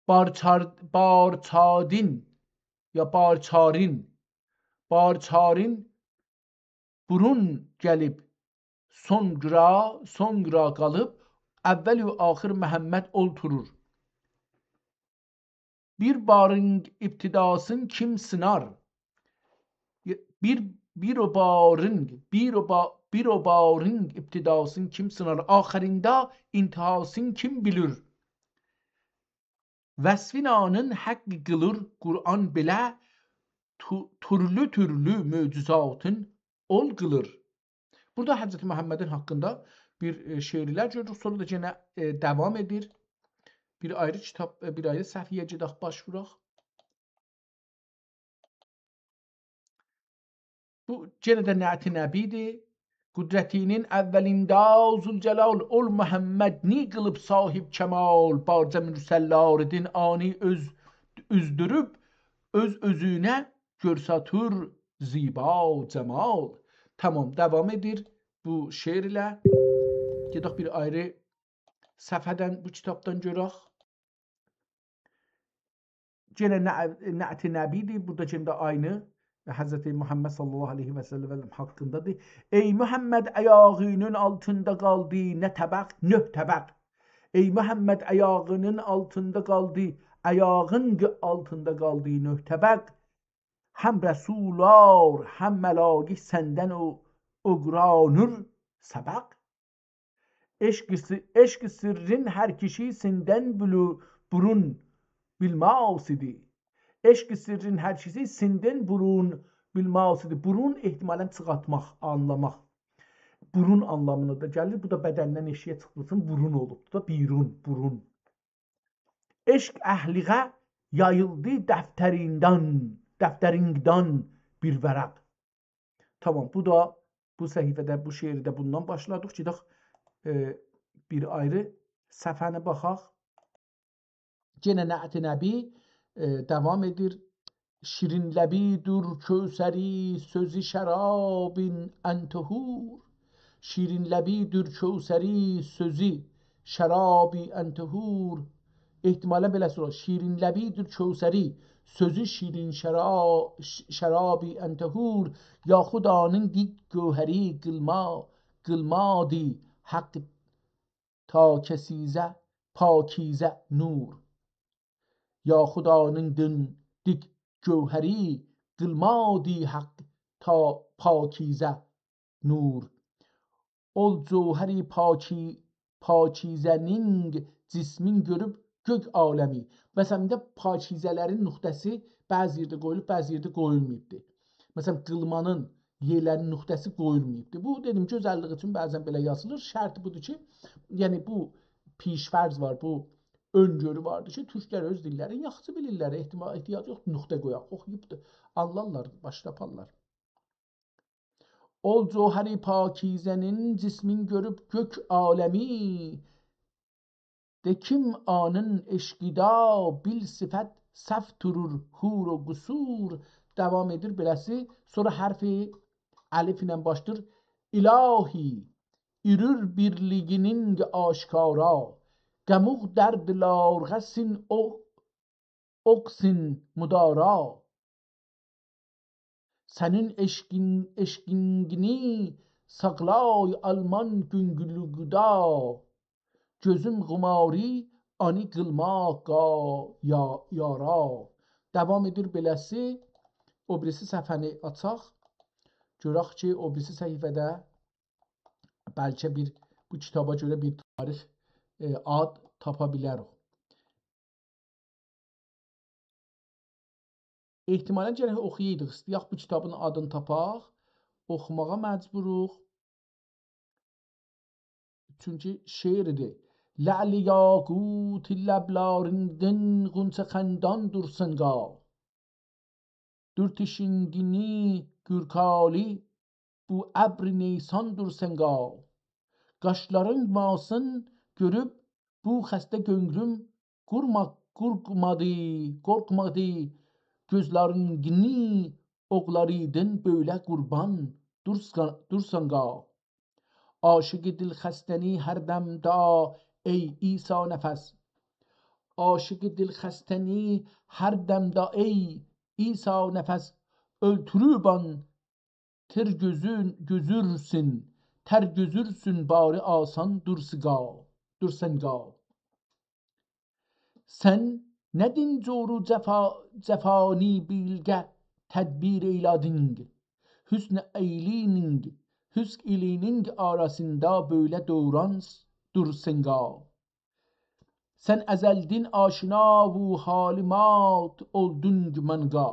بارچار-، بارچادین یا بارچارین، بارچارین بورون گلیب سونرا، سونرا قالیب، اول و آخر محمد اول دورور. بیر بارین ابتداسین کیم سینار؟ بیر، بیر او بارین، بیر او با-، بیر او بارین ابتداسین کیم سینار؟ آخریندا انتهاسین کیم بیلیر؟ وصفینانین حق قیلیر قرآن بئله، تو-، تورلو-تورلو معجزاتین اول قیلیر. بورادا حضرت محمدین حاقیندا بیر، ائ، شعرلر گؤروروک. سونرا دا یئنه، ائ، داوام ائدیر. بیر آیری کیتاب، ائ، بیر آیری صفحه‌یه گئدک، باش ووراق. بو یئنه ده نعت نبی‌دیر. قدرتی‌نین اولیندا ذوالجلال اول محمد نی قیلیب صاحب کمال، بارجا مرسل‌لردن آنی اوز-، اوزدوروب، اؤز اؤزونه گؤرستور زیبا جمال. تمام، داوام ائدیر بو شعر ایله. گئدک بیر آیری صفحه‌دن بو کیتابدان گؤرک. یئنه نع-، نعت نبی‌دیر. بورادا یئنه ده عینی حضرت محمد صلی الله علیه و سلم حاقیندادیر. ای محمد، آیاغینین آلتیندا قالدی نه طبق، نه طبق. ای محمد، آیاغینین آلتیندا قالدی، آیاغین ق-، آلتیندا قالدی نه طبق. هم رسول‌لار، هم ملائک سندن او، اوغرانیر سبق. عشق سی-، عشق سرّین هر کیشی سندن بلو-، برون بیلماس ایدی. عشق سرّین هر کیشی سندن برون بیلماس ایدی. برون احتمالاً چیخارتماق، آنلاماق. برون آنلامینا دا گلیر. بو دا بدندن ائشیگه چیخدیغی اوچون برون اولوبدور دا. بیرون، برون. عشق اهلیغه یاییلدی دفتریندن، دفترینگدن بیر ورق. تمام، بو دا، بو صفحه‌ده، بو شعری ده بوندان باشلادیق. گئدک، ائ، بیر آیری صفحه‌نی باخاق. یئنه نعت نبی، ائ، داوام ائدیر. شیرین لبی‌دیر کوثری، سؤزو شرابی ان طهور. شیرین لبی‌دیر کوثری، سؤزو شرابی ان طهور. احتمالاً بئله‌سی اولار. شیرین لبی‌دیر کوثری، سؤزو شیرین شرا-، ش-، شرابی ان طهور. یا خدانین دید گوهری قیلما-، قیلمادی حق تا کسیزه، پاکیزه نور. یا خدانین دین-، دید گوهری قیلمادی حق تا پاکیزه نور. اول جوهر پاکی-، پاکیزه‌نین جسمین گؤروب گؤک عالمی. مثلاً، ایندی پاکیزه‌لرین نقطه‌سی بعضی یئرده قویولوب، بعضی یئرده قویولماییبدیر. مثلاً، قیلمانین، یئرلرین نقطه‌سی قویولماییبدیر. بو، دئدیم، گؤزللیک اوچون بعضاً بئله یازیلیر. شرطی بودور کی، یعنی بو پیش‌فرض وار، بو اؤن‌گؤرو واردیر کی، تورکلر اؤز دیللرینی یاخشی بیلیرلر. احتما-، احتیاج یوخدور نقطه قویاق. اوخویوبدور، آنلارلار، باش تاپارلار. اول جوهر پاکیزه‌نین جسمین گؤروب گؤک عالمی، ده کیم آنین عشقیدا بیل صفت صف دورور حور و قصور. داوام ائدیر بئله‌سی. سونرا حرف الف ایله باشلاییر. الهی، ایرور بیرلیگینین آشکارا، قموق درد لارغه سین او اوکسین مدارا. سنین عشقین-، عشقینگینی ساقلای آلمان گونگولوگودا. گؤزوم قوماری آنی قیلماقا یا-، یارا. داوام ائدیر بئله‌سی. او بیریسی صفحه‌نی آچاق. گؤرک کی، او بیریسی صفحه‌ده بلکه بیر، بو کیتابا گؤره بیر تاریخ، ائ، آد تاپا بیلریک. احتمالاً گرک اوخویایدیق، ایسته‌یک بو کیتابین آدینی تاپاق، اوخوماغا مجبوروق. چونکی شعردیر. «لعل یاقوت لب‌لاریندن غنچه خندان دور سنگا. درد شیرینی گورکالی بو ابر نیسان دور سنگا. قاشلارین ماسین گؤروب بو خسته گؤنلوم قورما-، قورقمادی، قورقمادی. گؤزلرینی اوغلاریدین بؤیله قوربان دور سا-، دور سنگا. عاشق دل‌خسته‌نی هر دمدا، ای عیسی نفس. عاشق دل‌خسته‌نی هر دمدا، ای عیسی نفس. اؤلتوروبان تر گؤزون، گؤزورسون، تر گؤزورسون باری آسان دور سنگا، دور سنگا. سن نه دین جور و جفا، جفانی بیلگه تدبیر ائیله‌دینگ. حسن ایلینین، حسن ایلینین آراسیندا بؤیله دوران دور سنگا. سن ازلدین آشنا بو حالیمات اولدونگ منگا.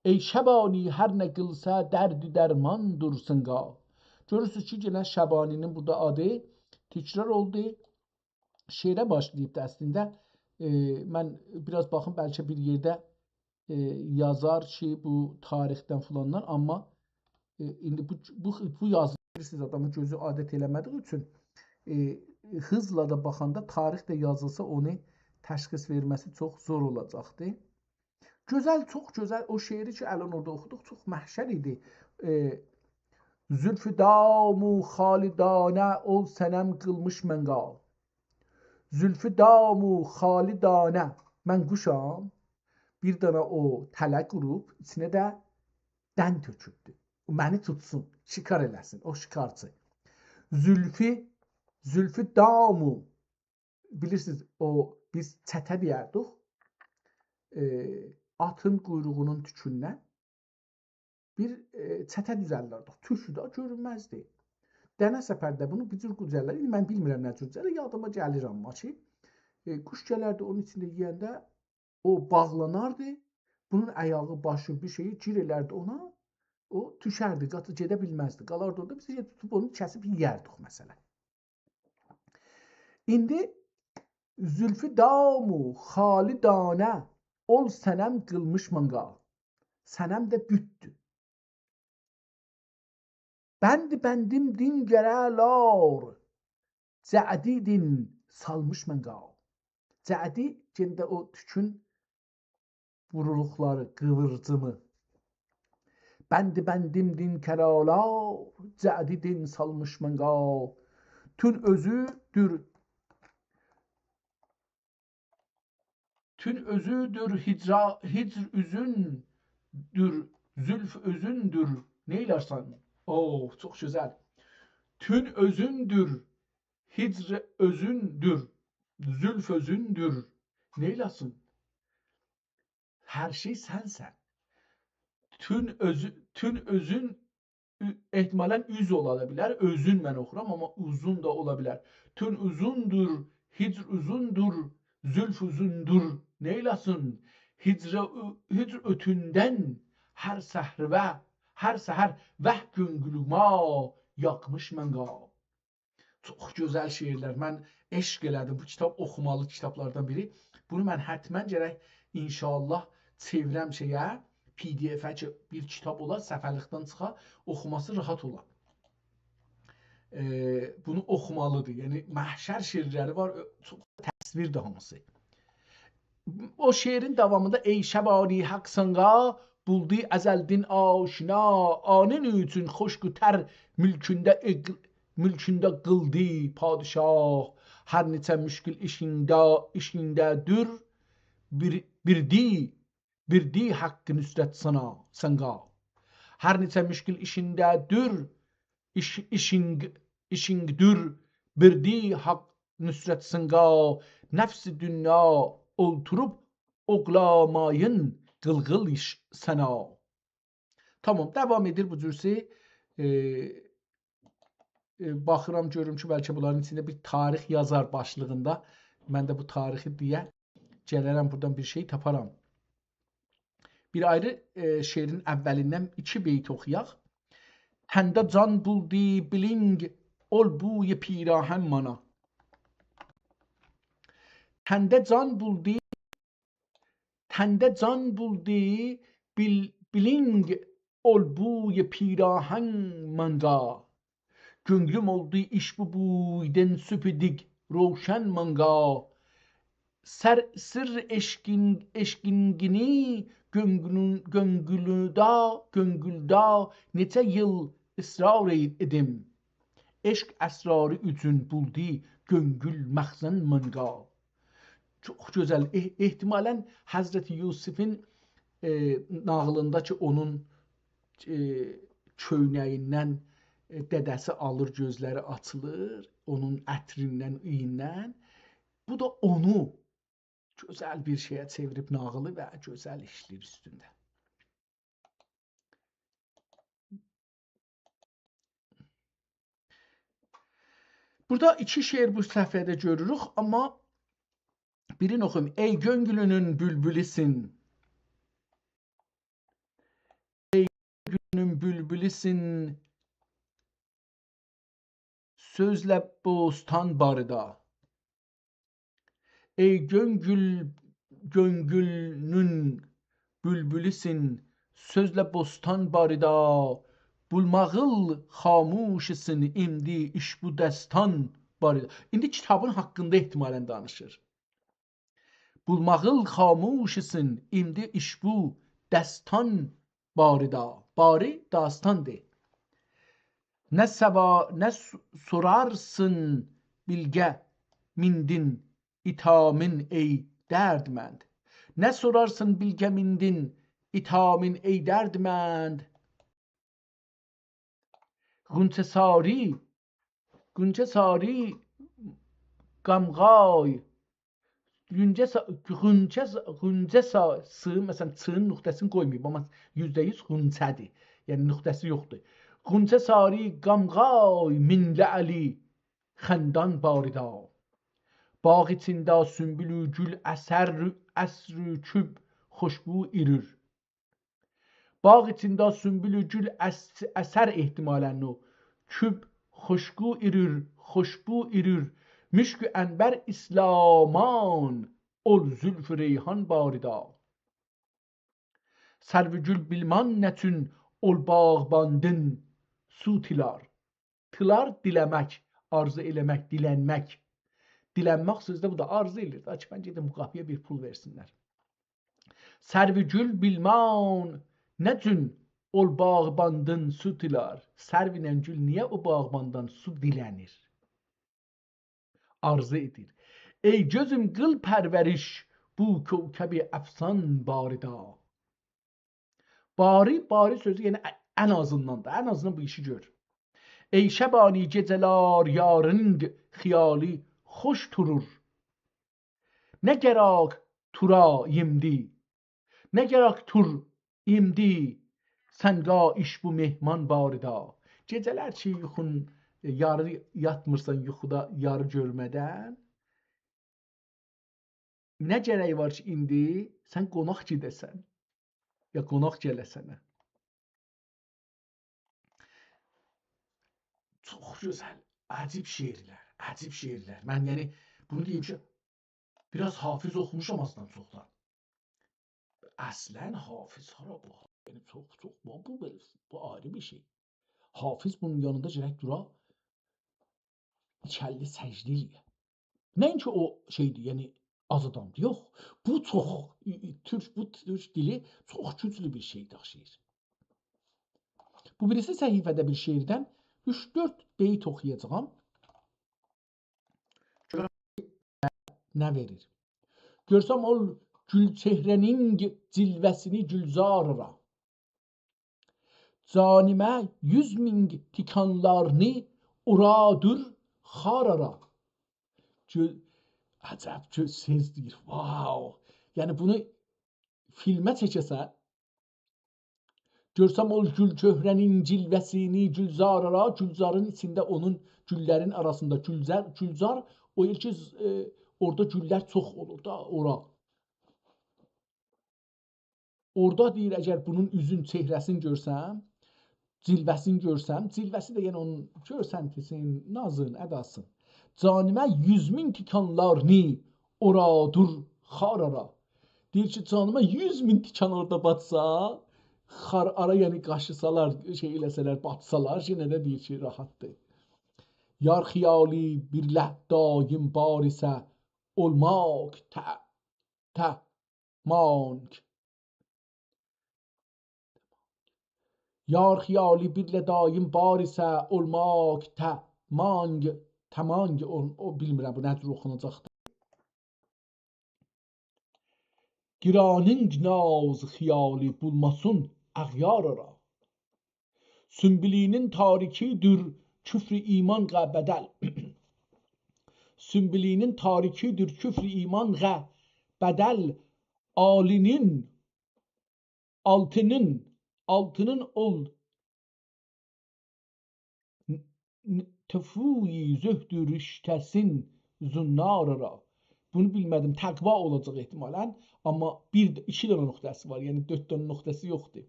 ای شبانی هر نه قیلسا دردی درمان دور سنگا. گؤرورسونوز کی، یئنه شبانی‌نین بورادا آدی تکرار اولدو. شعره باشلاییبدی اصلینده. ائ، من بیر آز باخیم، بلکه بیر یئرده، ائ، یازار کی، بو تاریخدن فلاندان، آمما، ائ، ایندی بو، بو، بو یازی، بیلیرسینیز، آدامین گؤزو عادت ائله‌مه‌دیگی اوچون، ائ، هیزلا دا باخاندا، تاریخ ده یازیلسا، اونو تشخیص وئرمه‌سی چوخ زور اولاجاقدی. گؤزل، چوخ گؤزل. او شعری کی، الان اورادا اوخودوق، چوخ محشر ایدی. ائ، زلف دام و خالی دانه، اول صنم قیلمیش منقا. زلف دام و خالی دانه. من قوشام، بیر دنه او تله قوروب، ایچینه ده دن تؤکوبدور. او منی توتسون، شکار ائله‌سین، او شکارچی. زلفی، زلف دام و، بیلیرسینیز، او بیز چته دئیردیک، ائ، آتین قویروغونون توکوندن بیر، ائ، چته دوزلدردیک. توکو ده گؤرونمزدی. دنه سفرده بونو بیر جور قوجالار. ایندی من بیلمیرم نه جور گلیر، یادیما گلیر آمما کی، ائ، قوش گلردی، اونون ایچینده یئینده او باغلاناردی. بونون آیاغی، باشی، بیر شئیی گیر ائلردی اونا، او دوشردی، قاتی گئده بیلمزدی. قالاردی اورادا، بیز ده توتوب اونو کسیب یئیردیک، مثلا. ایندی زلف دام و خالی دانه، اول صنم قیلمیش منقا. صنم ده بوتدور. بند بندیم دین قرالار، جعدی دین سالمیش منقا. جعدی، یئنه ده او توکون وورولوقلاری، قیویرجیمی. بند بندیم دین قرالار، جعدی دین سالمیش منقا. تون اؤزودور، تون اؤزودور هجرا-، هجر اوزوندور، زلف اؤزوندور، نئیلرسن؟ اوه، چوخ گؤزل. تون اؤزوندور، هجر اؤزوندور، زلف اؤزوندور، نئیله‌سین؟ هر شئی سنسن. تون اؤزو-، تون اؤزون، احتمالاً اوز اولا دا بیلر، اؤزون من اوخورام، آمما اوزون دا اولا بیلر. تون اوزوندور، هجر اوزوندور، زلف اوزوندور، نئیله‌سین؟ هجر، هجر اؤتوندن هر سحر و، هر سحر وه گؤنگولوما یاغمیش منقا. چوخ گؤزل شعرلر. من عشق ائله‌دیم. بو کیتاب اوخومالی کیتابلاردان بیری. بونو من حتماً گرک ان‌شاءالله چئویرم شئیه، پی‌دی‌افه کی، بیر کیتاب اولا، صفحه‌لیکدن چیخا، اوخوماسی راحت اولا. ائ، بونو اوخومالیدیر. یعنی، محشر شعرلری وار، اؤ-، چوخ تصویردیر هامیسی. او شعرین داوامیندا: «ای شبانی حق سنقا، بولدو ازلدین آشنا، آنین اوچون خوشقو تر مولکونده اقل-، مولکونده قیلدی پادشاه. هر نئچه مشکل ایشینده، ایشینده دور، بیر، بیردی، بیردی حق نصرت سنا، سنقا. هر نئچه مشکل ایشینده دور، ایش-، ایشینگ، ایشینگ دور، بیردی حق نصرت سنقا. نفس دونیا اولتوروب اوغلامایین قیلقیل ایش سنا.» تامام، داوام ائدیر بو جورسی، ائ، ائ، باخیرام، گؤروم کی، بلکه بونلارین ایچینده بیر تاریخ یازار باشلیغیندا. من ده بو تاریخی دئیه گلرم، بورادان بیر شئی تاپارام. بیر آیری، ائ، شعرین اولیندن ایکی بیت اوخویاق. «تنده جان بولدی بیلینگ، اول بوی پیراهن مانا. تنده جان بولدی، تنده جان بولدی بیل-، بیلینگ، اول بوی پیراهن مانگا. گؤنگلوم اولدو ایش بو بویدن سوپودیگ روشن مانگا. سر، سر عشقین، عشقینگینی گؤنگلون، گؤنگولدا، گؤنگولدا نئچه ییل اصرار ای-، ائدیم. عشق اسراری اوچون بولدو گؤنگول مخزن مانگا.» چوخ گؤزل. ائ-، احتمالاً حضرت یوسفین، ائ، ناغیلیندا کی، اونون، ائ، کؤینه‌ییندن، ائ، دده‌سی آلیر، گؤزلری آچیلیر، اونون عطریندن، ایییندن. بو دا اونو گؤزل بیر شئیه چئویریب ناغیلی و گؤزل ایشله‌ییر اوستونده. بورادا ایکی شعر بو صفحه‌ده گؤروروک، آمما بیرینی اوخویوم. «ای گؤنگولونون بولبولوسون، ای گؤنگولونون بولبولوسون، سؤزله بوستان باریدا. ای گؤنگول، گؤنگولونون بولبولوسون، سؤزله بوستان باریدا. بولماغیل خاموشیسین ایمدی ایش بو دستان باریدا.» ایندی کیتابین حاقیندا احتمالاً دانیشیر. «بولماغیل خاموشیسین ایمدی ایش بو دستان باریدا.» باری داستاندیر. «نه سوا-، نه س-، سورارسین بیلگه میندین ایتامین، ای دردمند. نه سورارسین بیلگه میندین ایتامین، ای دردمند. غنچه ساری، غنچه ساری قامغای، غنچه سا-، غنچه س-، غنچه سا-، سی، مثلاً، چی‌نین نقطه‌سینی قویماییب، آمما یوزده یوز غنچه‌دیر. یعنی، نقطه‌سی یوخدور. غنچه ساری قامغای، من لعلی خندان باریدا. باغ ایچیندا سونبول و گول اثر، اثر و کوب خوشبو ایرور. باغ ایچیندا سونبول و گول اس-، اثر احتمالاً او. کوب خوشبو ایرور، خوشبو ایرور. مشک و عنبر ایسلامان، اول زلف و ریحان باریدا. سرو و گول بیلمان نه‌چون اول باغباندین سو تیلار. تیلار دیله‌مک، آرزو ائله‌مک، دیلنمک. دیلنمک سؤزو ده بو دا آرزو ائله‌ییر دا کی، من گئدیم بو قاپییا بیر پول وئرسینلر. سرو و گول بیلمان نه‌چون اول باغباندین سو تیلار. سرو ایله گول نییه او باغباندان سو دیلنیر؟ آرزو ائدیر. ای گؤزوم، قیل پرورش بو کوکب افسان باریدا. باری، باری سؤزو، یعنی ا-، ان آزیندان دا، ان آزیندان بو ایشی گؤر. ای شبانی گئجه‌لر یارینگ خیالی خوش تورور. نه گراک تورا ایمدی، نه گراک تور ایمدی، سن قا ایش بو مهمان باریدا. گئجه‌لر کی، یوخون، ائ، یاری یاتمیرسان، یوخودا یاری گؤرمه‌دن، نه گرک وار کی، ایندی سن قوناق گئده‌سن، یا قوناق گله‌سنه؟ چوخ گؤزل، عجیب شعرلر، عجیب شعرلر. من، یعنی، بونو دئییم کی، بیر آز حافظ اوخوموشام آزدان چوخدان. اصلاً حافظ هارا بو؟ یعنی، چوخ، چوخ، بو، بو بئله، بو آیری بیر شئی. حافظ بونون یانیندا گرک دورا، ایکی اللی سجده ائله‌یه. نه‌اینکی او شئیدیر، یعنی آز آدامدیر. یوخ، بو چوخ، ای، ای، تورک، بو تورک دیلی چوخ گوجلو بیر شئی داشیییر. بو بیریسی صفحه‌ده بیر شعردن اوچ-دؤرد بیت اوخویاجاغام. گؤرک نه وئریر. گؤرسم اول گول چهره‌نین جلوه‌سینی گلزارا. جانیمه یوز مین تیکانلارنی اورادور خارارا. گؤ-، عجب گؤ-، سؤز دئییر. واو. یعنی بونو فیلمه چکه‌سن، گؤرسم اول گول کؤهره‌نین جلوه‌سینی گلزارا، گلزارین ایچینده اونون گوللرین آراسیندا گلزار، گلزار او ائل کی، ائ، اورادا گوللر چوخ اولور دا، اورا. اورادا دئییر، اگر بونون اوزون، چهره‌سینی گؤرسم، جلوه‌سینی گؤرسم، جلوه‌سی ده یعنی اونون گؤرسنتیسین، نازین، اداسین. جانیمه یوز مین تیکانلار نی، اورا دور خار آرا. دئییر کی، جانیما یوز مین تیکان اورادا باتسا، خار آرا، یعنی قاشیسالار، شئی ائله‌سه‌لر، باتسالار، یئنه ده دئییر کی، راحتدیر. یار خیالی بیرله دایم بار ایسه، اولماق ته، ته، مانگ. یار خیالی بیرله دایم بار ایسه، اولماق ته، مانگ، تمانگ، او، او بیلمیرم، بو نه جور اوخوناجاقدیر. گرانینگ ناز خیالی بولماسین اغیار آرا. سونبولینین تاریکی‌دیر کفر ایمانغا بدل. سونبولینین تاریکی‌دیر کفر ایمانغا بدل. آلینین، آلتینین، آلتینین اول ن-، ن-، تفوی زهد رشته‌سین زنار آرا. بونو بیلمه‌دیم. تقوا اولاجاق احتمالاً. آمما بیر، ایکی دنه نقطه‌سی وار. یعنی دؤرد دنه نقطه‌سی یوخدور.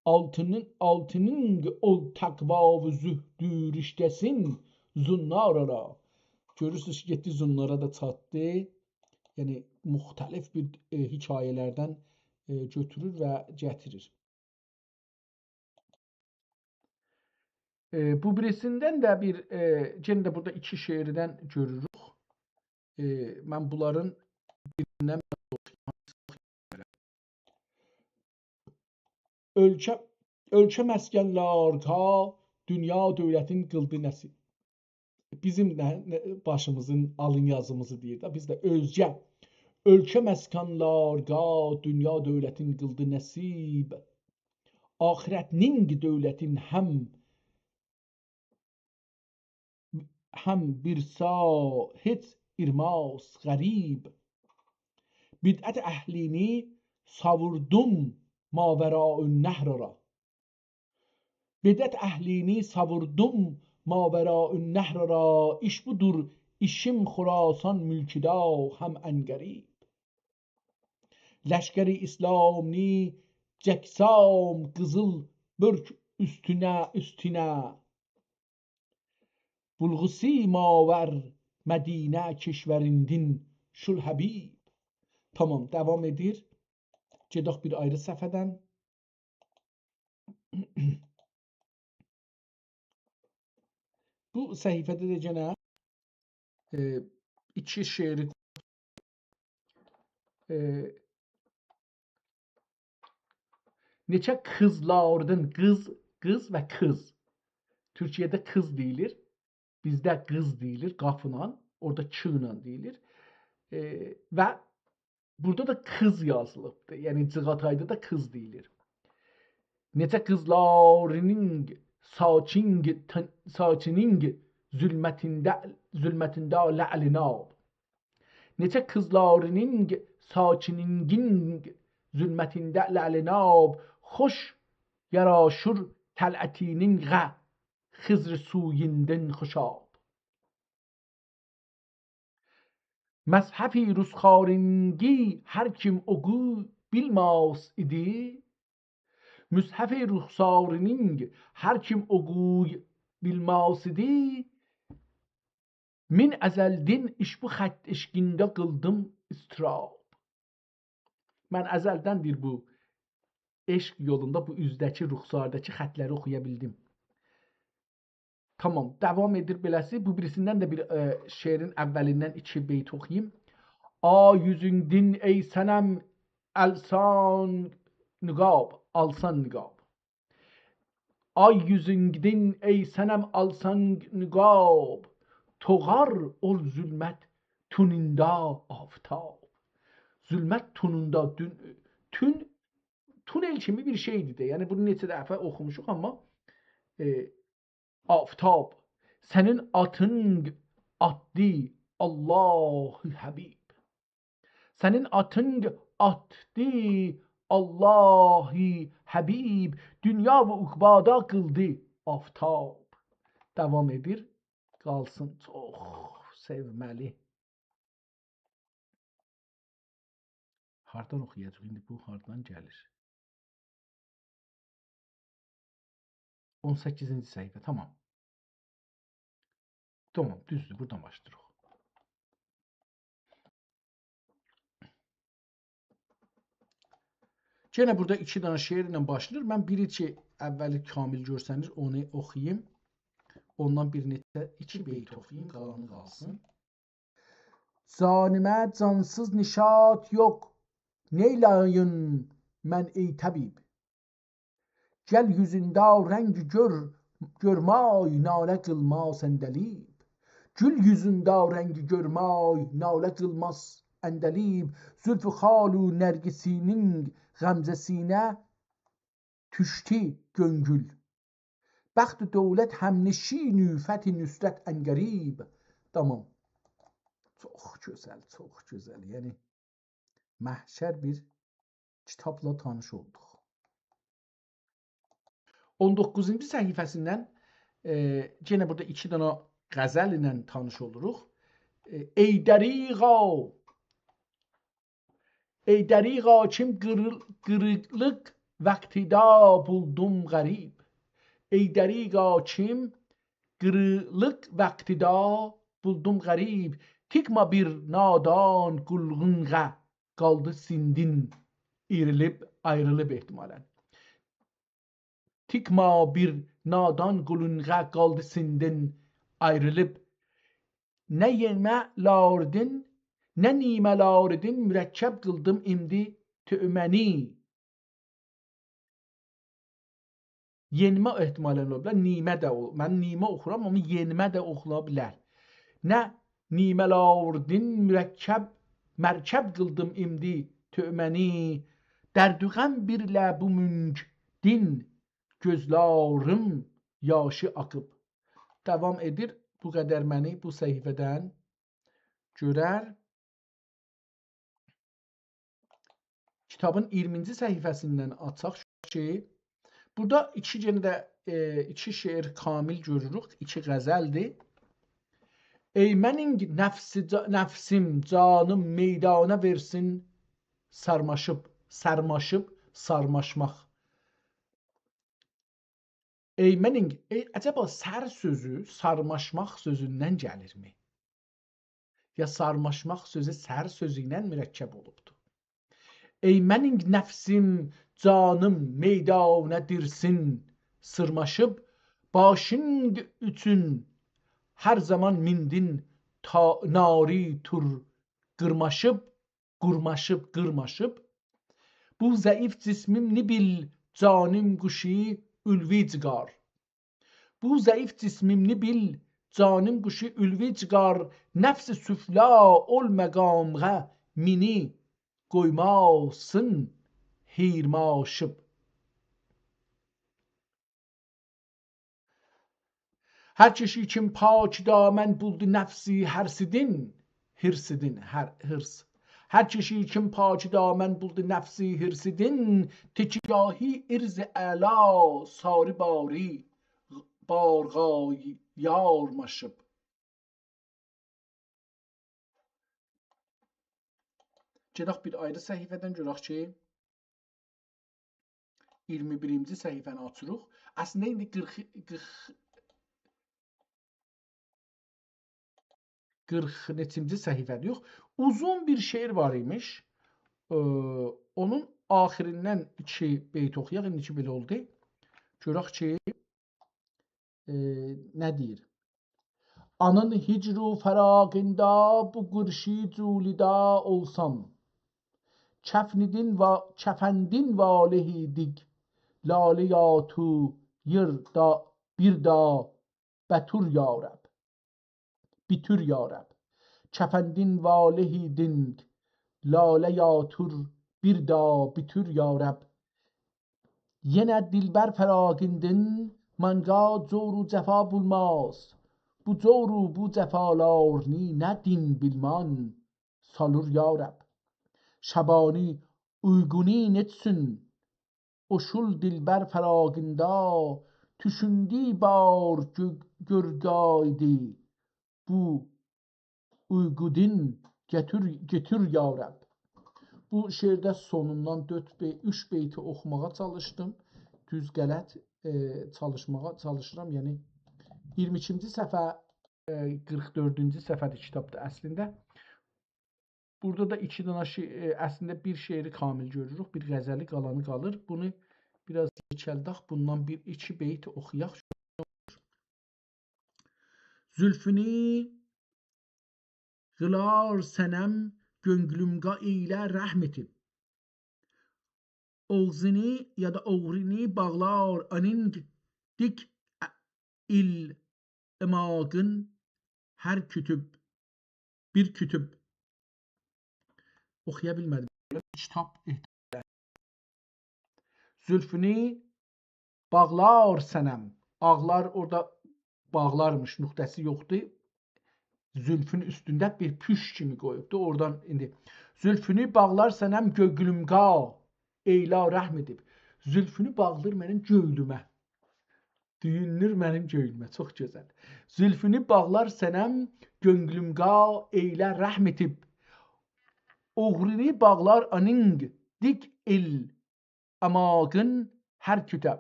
آلتینین، آلتینین اول تقوا و زهد رشته‌سین زنار آرا. گؤرورسونوز کی، گئتدی زنارا دا چاتدی. یعنی مختلف بیر، ائ، حکایه‌لردن، ائ، گؤتورور و گتیریر. ائ، بو بیریسیندن ده بیر، ائ، یئنه ده بورادا ایکی شعردن گؤروروک. ائ، من بونلارین بیریندن اؤلکه، اؤلکه مسکن لارگا دونیا دؤولتین قیلدی نصیب. بیزیم نه، نه، باشیمیزین آلین یازیمیزی دئییر ده، بیز ده اؤزگه. اؤلکه مسکن لارگا دونیا دؤولتین قیلدی نصیب. آخرتنینگ دؤولتین هم، هم بیر سا هئچ ایرماس غریب. بدعت اهلینی ساووردوم ماوراءالنهر آرا. بدعت اهلینی ساووردوم ماوراءالنهر آرا، ایش بودور، ایشیم خراسان ملکیدا هم عنقریب. لشکر اسلامینی جکسام قیزیل بؤرک اوستونه، اوستونه. بولغوسی ماور مدینه کشوریندین شول حبیب. تامام، داوام ائدیر. گئدک بیر آیری صفحه‌دن. بو صفحه‌ده ده یئنه، ائ، ایکی شعری، ائ، نئچه قیزلاردین، قیز، قیز و قیز. تورکیه‌ده قیز دئییلیر، بیزده قیز دئییلیر، قافلا، اورادا ک ایله دئییلیر. ائ، و بورادا دا قیز یازیلیبدیر. یعنی، جیغاتایدا دا قیز دئییلیر. نئچه قیزلارینین ساچینگ، تن-، ساچینینگ ظلمتینده، ظلمتینده لعلیناب. نئچه قیزلارینین ساچینینگین ظلمتینده لعلیناب. خوش یاراشیر طلعتینین غه، خضر سویوندن خوشاب. مصحف رخسارینگی هر کیم اوقوی بیلماس ایدی. مصحف رخسارینگی هر کیم اوقوی بیلماس ایدی. من ازلدن ایش بو خط عشقینده قیلدیم اضطراب. من ازلدن، دئییر، بو عشق یولوندا، بو اوزده‌کی، رخسارداکی خطلری اوخویا بیلدیم. تامام، داوام ائدیر بئله‌سی. بو بیریسیندن ده بیر، ائ، شعرین اولیندن ایکی بیت اوخویوم. آی اوزوندن ای صنم آلسان نقاب، آلسان نقاب. آی اوزوندن ای صنم آلسان نقاب، توغار اول ظلمت تونوندا آفتاب. ظلمت تونوندا دون-، تون، تونل کیمی بیر شئیدیر ده. یعنی، بونو نئچه دفعه اوخوموشوق، آمما، ائ، آفتاب، سنین آتینگ آتدی، الله حبیب. سنین آتینگ آتدی، آللاهی حبیب، دونیا و عقبادا قیلدی آفتاب. داوام ائدیر. قالسین. چوخ سئومه‌لی. هاردان اوخویاجاق؟ ایندی بو هاردان گلیر؟ اون سککیزینجی صفحه، تامام. تامام، دوزدور، بورادان باشلاییریق. یئنه بورادا ایکی دنه شعرله باشلاییر. من بیری کی، اولی کامل گؤرسنیر، اونو اوخویوم. اوندان بیر نئچه، ایکی بیت اوخویوم، قالانی قالسین. جانیمه جانسیز نشاط یوخ، نئیله‌ییم من ای طبیب؟ گل یوزونده رنگی گؤر، گؤرمای، ناله قیلماز عندلیب. گول یوزونده رنگی گؤرمای، ناله قیلماز عندلیب. زلف خال و نرگسینین غمزه‌سینه دوشدو کؤنگول. بخت و دولت همنشین و فتح نصرت عنقریب. تامام. چوخ گؤزل، چوخ گؤزل. یعنی، محشر بیر کیتابلا تانیش اولدوق. اون دوققوزونجو صفحه‌سیندن، ائ، یئنه بورادا ایکی دنه غزل ایله تانیش اولوروق. ائ، ای دریغا، ای دریغا کیم قیریل-، قیریلیق وقتیدا بولدوم غریب. ای دریغا کیم قیریلیق وقتیدا بولدوم غریب. تیکما بیر نادان قولونغا قالدی سیندین، ایریلیب، آیریلیب احتمالاً. تیکما بیر نادان قولونغا قالدی سیندین، آیریلیب. نه یئمه لاردین، نه نیمه لاردین، مرکب قیلدیم ایندی طعمه‌نی. یئنمه احتمالاً اولا بیلر، نیمه ده او-، من نیمه اوخورام، آمما یئنمه ده اوخونا بیلر. نه نیمه لاردین، مرکب، مرکب قیلدیم ایندی طعمه‌نی. درد و غم بیرله بو مونکدین، گؤزلریم یاشی آخیب. داوام ائدیر، بو قدر منی بو صفحه‌دن گؤرر. کیتابین اییرمینجی صفحه‌سیندن آچاق کی، بورادا ایکی دنه ده، ائ، ایکی شعر کامل گؤروروک، ایکی غزلدیر. ای منین نفسی-، جا-، نفسیم، جانیم میدانا وئرسین، سارماشیب، سارماشیب، سارماشماق. ای منین، ای، عجبا سر سؤزو سارماشماق سؤزوندن گلیرمی؟ یا سارماشماق سؤزو سر سؤزو ایله مرکب اولوبدور؟ ای منین نفسیم، جانیم میدانا دیرسین، سارماشیب، باشین اوچون هر زامان میندین تا-، ناری تور قیرماشیب، قورماشیب، قیرماشیب. بو ضعیف جسمیم نی بیل، جانیم قوشی علوی جیگار. بو ضعیف جسمیم نی بیل، جانیم قوشی علوی جیگار. نفس سفلی اول مقامغا مینی قویماسین حیرماشیب. هر کیشی کیم پاکدامن بولدو نفسی حرصیدین، حرصیدین، هر-، حرص. هر کیشی کیم پاکدامن بولدو نفسی حرصیدین، تکیه‌گاهی عرض اعلا ساری باری، بارغا یارماشیب. گئدک بیر آیری صفحه‌دن گؤرک کی، اییرمی بیرینجی صفحه‌نی آچیریق. اصلینده ایندی قیرخ، قیرخ، قیرخ نئچینجی صفحه‌دیر، یوخ. اوزون بیر شعر وار ایمیش. ائ، اونون آخیریندن ایکی بیت اوخویاق، ایندی کی بئله اولدو. گؤرک کی، ائ، نه دئییر؟ آنین هجر و فراقیندا بو قورشی جولیدا اولسام، کفنیدین وا-، کفندین والهی دیگ، لاله یا تو ییر دا، بیر دا بتور یا رب. بیتور یا رب. کفندین والهی دینگ، لاله یا تور، بیر دا بیتور یا رب. یئنه دلبر فراقیندین، مانگا جور و جفا بولماز. بو جور و بو جفالارنی نه دین بیلمان سالور یا رب. شبانی اویقونی نئتسون، اوشول دلبر فراقیندا، توشوندو بار گؤ-، گؤرگایدی بو اویقودون گتور، گتور یا رب. بو شعرده سونوندان دؤرد بی-، اوچ بیتی اوخوماغا چالیشدیم. دوز، غلط، ائ، چالیشماغا چالیشیرام. یعنی اییرمی ایکینجی صفحه، ائ، قیرخ دؤردونجو صفحه‌دیر کیتابدا اصلینده. بورادا دا ایکی دنه شعر، ائ، اصلینده بیر شعری کامل گؤروروک، بیر غزلی، قالانی قالیر. بونو بیر آز یئکلدک، بوندان بیر ایکی بیت اوخویاق. زولفونو قیلار صنم گؤنگلومگا ائیله رحم ائتیب. اوغزونو یا دا اوغرونو باغلار آنینگ دیک ا-، ایل اماقین هر کوتوب، بیر کوتوب. اوخویا بیلمه‌دیم. کیتاب احتیاج. زولفونو باغلار صنم. آغلار اورادا باغلارمیش، نقطه‌سی یوخدور. زولفون اوستونده بیر پوش کیمی قویوبدو. اورادان ایندی زولفونو باغلار صنم گؤنگلومگا ائیله رحم ائدیب. زولفونو باغلیر منیم گؤنلومه. دویونلور منیم گؤنلومه. چوخ گؤزل. زولفونو باغلار صنم گؤنگلومگا ائیله رحم ائدیب. اوغرونو باغلار آنینگ دیک ایل اماقین هر کوتوب.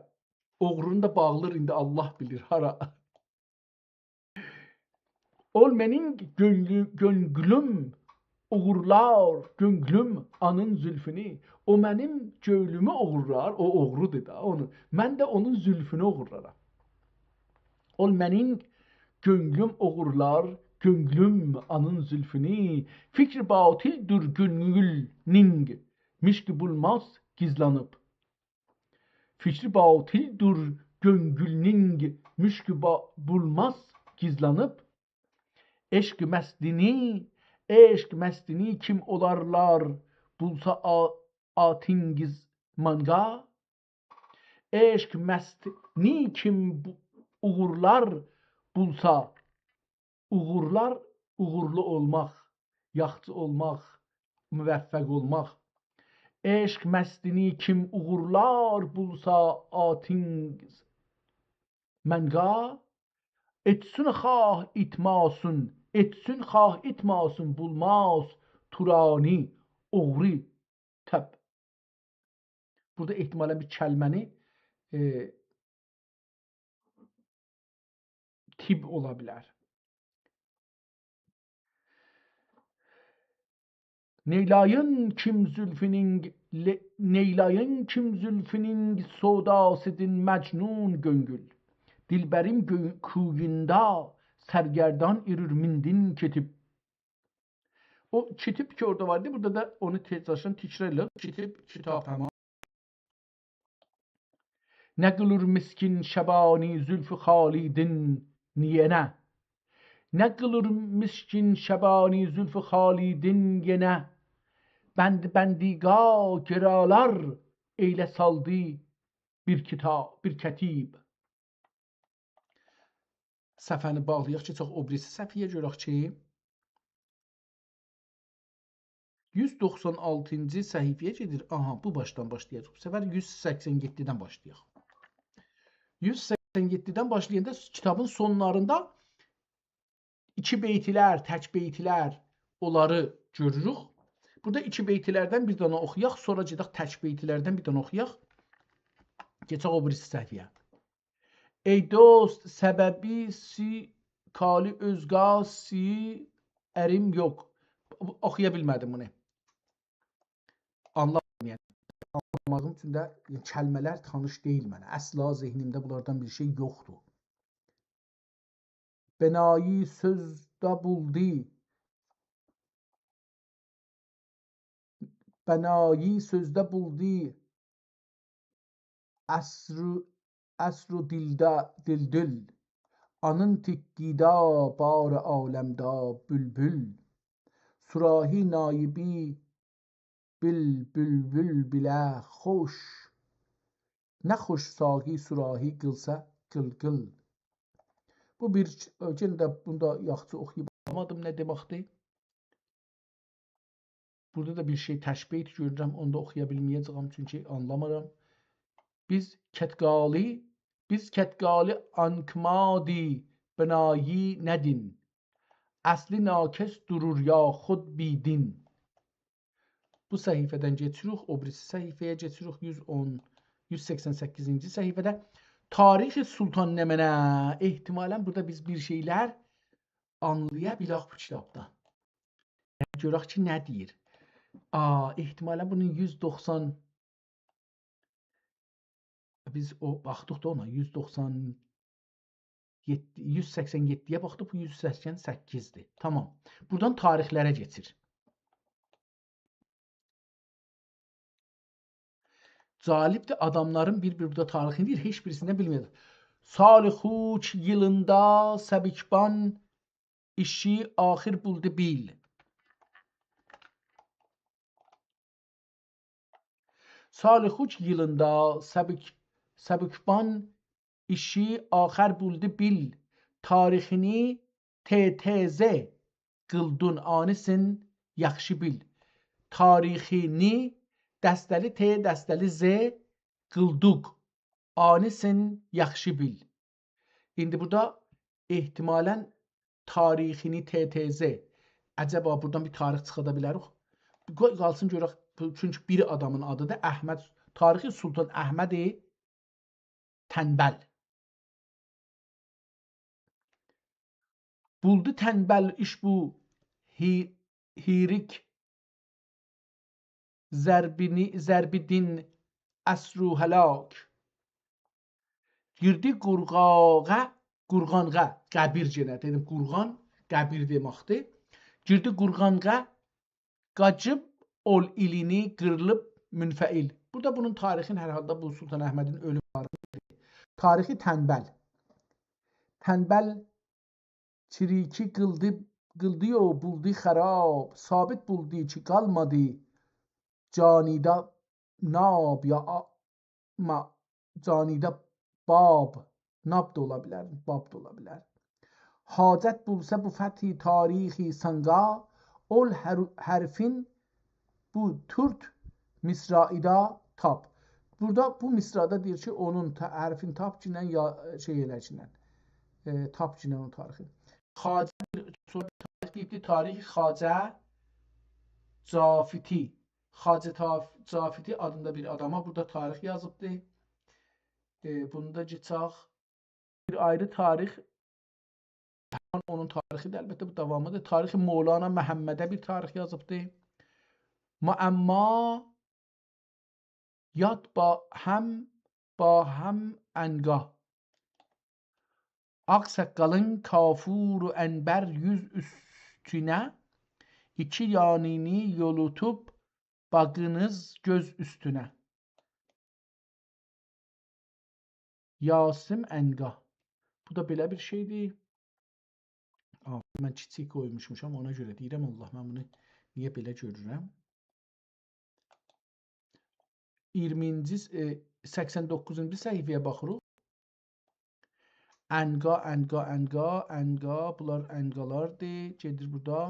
اوغرونو دا باغلیر ایندی، الله بیلیر هارا. اول منیم گؤنلو-، گؤنگلوم اوغورلار، گؤنگلوم آنین زولفونو. او منیم گؤنلومو اوغورلار، او اوغرودور دا اونو. من ده اونون زولفونو اوغورلارام. اول منیم گؤنگلوم اوغورلار، گؤنگلوم آنین زولفونو. فکر باطل‌دور گؤنگولنینگ، مشک بولماز گیزلانیب. فکر باطل‌دور گؤنگولنینگ، مشک با-، بولماز گیزلانیب. عشق مستینی، عشق مستینی کیم اولارلار، بولسا آ-، آتینگیز مانقا. عشق مستینی کیم بو-، اوغورلار، بولسا اوغورلار، اوغورلو اولماق، یاخشی اولماق، موفق اولماق. عشق مستینی کیم اوغورلار، بولسا آتینگیز مانقا. ائتسون خواه ائتماسون، ائتسون خواه ائتماسون، بولماز تورانی اوغرو تب. بورادا احتمالاً بیر کلمه‌نی، ائ، تیب اولا بیلر. نئیلایین کیم زولفونونگ، لئ-، نئیلایین کیم زولفونونگ سوداسیدین مجنون گؤنگول. دلبریم گؤ-، کویوندا سرگردان ایرور میندین کئتیب. او کیتیب کی اورادا واردی، بورادا دا اونو تئز داشان تکرار ائله‌ییر. کیتیب، کیتاب همان. نه قیلیر مسکین شبانی زولف خالیدین یئنه؟ نه قیلیر مسکین شبانی زولف خالیدین یئنه؟ بند بندیگا گرالار ائیله سالدی بیر کیتاب، بیر کتیب. صفحه‌نی باغلایاق، کئچک او بیریسی صفحه‌یه، گؤرک کی، یوز دوخسان آلتینجی صفحه‌یه گئدیر. آها، بو باشدان باشلایاجاق. بو سفر یوز سکسن یئددیدن باشلایاق. یوز سکسن یئددیدن باشلایاندا کیتابین سونلاریندا ایکی بیتلر، تک بیتلر، اونلاری گؤروروک. بورادا ایکی بیتلردن بیر دنه اوخویاق، سونرا گئدک تک بیتلردن بیر دنه اوخویاق. کئچک او بیریسی صفحه‌یه. ای دوست، سببی سی کالی اؤزگا سی اریم یوخ. اوخویا بیلمه‌دیم بونو. آنلامادیم، یعنی. آنلامادیم، چونکی ده، یعنی، کلمه‌لر تانیش دئییل منه. اصلا ذهنیمده بونلاردان بیر شئی یوخدور. بنایی سؤزده بولدو. بنایی سؤزده بولدو. اسر، اسر و دیلده، دیلدول. آنین تیکگیدا بار عالمدا بولبول. صراحی ناییبی بیل، بولبول بیله خوش. نه خوش ساقی صراحی قیلسا قیل قیل. بو بیر، یئنه ده بونو دا یاخشی اوخویوب آنلامادیم نه دئمکدیر. بورادا دا بیر شئی تشبیه گؤرورم، اونو دا اوخویا بیلمه‌یه‌جه‌یم، چونکی آنلامیرام. بیز کتقالی، بیز کتقالی آنکمادی بنایی ندین، اصلی ناکس دورور یاخود بی‌دین. بو صفحه‌دن کئچیریک، او بیریسی صفحه‌یه کئچیریک، یوز اون، یوز سکسن سککیزینجی صفحه‌ده. تاریخ سلطان نمنه، احتمالاً بورادا بیز بیر شئیلر آنلایا بیلک بو کیتابدان. گؤرک کی، نه دئییر. آ، احتمالاً بونون یوز دوخسان، بیز او باخدیق دا اونا، یوز دوخسان یئددی، یوز سکسن یئددی‌یه باخدیق، بو یوز سکسن سککیزدیر. تامام. بورادان تاریخلره کئچیر. جالبدیر، آداملارین بیر-بیر بورادا تاریخینی دئییر، هئچ بیریسیندن بیلمه‌یه‌جک. سال خوک ییلیندا سبکبان ایشی آخر بولدو بیل. سال خوک ییلیندا سبک-، سبکبان ایشی آخر بولدو بیل. تاریخینی ت ت ز قیلدون آنیسین یاخشی بیل. تاریخینی دسته‌لی ت، دسته‌لی ز، قیلدوق آنیسین یاخشی بیل. ایندی بورادا احتمالاً تاریخینی ت ت ز. عجبا بورادان بیر تاریخ چیخادا بیلریک؟ قوی قالسین گؤرک، بو، چونکی بیر آدامین آدیدیر احمد، تاریخ سلطان احمد تنبل. بولدو تنبل ایش بو هی-، هیریک ضربینی، ضربیدین عصر و هلاک. گیردی قورغاغا، قورغانغا، قبیر یئنه دئدیم، قورغان، قبیر دئمکدیر. گیردی قورغانغا، قاچیب اول ایلینی قیریلیب منفعل. بورادا بونون تاریخین هر حالدا بو سلطان احمدین اؤلوم تاریخی. تاریخ تنبل. تنبل چریکی قیلدی، قیلدی و بولدو خراب. ثابت بولدو کی قالمادی جانیدا ناب یا آ-، ما-، جانیدا باب، ناب دا اولا بیلر، باب دا اولا بیلر. حاجت بولسا بو فتح تاریخ سانقا، اول حر-، حرفین بو تورک مصرعیدا تاپ. بورادا بو مصرعدا دئییر کی، اونون تا-، حرفین تاپ کی، یا شئی ائله کی، ائ، تاپ کی، اونون تاریخی. خواجه، سونرا تاریخ دئییبدی، تاریخ خواجه جافتی. خواجه تاف-، جافتی آدیندا بیر آداما بورادا تاریخ یازیبدی. ائ، بونو دا کئچک. بیر آیری تاریخ، اونون تاریخیدیر، البته، بو داوامیدیر. تاریخ مولانا محمده بیر تاریخ یازیبدی. معما یاد با هم، با هم عنقا. آغ‌ساققالین کافور و عنبر یوز اوستونه، ایکی یانینی یولوتوب باغینیز گؤز اوستونه. یاسم عنقا. بو دا بئله بیر شئیدیر. آ، من کیچیک قویموشموشام، اونا گؤره دئییرم، الله، من بونو نییه بئله گؤرورم؟ اییرمینجی، ائ، سکسن دوققوزونجو صفحه‌یه باخیریق. عنقا، عنقا، عنقا، عنقا. بونلار عنقالاردیر. گئدیر بورادا.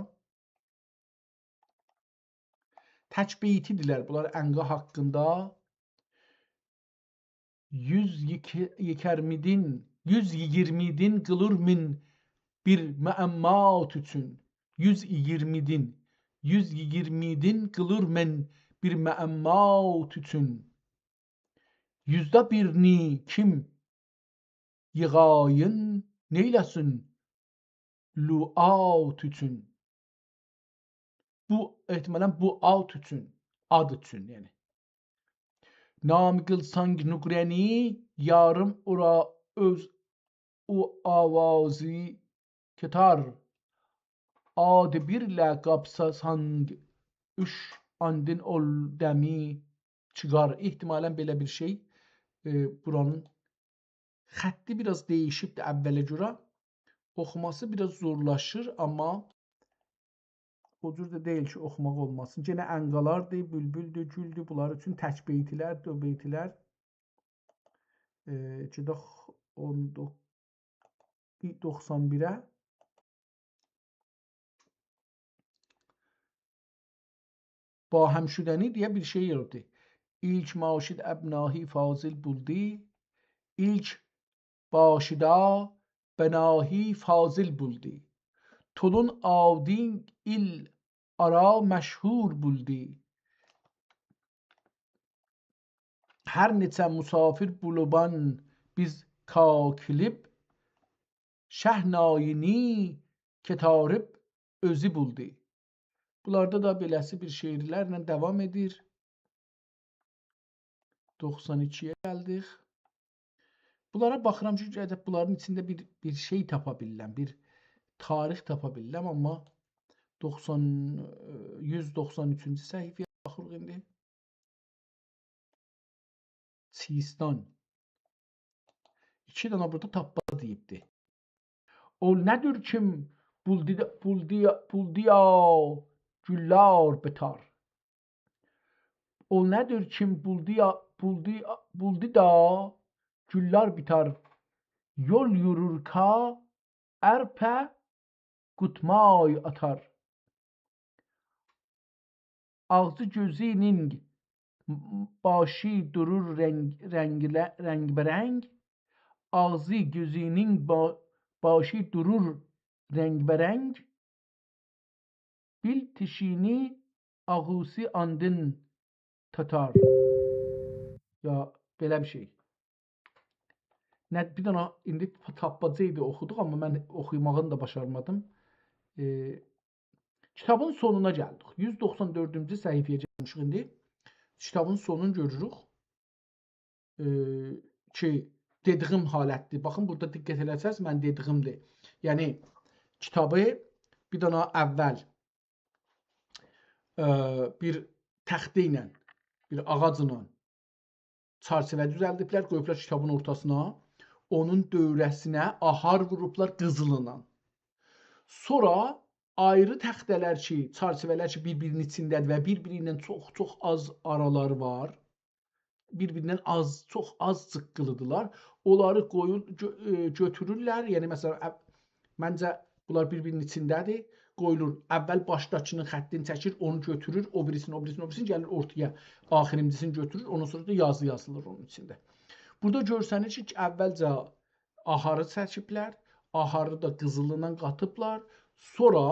تک بیتی‌دیرلر بونلار عنقا حاقیندا. یوز ییکی-، ییکرمیدین، یوز ییگیرمیدین قیلیر مین بیر معمات اوچون. یوز ییگیرمیدین، یوز ییگیرمیدین قیلیر مین بیر معمات اوچون. یوزده بیرینی کیم ییغایین، نئیله‌سین لوعات اوچون. بو، احتمالاً بو آت اوچون، آد اوچون، یعنی. نام قیلسانگ نقره‌نی، یاریم اورا اؤز او آوازی کتار. آدی بیرله قاپساسانگ اوچ، آندین اول دمی چیخار. احتمالاً بئله بیر شئی، ائ، بورانین خطی بیر آز دییشیبدیر اوّله گؤره. اوخوماسی بیر آز زورلاشیر، آمما او جور ده دئییل کی، اوخوماق اولماسین. یئنه عنقالاردیر، بولبولدور، گولدور. بونلار اوچون تک بیتی‌لر، دو بیتی‌لر. ائ، گئدک اون دوققوز، دوخسان بیره. باهم شدنی دئیه بیر شعر یازیبدی. «ایلک ماشید ابناهی فاضل بولدی، ایلک باشیدا بناهی فاضل بولدی. تولون آدین ایل آرا مشهور بولدی. هر نئچه مسافر بولوبان بیز کاکلیب، شهناینی کتاریب اؤزو بولدی.» بونلاردا دا بئله‌سی بیر شعرلرله داوام ائدیر. دوخسان ایکی‌یه گلدیک. بونلارا باخیرام کی، گرک بونلارین ایچینده بیر، بیر شئی تاپا بیللم، بیر تاریخ تاپا بیللم، آمما دوخسان، یوز دوخسان اوچونجو صفحه‌یه باخیریق ایندی. سیستان. ایکی دنه بورادا تاپما دئییبدی. «اول نه‌دیر کیم بولدی، بولدی، بولدیا گوللر بیتر؟ اول نه‌دیر کیم بولدیا، بولدی، بولدی دا گوللر بیتر؟ یول یورور کا، ارپه قوتمای آتار. آغزی گؤزونون باشی دورور رنگ، رنگله-، رنگ‌به‌رنگ. آغزی گؤزونون با-، باشی دورور رنگ‌به‌رنگ. بیل تیشینی آغوسی آندین تاتار.» یا بئله بیر شئی. نه، بیر دنه ایندی تاپماجا ایدی، اوخودوق، آمما من اوخوماغینی دا باشارمادیم. ائ، کیتابین سونونا گلدیک. یوز دوخسان دؤردونجو صفحه‌یه گلمیشیک ایندی. کیتابین سونونو گؤروروک. ائ، کی، دئدیگیم حالتدیر. باخین، بورادا دقت ائله‌سز، من دئدیگیمدیر. یعنی، کیتابی بیر دنه اول، ائ، بیر تخته ایله، بیر آغاجلا چرچیوه دوزلدیبلر، قویوبلار کیتابین اورتاسینا. اونون دؤوره‌سینه آهار ووروبلار قیزیلینان. سونرا آیری تخته‌لر کی، چرچیوه‌لر کی، بیر-بیرینین ایچینده‌دیر و بیر-بیری ایله چوخ-چوخ آز آرالاری وار، بیر-بیریندن آز، چوخ آز جیققیلی‌دیرلار. اونلاری قویور، گؤ-، ائ، گؤتورورلر. یعنی، مثلا، ا-، منجه، بونلار بیر-بیرینین ایچینده‌دیر. قویولور، اول باشداکینین خطینی چکیر، اونو گؤتورور، او بیریسینی، او بیریسینی، او بیریسینی، گلیر اورتایا، آخیرینجیسینی گؤتورور، اوندان سونرا دا یازی یازیلیر اونون ایچینده. بورادا گؤرسنیر کی، اولجه آهاری چکیبلر، آهاری دا قیزیلیندان قاتیبلار، سونرا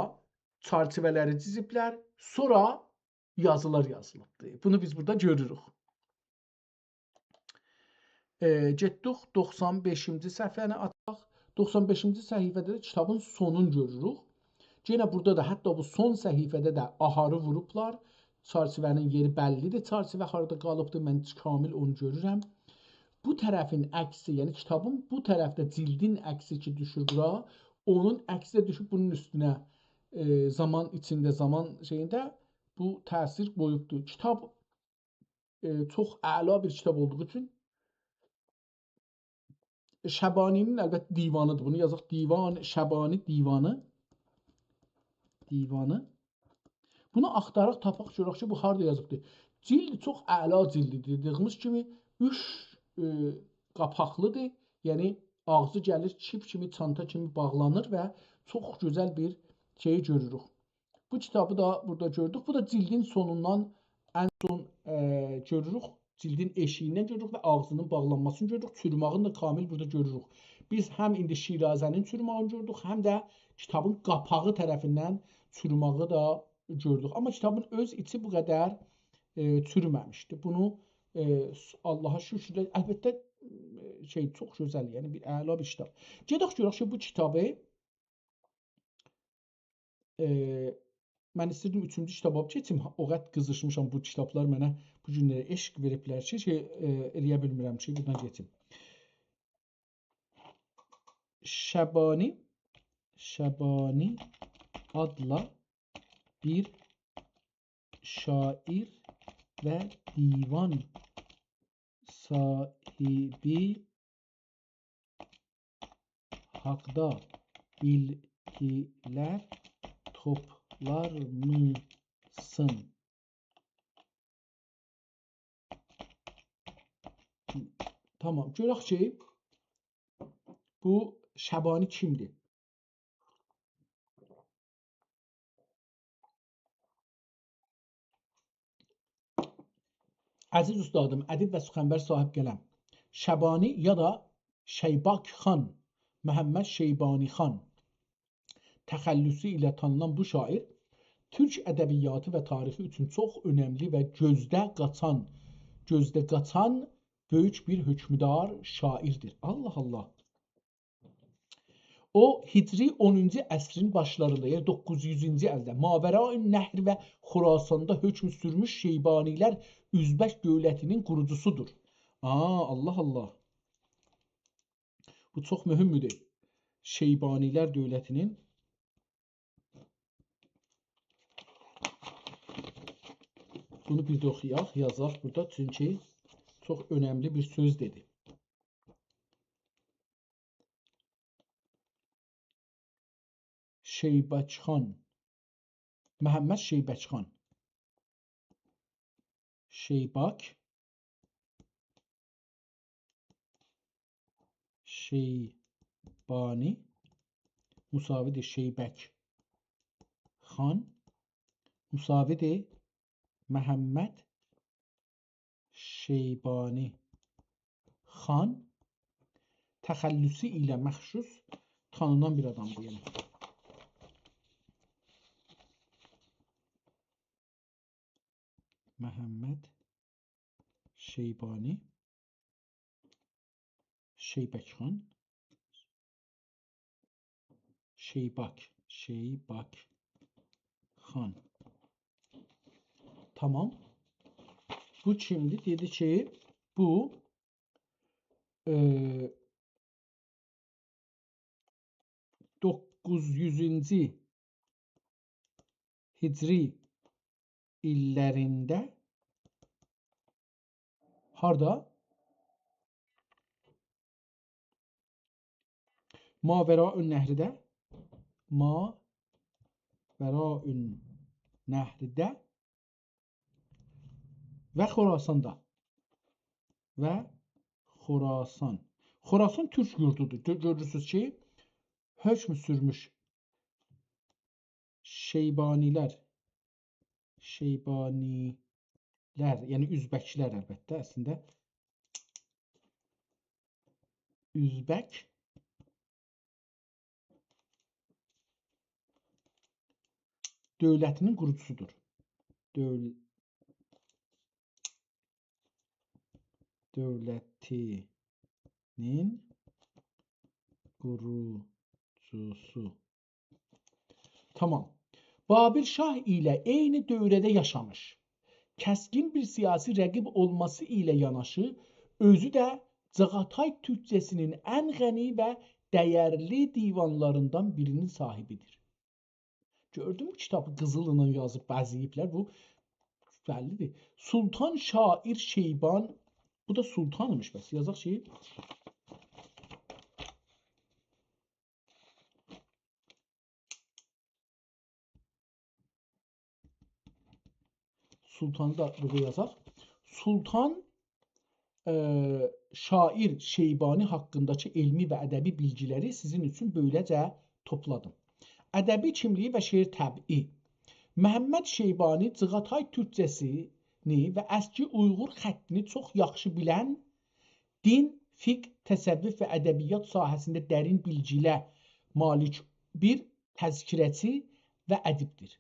چرچیوه‌لری جیزیبلر، سونرا یازیلار یازیلیبدیر. بونو بیز بورادا گؤروروک. ائ، گئتدیک دوخسان بئشینجی صفحه‌نی آچاق. دوخسان بئشینجی صفحه‌ده ده کیتابین سونون گؤروروک. یئنه بورادا دا، حتی بو سون صفحه‌ده ده آهاری ووروبلار. چرچیوه‌نین یئری بللی‌دیر. چرچیوه هاردا قالیبدیر، من کامل اونو گؤرورم. بو طرفین عکسی، یعنی کیتابین بو طرفده جیلدین عکسی کی دوشور بورا، اونون عکسی ده دوشوب بونون اوستونه. ائ، زامان ایچینده، زامان شئیینده بو تأثیر قویوبدور. کیتاب، ائ، چوخ اعلا بیر کیتاب اولدوغو اوچون شبانی‌نین، البته، دیوانی‌دیر. بونو یازاق، دیوان، شبانی دیوانی. دیوانی. بونو آختاراق تاپاق، گؤرک کی، بو هاردا یازیبدیر. جیلد چوخ اعلا جیلدی‌دیر. دئدیگیمیز کیمی، اوچ، ائ، قاپاقلی‌دیر. یعنی، آغزی گلیر، کیپ کیمی، چانتا کیمی باغلانیر و چوخ گؤزل بیر شئیی گؤروروک. بو کیتابی دا بورادا گؤردوک. بو دا جیلدین سونوندان ان سون، ائ، گؤروروک. جیلدین ائشیییندن گؤروروک و آغزینین باغلانماسینی گؤروروک. چوروماغینی دا کامل بورادا گؤروروک. بیز هم ایندی شیرازه‌نین چوروماغینی گؤردوک، هم ده کیتابین قاپاغی طرفیندن چوروماغی دا گؤردوک. آمما کیتابین اؤز ایچی بو قدر، ائ، چورومه‌میشدی. بونو، ائ، س-، آللاها شوکور ده، البته، ائ، شئی، چوخ گؤزل، یعنی بیر اعلا بیر کیتاب. گئدک گؤرک کی، بو کیتابی ائ، من ایستیردیم اوچونجو کیتابا کئچیم. او قدر قیزیشمیشام، بو کیتابلار منه بو گونلری عشق وئریبلر کی، شئی، ائ، ائلیه بیلمیرم کی، بورادان کئچیم. شبانی، شبانی آدلا بیر شاعر و دیوان صاحیبی حاقدا بیلگیلر توپلامیسان؟ تامام، گؤرک کی، بو شبانی کیمدیر؟ عزیز اوستادیم، ادیب و سخنور صاحب‌قلم شبانی یا دا شیباک خان، محمد شیبانی خان تخلصو ایله تانینان بو شاعر تورک ادبیاتی و تاریخی اوچون چوخ اؤنملی و گؤزده قاچان، گؤزده قاچان بؤیوک بیر حؤکمدار شاعردیر. الله الله. او، هجری اونونجو عصرین باشلاریندا، یعنی دوققوز یوزونجو ایلده ماوراءالنهر و خراساندا حؤکم سورموش شیبانی‌لر اؤزبک دؤولتینین قوروجوسودور. آ، الله الله. بو چوخ مهمدور. شیبانی‌لر دؤولتینین. بونو بیر ده اوخویاق، یازاق بورادا، چونکی چوخ اؤنملی بیر سؤز دئدی. شیباک خان. محمد شیباک خان. شیباک. شیبانی مساوی‌دیر شیبک خان مساوی‌دیر محمد شیبانی خان تخلصو ایله مخصوص تانینان بیر آدامدیر، یعنی. محمد شیبانی، شیبک خان، شیباک، شیباک خان. تامام. بو کیمدیر؟ دئدی کی، بو، ائ، دوققوز یوزونجو هجری ایللرینده هاردا؟ ماوراءالنهرده، ماوراءالنهرده و خراساندا. و خراسان. خراسان تورک یوردودور. گؤ-، گؤرورسونوز کی، حؤکم سورموش شیبانی‌لر، شیبانی‌لر، یعنی اؤزبک‌لر البته، اصلینده اؤزبک دؤولتینین قوروجوسودور. دؤول-، دؤولتینین قوروجوسو. تامام. بابر شاه ایله عینی دؤوره‌ده یاشامیش، کسکین بیر سیاسی رقیب اولماسی ایله یاناشی، اؤزو ده چاغاتای تورکجه‌سینین ان غنی و دَیرلی دیوانلاریندان بیرینین صاحیبی‌دیر. گؤردون مو، کیتابی قیزیللا یازیب، بزه‌ییبلر. بو بللی‌دیر. سلطان شاعر شیبان، بو دا سلطانمیش، بس یازاق کی، سلطانی دا بورادا یازاق. سلطان، ائ، شاعر شیبانی حاقینداکی علمی و ادبی بیلگی‌لری سیزین اوچون بئله‌جه توپلادیم. ادبی کیملیگی و شعر طبعی. محمد شیبانی چاغاتای تورکجه‌سینی و اسکی اویغور خطینی چوخ یاخشی بیلن، دین، فقه، تصوف و ادبیات ساحه‌سینده درین بیلگی‌یه مالیک بیر تذکره‌چی و ادیب‌دیر.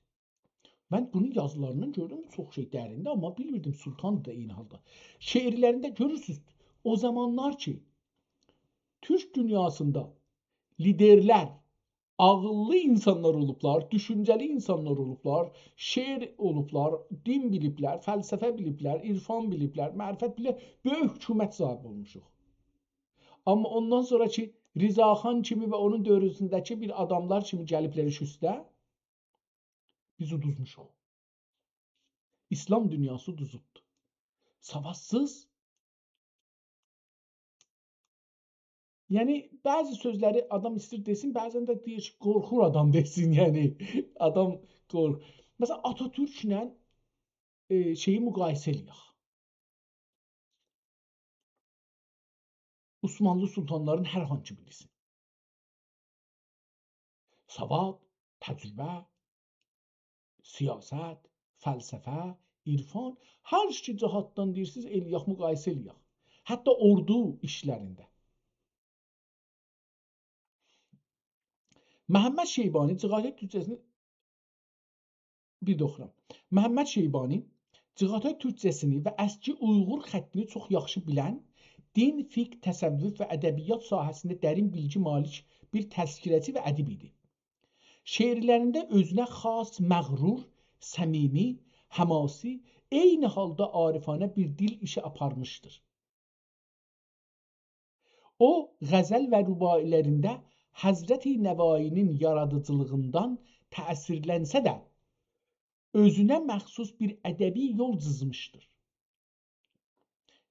من بونون یازیلاریندان گؤردوم، چوخ شئی دریندیر، آمما بیلمیردیم سلطاندیر دا عینی حالدا. شعرلرینده گؤرورسونوز، او زامانلار کی، تورک دونیاسیندا لیدرلر عاغیللی اینسانلار اولوبلار، دوشونجه‌لی اینسانلار اولوبلار، شعر اولوبلار، دین بیلیبلر، فلسفه بیلیبلر، عرفان بیلیبلر، معرفت بیلیبلر، بؤیوک حکومت صاحیبی اولموشوق. آمما اوندان سونرا کی، رضاخان کیمی و اونون دؤوره‌سینده‌کی بیر آداملار کیمی گلیبلر ایش اوسته، بیز اودوزموشوق. ایسلام دونیاسی اودوزوبدور. سوادسیز. یعنی، بعضی سؤزلری آدام ایسته‌ییر دئسین، بعضاً ده دئییر کی، قورخور آدام دئسین، یعنی، آدام قورخ-، مثلا، آتاتورکله، ائ، شئیی مقایسه ائله‌یک. عثمانلی سلطانلارین هر هانسی بیلیسین. سواد، تجربه، سیاست، فلسفه، عرفان، هر ایکی جهاتدان دئییر، سیز ائله‌یک، مقایسه ائله‌یک. حتی اوردو ایشلرینده. محمد شیبانی جغارای تورکجه‌سینی، بیر ده اوخورام. محمد شیبانی جغارای تورکجه‌سینی و اسکی اویغور خطینی چوخ یاخشی بیلن، دین، فقه، تصوف و ادبیات ساحه‌سینده درین بیلگی مالیک بیر تذکره‌چی و ادیب ایدی. شعرلرینده اؤزونه خاص مغرور، صمیمی، حماسی، عینی حالدا عارفانه بیر دیل ایشی آپارمیشدیر. او، غزل و رباعی‌لرینده حضرت نوایی‌نین یارادیجیلیغیندان تأثیرلنسه ده، اؤزونه مخصوص بیر ادبی یول جیزمیشدیر.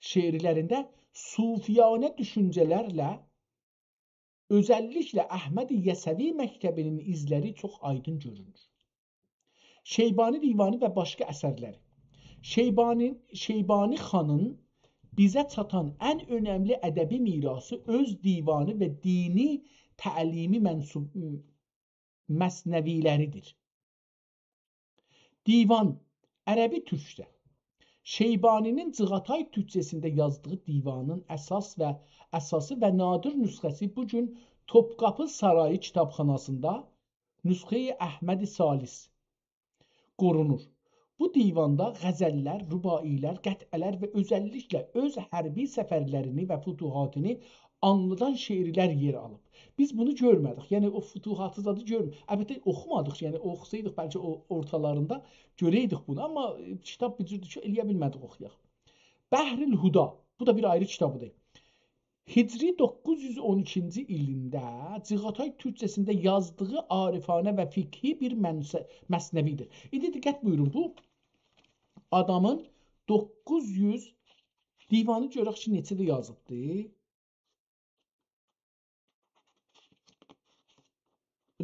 شعرلرینده صوفیانه دوشونجه‌لرله، اؤزللیکله احمد یسوی مکتبی‌نین ایزلری چوخ آیدین گؤرونور. شیبانی دیوانی و باشقا اثرلری. شیبانی، شیبانی خانین بیزه چاتان ان اؤنملی ادبی میراثی اؤز دیوانی و دینی تعلیمی منسوب، مثنوی‌لریدیر. دیوان، عربی تورکجه. شیبانی‌نین جغاتای تورکجه‌سینده یازدیغی دیوانین اساس و اساسی و نادر نسخه‌سی بو گون توپقاپی سارایی کیتابخاناسیندا، نسخه‌ی احمد ثالث، قورونور. بو دیواندا غزللر، رباعی‌لر، قطعه‌لر و اؤزللیکله اؤز حربی سفرلرینی و فتوحاتینی آنلادان شعرلر یئر آلیب. بیز بونو گؤرمه‌دیک. یعنی او فتوحاتی زادی گؤرم-، البته اوخومادیق. یعنی اوخوسایدیق بلکه او اورتالاریندا گؤره‌یدیک بونو. آمما، ائ، کیتاب بیر جوردور کی، ائلیه بیلمه‌دیک اوخویاق. بحر الهدی. بو دا بیر آیری کیتابیدیر. هجری دوققوز یوز اون ایکینجی ایلینده جغاتای تورکجه‌سینده یازدیغی عارفانه و فقهی بیر منس-، مثنوی‌دیر. ایندی دقت بویورون، بو آدامین دوققوز یوز، دیوانی گؤرک کی، نئچه‌ده یازیبدی.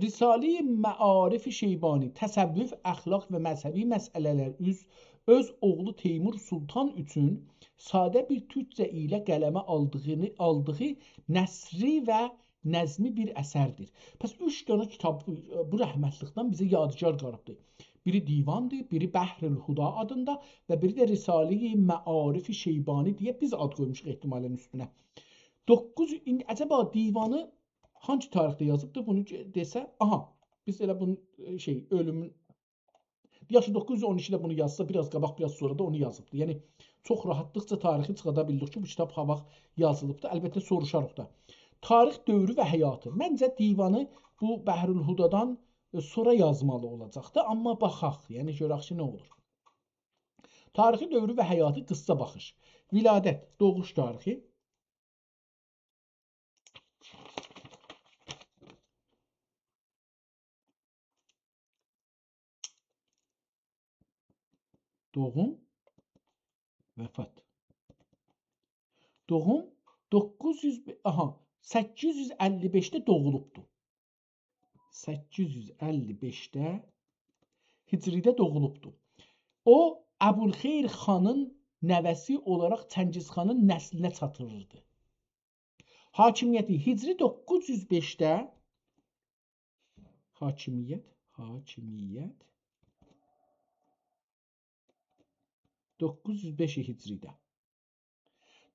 رساله‌ی معارف شیبانی، تصوف، اخلاق و مذهبی مسئله‌لر اوز-، اؤز اوغلو تیمور سلطان اوچون ساده بیر تورکجه ایله قلمه آلدیغینی، آلدیغی نثری و نظمی بیر اثردیر. پس اوچ دنه کیتاب بو، بو رحمتلیکدن بیزه یادگار قالیبدیر. بیری دیواندیر، بیری بحر الهدی آدیندا و بیری ده رساله‌ی معارف شیبانی دئیه بیز آد قویموشوق احتمالاً اوستونه. دوققوز، ایندی عجبا دیوانی هانسی تاریخده یازیبدی؟ بونو دئسه، آها، بیز ائله بونون، ائ، شئی، اؤلومون، یاشی دوققوز یوز اون ایکیده بونو یازسا، بیر آز قاباق، بیر آز سونرا دا اونو یازیبدی. یعنی، چوخ راحاتلیقجا تاریخی چیخادا بیلدیک کی، بو کیتاب هاواخت یازیلیبدی. البته، سوروشاریق دا. تاریخ دؤورو و حیاتی. منجه، دیوانی بو بحر الهدی‌دن، ائ، سونرا یازمالی اولاجاقدی. آمما باخاق، یعنی، گؤرک کی، نه اولور. تاریخی دؤورو و حیاتی، قیسسا باخیش. ولادت، دوغوش تاریخی. دوغوم، وفات. دوغوم دوققوز یوز، آها، سککیز یوز اللی بئشده دوغولوبدو. سککیز یوز اللی بئشده هجریده دوغولوبدو. او، ابوالخیر خانین نوه‌سی اولاراق چنگیز خانین نسلینه چاتیریردی. حاکمیتی هجری دوققوز یوز بئشده، حاکمیت، حاکمیت، دوققوز یوز بئش هجریده.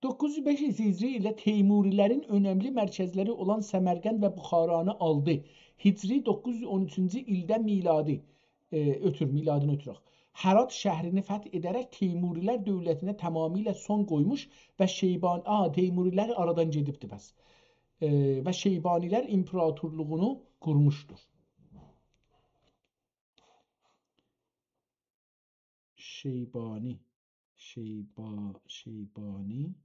دوققوز یوز بئش هجری ایله تیموری‌لرین اؤنملی مرکزلری اولان سمرقند و بخارانی آلدی. هجری دوققوز یوز اون اوچونجو ایلده میلادی، ائ، اؤتور، میلادینی اؤتورک. هرات شهرینی فتح ائده‌رک تیموری‌لر دؤولتینه تمامیله سون قویموش و شیبان-، آ، تیموری‌لر آرادان گئدیبدی پس. ائ، و شیبانی‌لر ایمپراتورلوغونو قورموشدور. شیبانی، شیبا-، شیبانی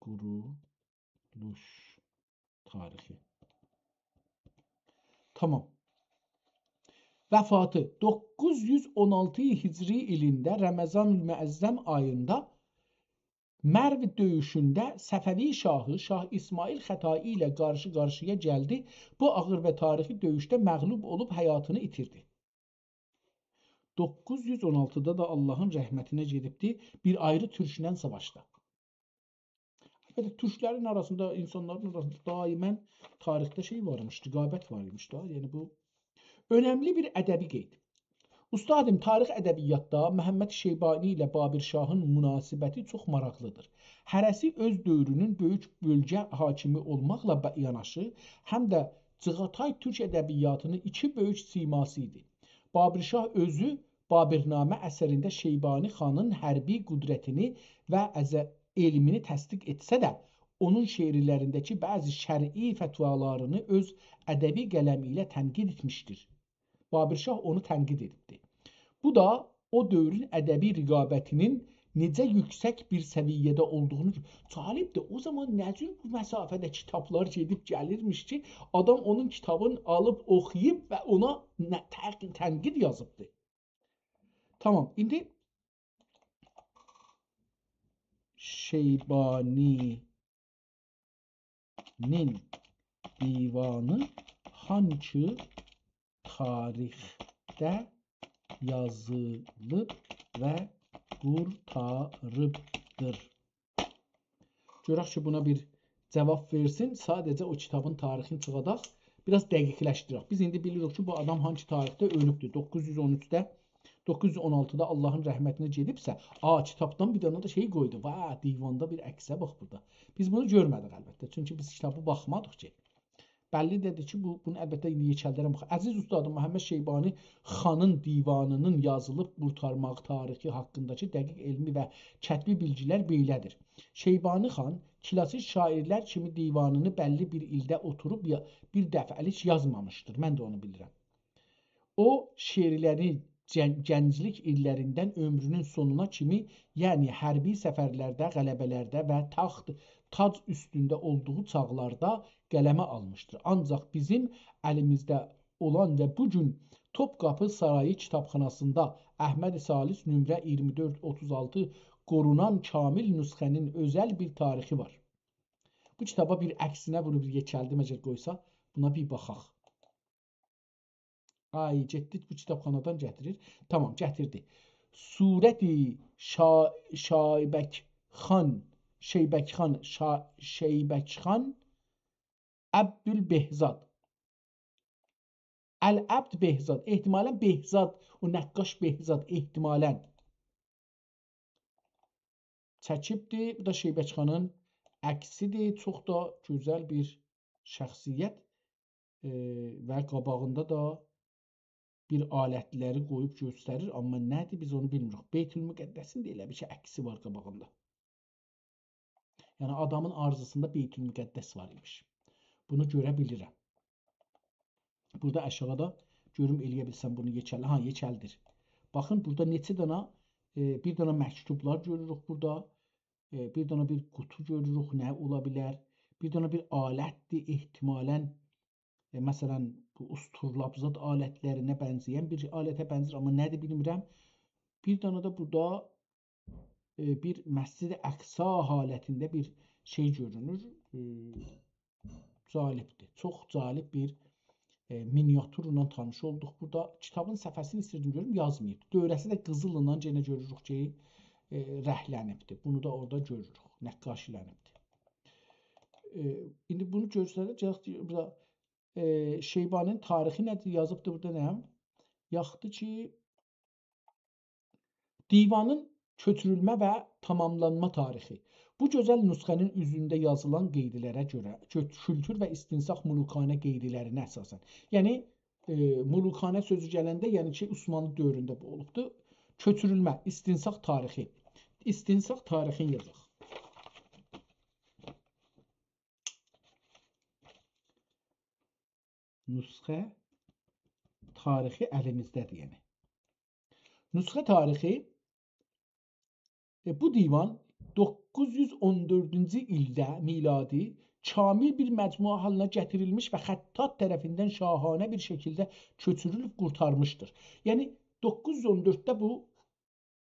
قورولوش تاریخی. تمام. وفاتی. دوققوز یوز اون آلتی هجری ایلینده رمضان المعظم آییندا مرو دؤیوشونده صفوی شاهی، شاه اسماعیل ختایی ایله قارشی-قارشییا گلدی. بو آغیر و تاریخی دؤیوشده مغلوب اولوب حیاتینی ایتیردی. دوققوز یوز اون آلتیدا دا آللاهین رحمتینه گئدیبدی، بیر آیری تورکله ساواشدا. البته، تورکلرین آراسیندا، اینسانلارین آراسیندا دائماً تاریخده شئی وار ایمیش، رقابت وار ایمیش دا. یعنی، بو اؤنملی بیر ادبی قید. اوستادیم، تاریخ ادبیاتدا محمد شیبانی ایله بابر شاهین مناسبتی چوخ ماراقلیدیر. هره‌سی اؤز دؤورونون بؤیوک بؤلگه حاکمی اولماقلا با-، یاناشی، هم ده جیغاتای تورک ادبیاتینین ایکی بؤیوک سیماسی ایدی. بابر شاه اؤزو بابرنامه اثرینده شیبانی خانین حربی قدرتینی و عز-، علمینی تصدیق ائتسه ده، اونون شعرلرینده‌کی بعضی شرعی فتوالارینی اؤز ادبی قلمی ایله تنقید ائتمیشدیر. بابر شاه اونو تنقید ائدیبدی. بو دا او دؤورون ادبی رقابتینین نئجه یوکسک بیر سویه‌ده اولدوغونو گؤ-، جالبدیر. او زامان نه جور بو مسافه‌ده کیتابلار گئدیب گلیرمیش کی، آدام اونون کیتابینی آلیب اوخویوب و اونا نه-، تق-، تنقید یازیبدی. تامام، ایندی شیبانی‌نین دیوانی هانکی تاریخده یازیلیب و قورتاریبدیر؟ گؤرک کی، بونا بیر جاواب وئرسین، ساده‌جه او کیتابین تاریخینی چیخاداق، بیر آز دقیقلشدیرک. بیز ایندی بیلیریک کی، بو آدام هانکی تاریخده اؤلوبدور. دوققوز یوز اون اوچده، دوققوز یوز اون آلتیدا آللاهین رحمتینه گئدیبسه، آ، کیتابدان بیر دنه ده شئی قویدو. وا، دیواندا بیر عکسه باخ بورادا. بیز بونو گؤرمه‌دیک البته، چونکی بیز کیتابی باخمادیق کی. بللی دئدی کی، بو، بونو البته ایندی یئکلدرم. عزیز اوستادیم، محمد شیبانی خانین دیوانینین یازیلیب قورتارماغی تاریخی حاقینداکی دقیق علمی و کتبی بیلگیلر بئله‌دیر. شیبانی خان کلاسیک شاعیرلر کیمی دیوانینی بللی بیر ایلده اوتوروب یا-، بیر دفعه‌لیک یازمامیشدیر. من ده اونو بیلیرم. او، شعرلری گن-، گنجلیک ایللریندن عؤمرونون سونونا کیمی، یعنی حربی سفرلرده، غلبه‌لرده و تخت، تاج اوستونده اولدوغو چاغلاردا قلمه آلمیشدیر. آنجاق بیزیم الیمیزده اولان و بو گون توپقاپی سارایی کیتابخاناسیندا احمد ثالث نمره ایگیرمی دؤرد اوتوز آلتی قورونان کامل نسخه‌نین اؤزل بیر تاریخی وار. بو کیتابا بیر عکسینه بونو بیر یئکلدیم، اگر قویسا، بونا بیر باخاق. آی، گئتدی بو کیتابخانادان گتیریر. تامام، گتیردی. صورت شا-، شایبک خان، شیبک خان، شا-، شیبک خان عبدالبهزاد. العبد بهزاد، احتمالاً بهزاد، او نقاش بهزاد، احتمالاً چکیبدی. بو دا شیبک خانین عکسیدیر. چوخ دا گؤزل بیر شخصیت. ائ، و قاباغیندا دا بیر آلتلری قویوب گؤستریر، آمما نه‌دیر، بیز اونو بیلمیریک. بیت‌المقدسین ده ائله بیل کی، عکسی وار قاباغیندا. یعنی، آدامین آرزوسوندا بیت‌المقدس وار ایمیش. بونو گؤره بیلیرم. بورادا آشاغیدا گؤروم ائلیه بیلسم بونو یئکل-، ها، یئکلدیر. باخین، بورادا نئچه دانا، ائ، بیر دانا مکتوبلار گؤروروک بورادا. ائ، بیر دانا بیر قوطو گؤروروک، نه اولا بیلر؟ بیر دانا بیر آلتدیر، احتمالاً، ائ، مثلاً، بو اوستورلابزاد آلتلرینه بنزه‌ین بیر آلته بنزیر، آمما نه‌دیر بیلمیرم. بیر دانا دا بورادا، ائ، بیر مسجد اقصی حالتینده بیر شئی گؤرونور. ائ، جالبدیر. چوخ جالب بیر، ائ، مینیاتورلا تانیش اولدوق بورادا. کیتابین صفحه‌سینی ایستیردیم گؤروم، یازماییب. دؤوره‌سی ده قیزیللا، یئنه گؤروروک کی، ائ، رنگلنیبدیر. بونو دا اورادا گؤروروک، نقاشی‌لنیبدیر. ائ، ایندی بونو گؤرسه‌ده‌جک، بورادا، ائ، شیبانی‌نین تاریخی نه‌دیر؟ یازیبدیر بورادا نه؟ یاخدی کی، دیوانین کؤچورولمه و تاماملانما تاریخی. بو گؤزل نسخه‌نین اوزونده یازیلان قیدلره گؤره، کؤ-، کولتور و استنساخ ملوکانه قیدلرینه اساساً. یعنی، ائ، ملوکانه سؤزو گلنده، یعنی کی، عثمانلی دؤورونده بو اولوبدو. کؤچورولمه، استنساخ تاریخی. استنساخ تاریخینی یازاق. نسخه تاریخی الیمیزده‌دیر، یعنی. نسخه تاریخی، ائ، بو دیوان دوققوز یوز اون دؤردونجو ایلده میلادی کامل بیر مجموعه حالینا گتیریلمیش و خطاط طرفیندن شاهانه بیر شکیلده کؤچورولوب قورتارمیشدیر. یعنی، دوققوز یوز اون دؤردده بو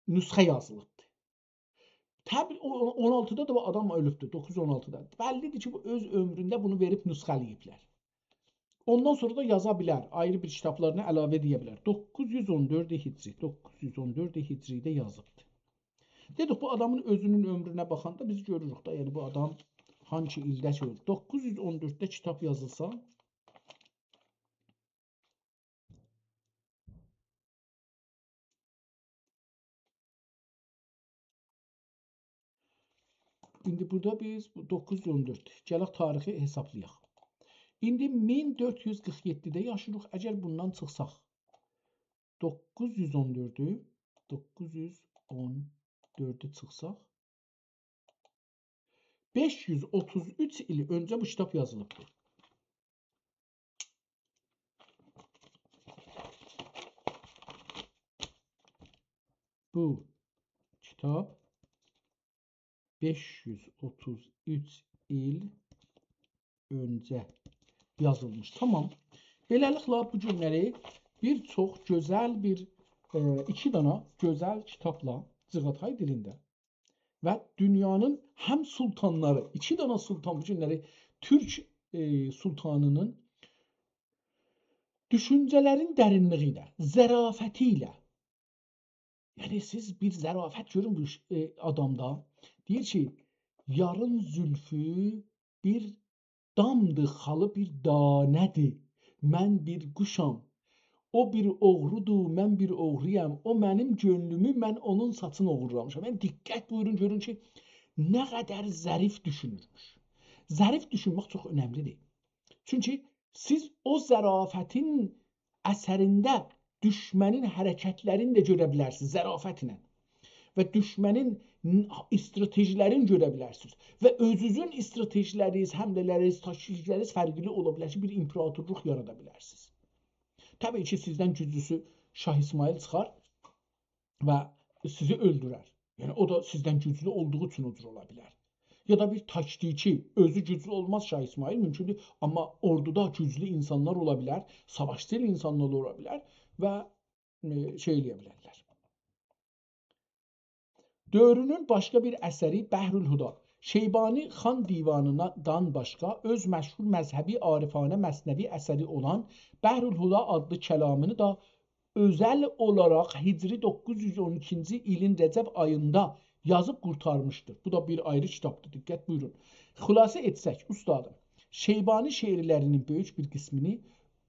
نسخه یازیلیبدیر. طبیعی، او، اون آلتیدا دا بو آدام اؤلوبدور، دوققوز یوز اون آلتیدا. بللی‌دیر کی، بو اؤز عؤمرونده بونو وئریب نسخه‌له‌ییبلر. اوندان سونرا دا یازا بیلر، آیری بیر کیتابلارینا علاوه ائله‌یه بیلر. دوققوز یوز اون دؤرد هجری، دوققوز یوز اون دؤرد هجری‌ده یازیبدیر. دئدیک، بو آدامین اؤزونون عؤمرونه باخاندا بیز گؤروروک ده، یعنی بو آدام هانسی ایلده شئی اولوب. دوققوز یوز اون دؤردده کیتاب یازیلسا، ایندی بورادا بیز بو دوققوز یوز اون دؤرد. گلک تاریخی حسابلایاق. ایندی مین دؤرد یوز قیرخ یئددیده یاشیریق. اگر بوندان چیخساق، دوققوز یوز اون دؤردو، دوققوز یوز اون دؤردو چیخساق، بئش یوز اوتوز اوچ ایل اؤنجه بو کیتاب یازیلیبدیر. بو کیتاب بئش یوز اوتوز اوچ ایل اؤنجه یازیلمیش. تامام. بئله‌لیکله، بو گونلری بیر چوخ گؤزل بیر، ائ، ایکی دانا گؤزل کیتابلا، جیغاتای دیلینده و دونیانین هم سلطانلاری، ایکی دانا سلطان، بو گونلری تورک، ائ، سلطانینین دوشونجه‌لرین درینلیگی ایله، ظرافتی ایله، یعنی سیز بیر ظرافت گؤرون بو ش-، ائ، آدامدا. دئییر کی، یارین زولفو بیر دامدیر، خالی بیر دانه‌دیر. من بیر قوشام. او بیر اوغرودور، من بیر اوغرویام. او منیم گؤنلومو، من اونون ساچینی اوغورلامیشام. یعنی دقت بویورون، گؤرون کی، نه قدر ظریف دوشونورموش. ظریف دوشونمک چوخ اؤنملیدیر. چونکی سیز او ظرافتین اثرینده دوشمنین حرکتلرینی ده گؤره بیلرسینیز، ظرافتله. و دوشمنین ن-، استراتژیلرینی گؤره بیلرسینیز. و اؤزونوزون استراتژیلرینیز، حمله‌لرینیز، تاکتیکلرینیز فرقلی اولا بیلر کی، بیر ایمپراتورلوق یارادا بیلرسینیز. طبیعی کی، سیزدن گوجلوسو شاه اسماعیل چیخار و سیزی اؤلدورر. یعنی، او دا سیزدن گوجلو اولدوغو اوچون او جور اولا بیلر. یا دا بیر تاکتیکی، اؤزو گوجلو اولماز شاه اسماعیل، مومکوندور، آمما اوردودا گوجلو اینسانلار اولا بیلر، ساواشچیل اینسانلار اولا بیلر و، ائ، شئی ائلیه بیلرلر. دؤورونون باشقا بیر اثری بحرالهدی. شیبانی خان دیوانیندان باشقا اؤز مشهور مذهبی عارفانه مثنوی اثری اولان بحرالهدی آدلی کلامینی دا اؤزل اولاراق هجری دوققوز یوز اون ایکینجی ایلین رجب آییندا یازیب قورتارمیشدیر. بو دا بیر آیری کیتابدیر، دقت بویورون. خلاصه ائتسک، اوستادیم، شیبانی شعرلرینین بؤیوک بیر قسمینی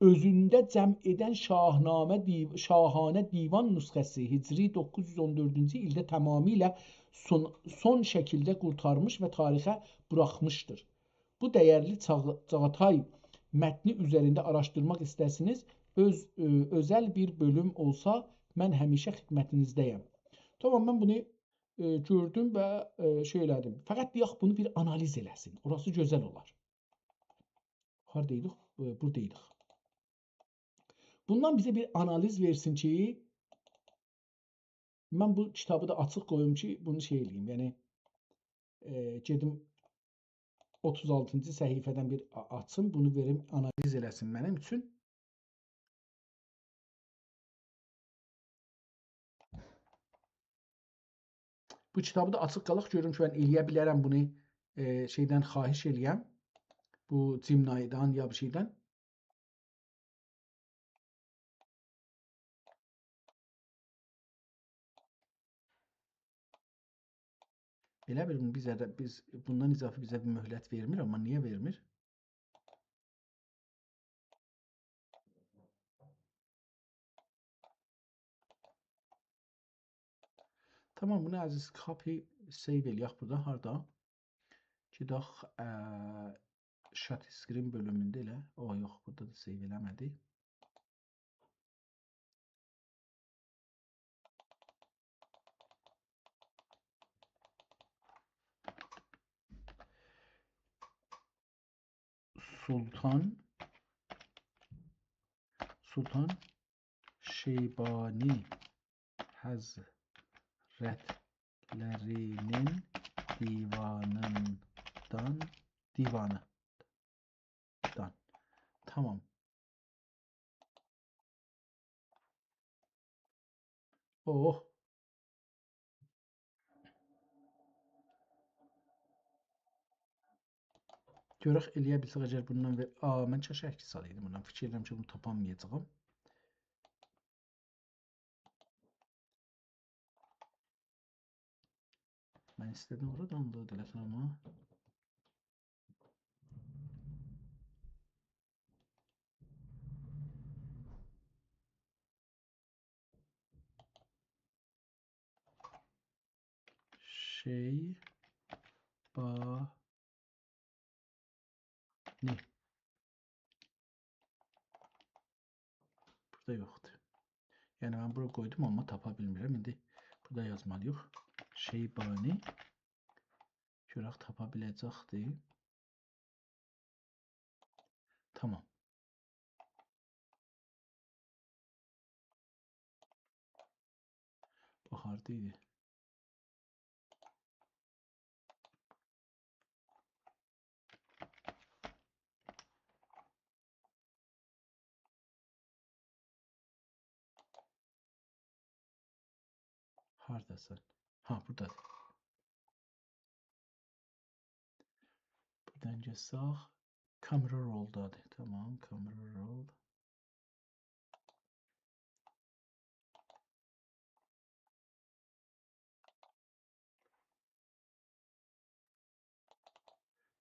اؤزونده جمع ائدن شاهنامه دیو-، شاهانه دیوان نسخه‌سی هجری دوققوز یوز اون دؤردونجو ایلده تمامیله سون، سون شکیلده قورتارمیش و تاریخه بوراخمیشدیر. بو دَیَرلی چاغ-، چاغاتای متنی اوزرینده آراشدیرماق ایسته‌سینیز، اؤز، اؤ، اؤزل بیر بؤلوم اولسا، من همیشه خدمتینیزده‌یم. تامام، من بونو، ائ، گؤردوم و، ائ، شئی ائله‌دیم. فقط دئیک، بونو بیر آنالیز ائله‌سین. اوراسی گؤزل اولار. هاردایدیق؟ ائ، بورادایدیق. بوندان بیزه بیر آنالیز وئرسین کی، من بو کیتابی دا آچیق قویوم کی، بونو شئی ائله‌ییم. یعنی، ائ، گئدیم اوتوز آلتینجی صفحه‌دن بیر آ-، آچیم، بونو وئریم، آنالیز ائله‌سین منیم اوچون. بو کیتابی دا آچیق قالاق گؤروم کی، من ائلیه بیلرم بونو، ائ، شئیدن خواهش ائلیه‌م. بو جیمنایدان یا بیر شئیدن. ائله بیل بیزه ده، بیز بوندان اضافی بیزه بیر مهلت وئرمیر، آمما نییه وئرمیر؟ تامام، بونو عزیز کاپی سیو ائلیک بورادا. هاردا؟ گئدک، ا، شات اسکرین بؤلومونده ائله. او، یوخ، بورادا دا سیو ائله‌مه‌دی. سلطان، سلطان شیبانی حضرتلری‌نین دیوانیندان، دیوانی. دان. تامام. اوه. گؤرک ائلیه بیلسک، اگر بوندان وئر-، آ، من کاش عکس آلایدیم بوندان. فیکیر ائدیرم کی، بونو تاپانمایاجاغام. من ایسته‌دیم اورا دانلود ائله‌سین، آمما شیبانی شیبانی. بورادا یوخدور. یعنی، من بورا قویدوم، آمما تاپا بیلمیرم. ایندی بورادا یازمالی‌ییق. شیبانی. گؤرک تاپا بیله‌جکدیر. تامام. بو هاردا ایدی؟ هارداسان؟ ها، بورادادیر. بورادان گئتسک، camera roll-دادیر. تامام، camera roll.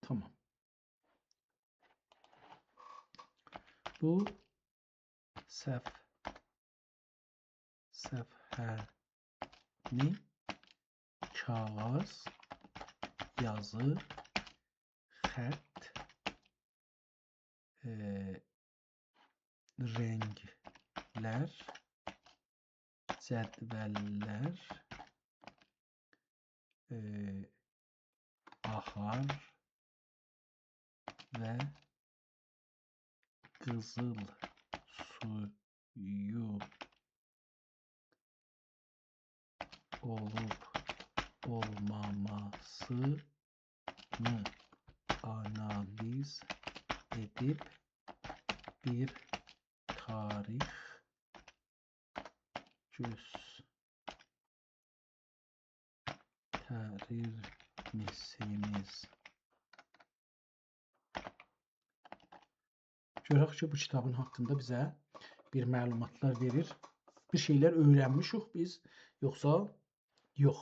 تامام. بو صف-، صفحه‌نی کاغیذ، یازی، خط، ائ، رنگلر، جدوللر، ائ، آهار و قیزیل سویو اولوب اولماماسینی آنالیز ائدیب بیر تاریخ گؤستریر میسینیز؟ گؤرک کی، بو کیتابین حاقیندا بیزه بیر معلوماتلار وئریر. بیر شئیلر اؤیرنمیشیک بیز، یوخسا یوخ.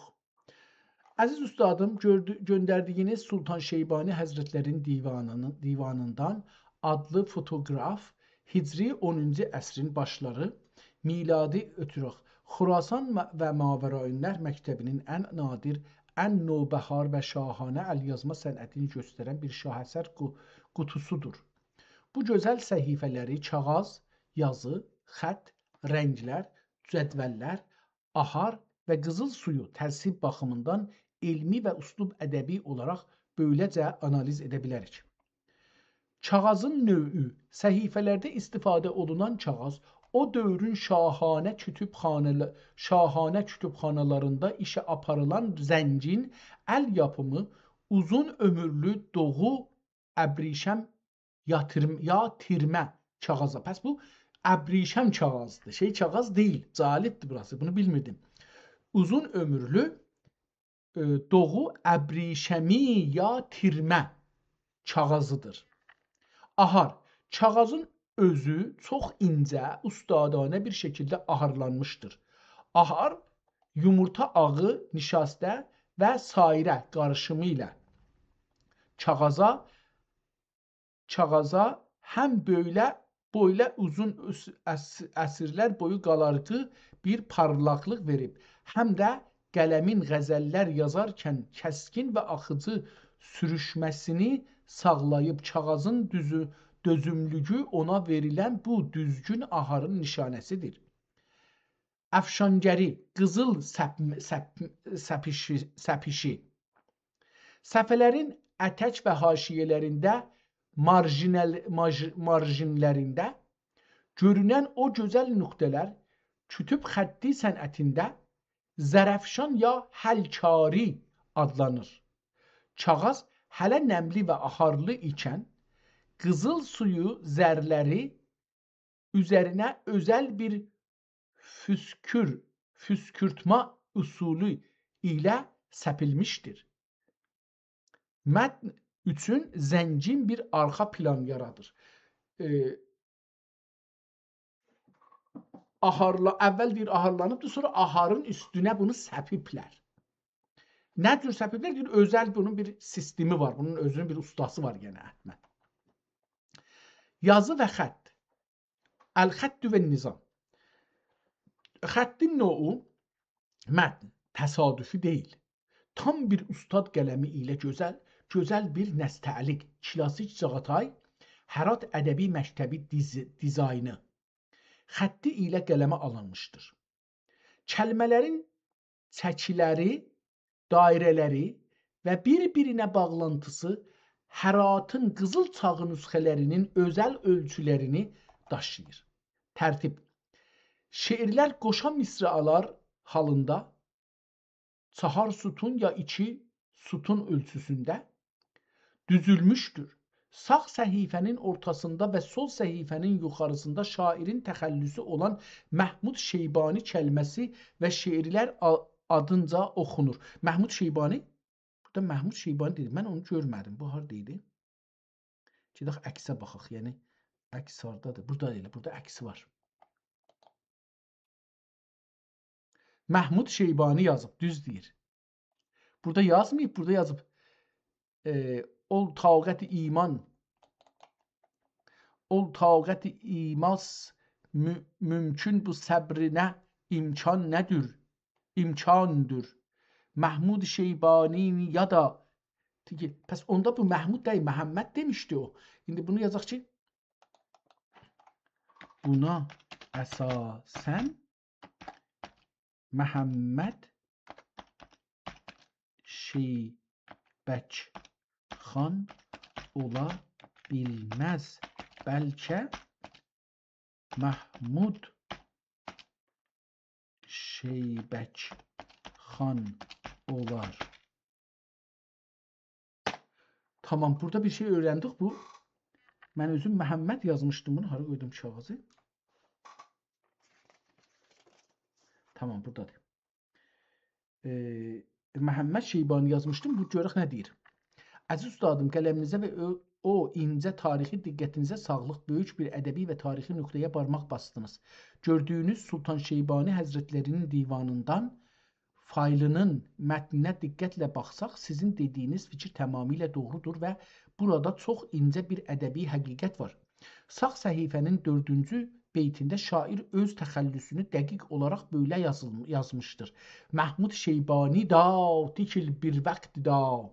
عزیز اوستادیم، گؤردو-، گؤندردیگینیز سلطان شیبانی حضرتلرین دیوانینین، دیوانیندان آدلی فوتوگراف هجری اونونجو عصرین باشلاری، میلادی اؤتورک، خراسان و، و ماورائی‌النهر مکتبینین ان نادر، ان نوبهار و شاهانه ال‌یازما صنعتینی گؤسترن بیر شاه‌اثر قو-، قوطوسودور. بو گؤزل صفحه‌لری کاغیذ، یازی، خط، رنگلر، جدوللر، آهار و قیزیل سویو ترتیب باخیمیندان علمی و اسلوب ادبی اولاراق بؤیله‌جه آنالیز ائده بیلریک. کاغیذین نوعو، صفحه‌لرده استفاده اولونان کاغیذ، او دؤورون شاهانه کتبخانه-، شاهانه کتبخانالاریندا ایشه آپاریلان زنگین، ال یاپیمی، اوزون عؤمورلو، دوغو، ابریشم یا تیرم-، یا تیرمه کاغیذا. پس بو ابریشم کاغیذدیر. شئی کاغیذ دئییل. جالبدیر بوراسی. بونو بیلمیردیم. اوزون عؤمورلو، ائ، دوغو ابریشمی یا تیرمه کاغیذیدیر. آهار. کاغیذین اؤزو چوخ اینجه، اوستادانه بیر شکیلده آهارلانمیشدیر. آهار، یومورتا آغی، نشاسته و سایره قاریشیمی ایله کاغیذا کاغیذا هم بؤیله، بؤیله اوزون عس-، عس-، عصرلر بویو قالارقی بیر پارلاقلیق وئریب، هم ده قلمین غزللر یازارکن کسکین و آخیجی سوروشمه‌سینی ساغلاییب، کاغیذین دوزو-، دؤزوملوگو اونا وئریلن بو دوزگون آهارین نشانه‌سیدیر. افشانگری، قیزیل سپ-، سپ-، سپیشی، سپیشی. صفحه‌لرین اتک و حاشیه‌لرینده، مارژینل-، ماژ-، مارژینلرینده گؤرونن او گؤزل نقطه‌لر کتب خطی صنعتینده زرافشان یا هلکاری آدلانیر. کاغیذ هله نملی و آهارلی ایکن، قیزیل سویو زرلری اوزرینه اؤزل بیر فوسکور-، فوسکورتما اصولو ایله سپیلمیشدیر. متن اوچون زنگین بیر آرخا پلان یارادیر. ائ، آهارلا-، اول دئییر آهارلانیبدیر، سونرا آهارین اوستونه بونو سپیبلر. نه جور سپیبلر؟ دئییر، اؤزل بونون بیر سیستمی وار، بونون اؤزونون بیر اوستاسی وار، یعنی، حتماً. یازی و خط. الخط و نظام. خطین نوعو متن، تصادفی دئییل. تام بیر اوستاد قلمی ایله گؤزل، گؤزل بیر نستعلیق، کلاسیک چاغاتای هرات ادبی مکتبی دیز-، دیزاینی، خطی ایله قلمه آلینمیشدیر. کلمه‌لرین چکی‌لری، دایره‌لری و بیر-بیرینه باغلانتیسی هراتین قیزیل چاغی نسخه‌لرینین اؤزل اؤلچولرینی داشیییر. ترتیب. شعرلر قوشا مصرع‌لر حالیندا چهار ستون یا ایکی ستون اؤلچوسونده دوزولموشدور. ساغ صفحه‌نین اورتاسیندا و سول صفحه‌نین یوخاریسیندا شاعرین تخلصو اولان محمود شیبانی کلمه‌سی و شعرلر آ-، آدینجا اوخونور. محمود شیبانی، بورادا محمود شیبانی دئدی. من اونو گؤرمه‌دیم. بو هاردا ایدی؟ گئدک عکسه باخاق. یعنی عکس هاردادیر؟ بورادا ائله، بورادا عکسی وار. محمود شیبانی یازیب، دوز دئییر. بورادا یازماییب، بورادا یازیب. ائ، «اول طاقت ایمان، اول طاقت ایماس مو-، مومکون بو صبرینه امکان نه‌دیر؟ امکاندیر. محمود شیبانی یا دا»، دئییر کی، پس اوندا بو محمود دئییل، محمد دئمیشدی او. ایندی بونو یازاق کی، بونا اساساً محمد شیبک خان اولا بیلمز. بلکه محمود شیبک خان اولار. تامام، بورادا بیر شئی اؤیرندیک بو. من اؤزوم محمد یازمیشدیم بونو. هارا قویدوم کاغیذی؟ تامام، بورادادیر. ائ، محمد شیبانی یازمیشدیم. بو گؤرک نه دئییر. عزیز اوستادیم، قلمینیزه و او، او اینجه تاریخی دقتینیزه ساغلیق. بؤیوک بیر ادبی و تاریخی نقطه‌یه بارماق باسدینیز. گؤردویونوز سلطان شیبانی حضرتلری‌نین دیوانیندان فایلینین متنینه دقتله باخساق، سیزین دئدیگینیز فیکیر تمامیله دوغرودور و بورادا چوخ اینجه بیر ادبی حقیقت وار. ساغ صفحه‌نین دؤردونجو بیتینده شاعر اؤز تخلصونو دقیق اولاراق بئله یازیل-، یازمیشدیر: «محمود شیبانی دا، تیکیل بیر وقت دا.»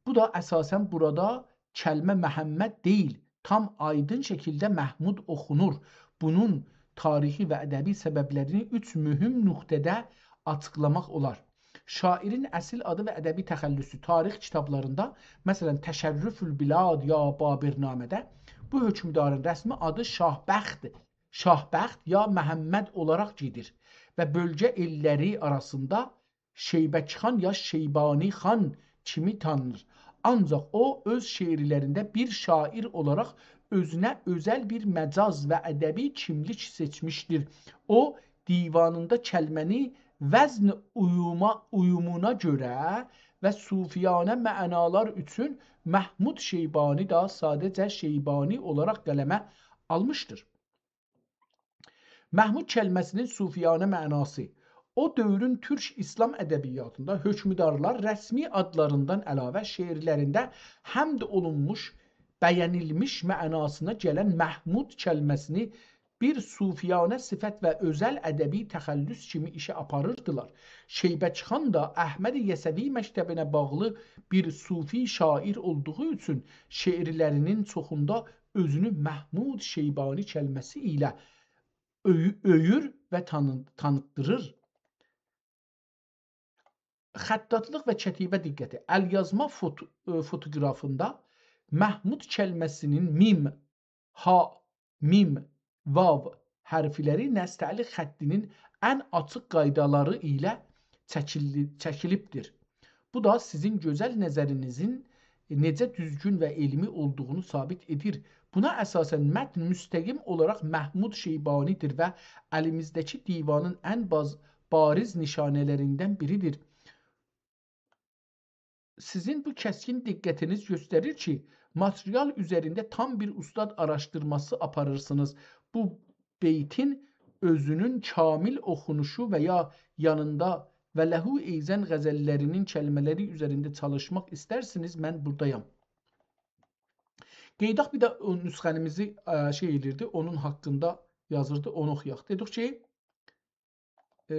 بو دا اساساً بورادا کلمه محمد دئییل، تام آیدین شکیلده محمود اوخونور. بونون تاریخی و ادبی سببلرینی اوچ مهم نقطه‌ده آچیقلاماق اولار. شاعرین اصل آدی و ادبی تخلصو تاریخ کیتابلاریندا، مثلاً، «تشرف البلاد» یا «بابرنامه‌ده» بو حکمدارین رسمی آدی شاهبخت، شاهبخت یا محمد اولاراق گئدیر و بؤلگه ائللری آراسیندا شیبک خان یا شیبانی خان کیمی تانینیر. آنجاق او، اؤز شعرلرینده بیر شاعر اولاراق اؤزونه اؤزل بیر مجاز و ادبی کیملیک سئچمیشدیر. او، دیوانیندا کلمه‌نی وزن اویوما-، اویومونا گؤره و صوفیانه معنالار اوچون محمود شیبانی دا ساده‌جه شیبانی اولاراق قلمه آلمیشدیر. محمود کلمه‌سینین صوفیانه معناسی. او دؤورون تورک ایسلام ادبیاتیندا حکمدارلار رسمی آدلاریندان علاوه شعرلرینده حمد اولونموش، بَیه‌نیلمیش معناسینا گلن محمود کلمه‌سینی بیر صوفیانه صفت و اؤزل ادبی تخلص کیمی ایشه آپاریردیلار. شیبک خان دا احمد یسوی مکتبینه باغلی بیر صوفی شاعر اولدوغو اوچون شعرلرینین چوخوندا اؤزونو محمود شیبانی کلمه‌سی ایله اؤیو-، اؤیور و تانی-، تانیتدیریر. خطاطلیق و کتیبه دقتی. ال‌یازما فوت-، ائ، فوتوگرافیندا محمود کلمه‌سینین میم، ها، میم، واو حرفلری نستعلیق خطینین ان آچیق قایدالاری ایله چکیلی-، چکیلیبدیر. بو دا سیزین گؤزل نظرینیزین نئجه دوزگون و علمی اولدوغونو ثابت ائدیر. بونا اساساً متن مستقیم اولاراق محمود شیبانی‌دیر و الیمیزده‌کی دیوانین ان باز-، باریز نشانه‌لریندن بیری‌دیر. سیزین بو کسکین دقتینیز گؤستریر کی، ماتریال اوزرینده تام بیر اوستاد آراشدیرماسی آپاریرسینیز. بو بیتین اؤزونون کامل اوخونوشو و یا یانیندا «و له ایضاً» غزللرینین کلمه‌لری اوزرینده چالیشماق ایسترسینیز، من بوردایام. قئیداق بیر ده او نسخه‌نیمیزی، ا، شئی ائلیردی، اونون حاقیندا یازیردی، اونو اوخویاق. دئدیک کی، ائ،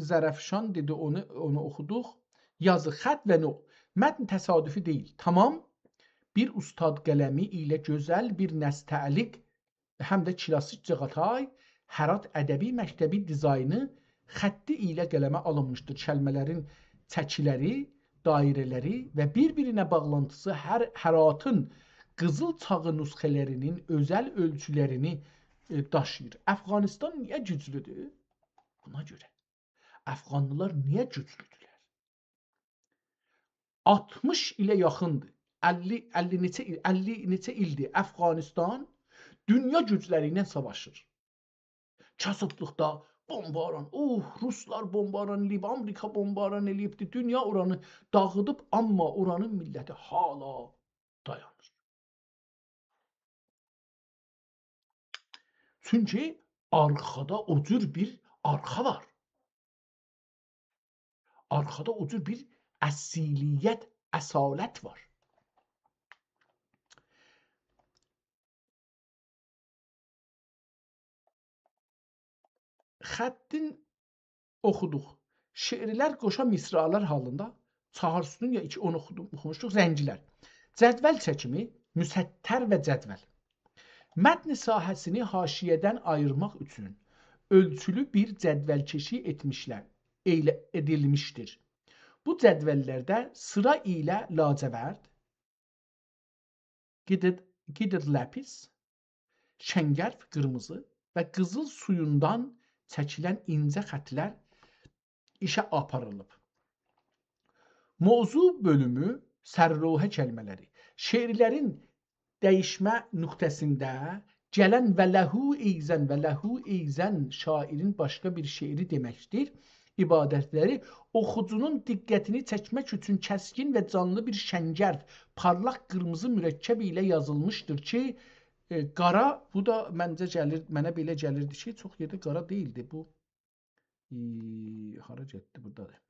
زرافشان دئدی، اونو، اونو اوخودوق. یازی، خط و نوع. متن تصادفی دئییل. تمام بیر اوستاد قلمی ایله گؤزل بیر نستعلیق، هم ده کلاسیک چاغاتای هرات ادبی مکتبی دیزاینی خطی ایله قلمه آلینمیشدیر. کلمه‌لرین چکی‌لری، دایره‌لری و بیر-بیرینه باغلانتیسی هر هراتین قیزیل چاغی نسخه‌لرینین اؤزل اؤلچولرینی، ائ، داشیییر. افغانستان نییه گوجلودور؟ بونا گؤره. افغانلیلار نییه گوجلودولر؟ آلتمیش ایله یاخیندیر. اللی، اللی نئچه ایل، اللی نئچه ایلدیر افغانستان دونیا گوجلری ایله ساواشیر. کاسیبلیقدا بمباران، اوه، روسلار بمباران ائله‌ییب، آمریکا بمباران ائله‌ییبدی، دونیا اورانی داغیدیب، آمما اورانین میللتی حالا دایانیر. چونکی آرخادا او جور بیر آرخا وار. آرخادا او جور بیر اصیلیت، اصالت وار. خطین اوخودوق. شعرلر قوشا مصرع‌لر حالیندا، چهار ستون یا ایکی، اونو اوخودوق، اوخوموشدوق. رنگلر. جدول چکیمی، مسطر و جدول. متن ساحه‌سینی حاشیه‌دن آییرماق اوچون اؤلچولو بیر جدول‌کشی ائتمیشلر، ائله ائدیلمیشدیر. بو جدول‌لرده سیرا ایله لاجورد، قیدید، قیدید لاپیس، شنگرف، قیرمیزی و قیزیل سویوندان چکیلن اینجه خطلر ایشه آپاریلیب. موضوع بؤلومو، سرلوحه کلمه‌لری. شعرلرین دییشمه نقطه‌سینده گلن «و له ایضاً»، «و له ایضاً» شاعرین باشقا بیر شعری دئمکدیر، عبارتلری اوخوجونون دقتینی چکمک اوچون کسکین و جانلی بیر شنگرف، پارلاق قیرمیزی مرکب ایله یازیلمیشدیر کی، ائ، قارا، بو دا منجه گلیر، منه بئله گلیردی کی، چوخ یئرده قارا دئییلدی بو. ای، هارا گئتدی؟ بورادادیر.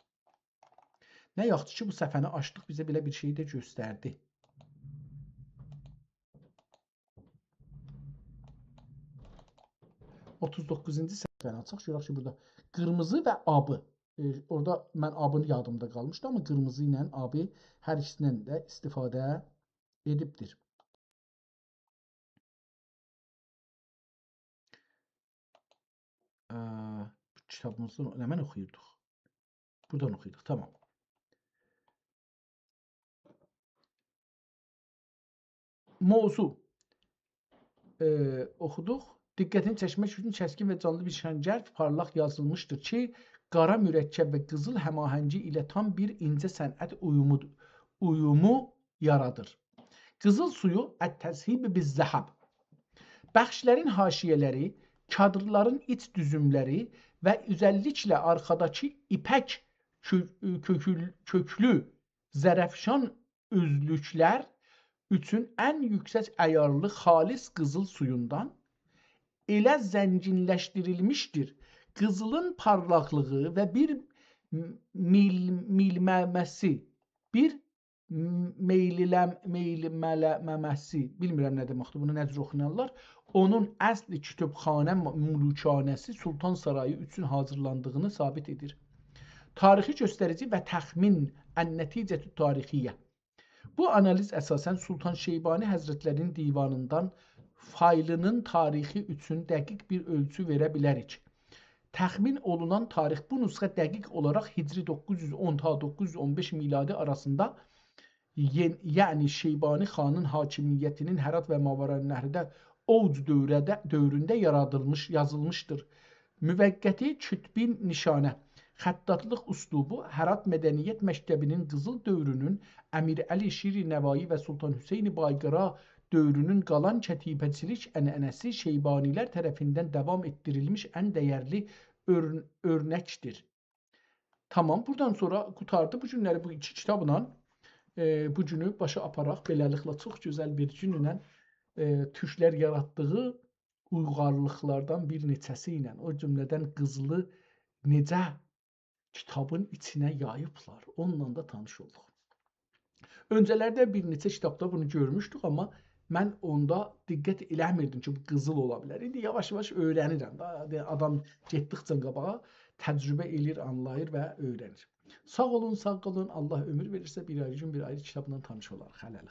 نه یاخشی کی، بو صفحه‌نی آچدیق، بیزه بئله بیر شئی ده گؤستردی. اوتوز دوققوزونجو صفحه‌نی آچاق، گؤرک کی، بورادا قیرمیزی و آبی. ائ، اورادا من آبینی یادیمدا قالمیشدی، آمما قیرمیزی ایله آبی هر ایکیسیندن ده استفاده ائدیبدیر. اه، بو کیتابیمیزی نمنه اوخویوردوق؟ بورادان اوخویوردوق، تامام. موضوع. ائ، اوخودوق. دقتینی چکمک اوچون کسکین و جانلی بیر شنگرف پارلاق یازیلمیشدیر کی، قارا مرکب و قیزیل هماهنگی ایله تام بیر اینجه صنعت اویومو، اویومو یارادیر. قیزیل سویو، التذهیب بالذهب. بخشلرین حاشیه‌لری، کادرلارین ایچ دوزوملری و اؤزللیکله آرخاداکی ایپک کؤ-، کؤکول-، کؤکلو زرافشان اؤزلوکلر اوچون ان یوکسک عیارلی خالص قیزیل سویوندان ائله زنگینلشدیریلمیشدیر. قیزیلین پارلاقلیغی و بیر میل-، میلمه‌مه‌سی، بیر میلیلم-، میلمه‌له‌مه‌مه‌سی، بیلمیرم نه دئمکدیر، بونو نه جور اوخویارلار، اونون اصل کتابخانه م-، ملوکانه‌سی سلطان سارایی اوچون حاضیرلاندیغینی ثابت ائدیر. تاریخی گؤستریجی و تخمین، النتیجة تاریخیه. بو آنالیز اساساً سلطان شیبانی حضرتلرینین دیوانیندان فایلینین تاریخی اوچون دقیق بیر اؤلچو وئره بیلریک. تخمین اولونان تاریخ، بو نسخه دقیق اولاراق هجری دوققوز یوز اون تا دوققوز یوز اون بئش میلادی آراسیندا، یئن-، یعنی شیبانی خانین حاکمیتینین هرات و ماوراءالنهرده اوج دؤوره‌ده، دؤورونده یارادیلمیش، یازیلمیشدیر. موقتی کتبی نشانه، خطاطلیق اسلوبو، هرات مدنیت مکتبینین قیزیل دؤورونون، امیرعلی شیرنوایی و سلطان حسین بایقارا دؤورونون قالان کتیبه‌چیلیک عنعنه‌سی شیبانی‌لر طرفیندن داوام ائتدیریلمیش ان دیرلی اؤر-، اؤرنکدیر. تامام، بورادان سونرا قوتاردی. بو گونلری بو ایکی کیتابلا، ائ، بو گونو باشا آپاراق. بئله‌لیکله، چوخ گؤزل بیر گونونن، ائ، تورکلر یاراتدیغی اویغارلیقلاردان بیر نئچه‌سی ایله، او جمله‌دن قیزیلی نئجه کیتابین ایچینه یاییبلار، اونونلا دا تانیش اولدوق. اؤنجه‌لرده بیر نئچه کیتابدا بونو گؤرموشدوک، آمما من اوندا دقت ائله‌میردیم کی، بو قیزیل اولا بیلر. ایندی یاواش-یاواش اؤیره‌نیرم دا، آدام گئتدیکجه قاباغا تجربه ائله‌ییر، آنلاییر و اؤیره‌نیر. ساغ اولون، ساغ قالین. الله عؤمور وئریرسه، بیر آیری گون بیر آیری کیتابلا تانیش اولاریق. هله‌لیک.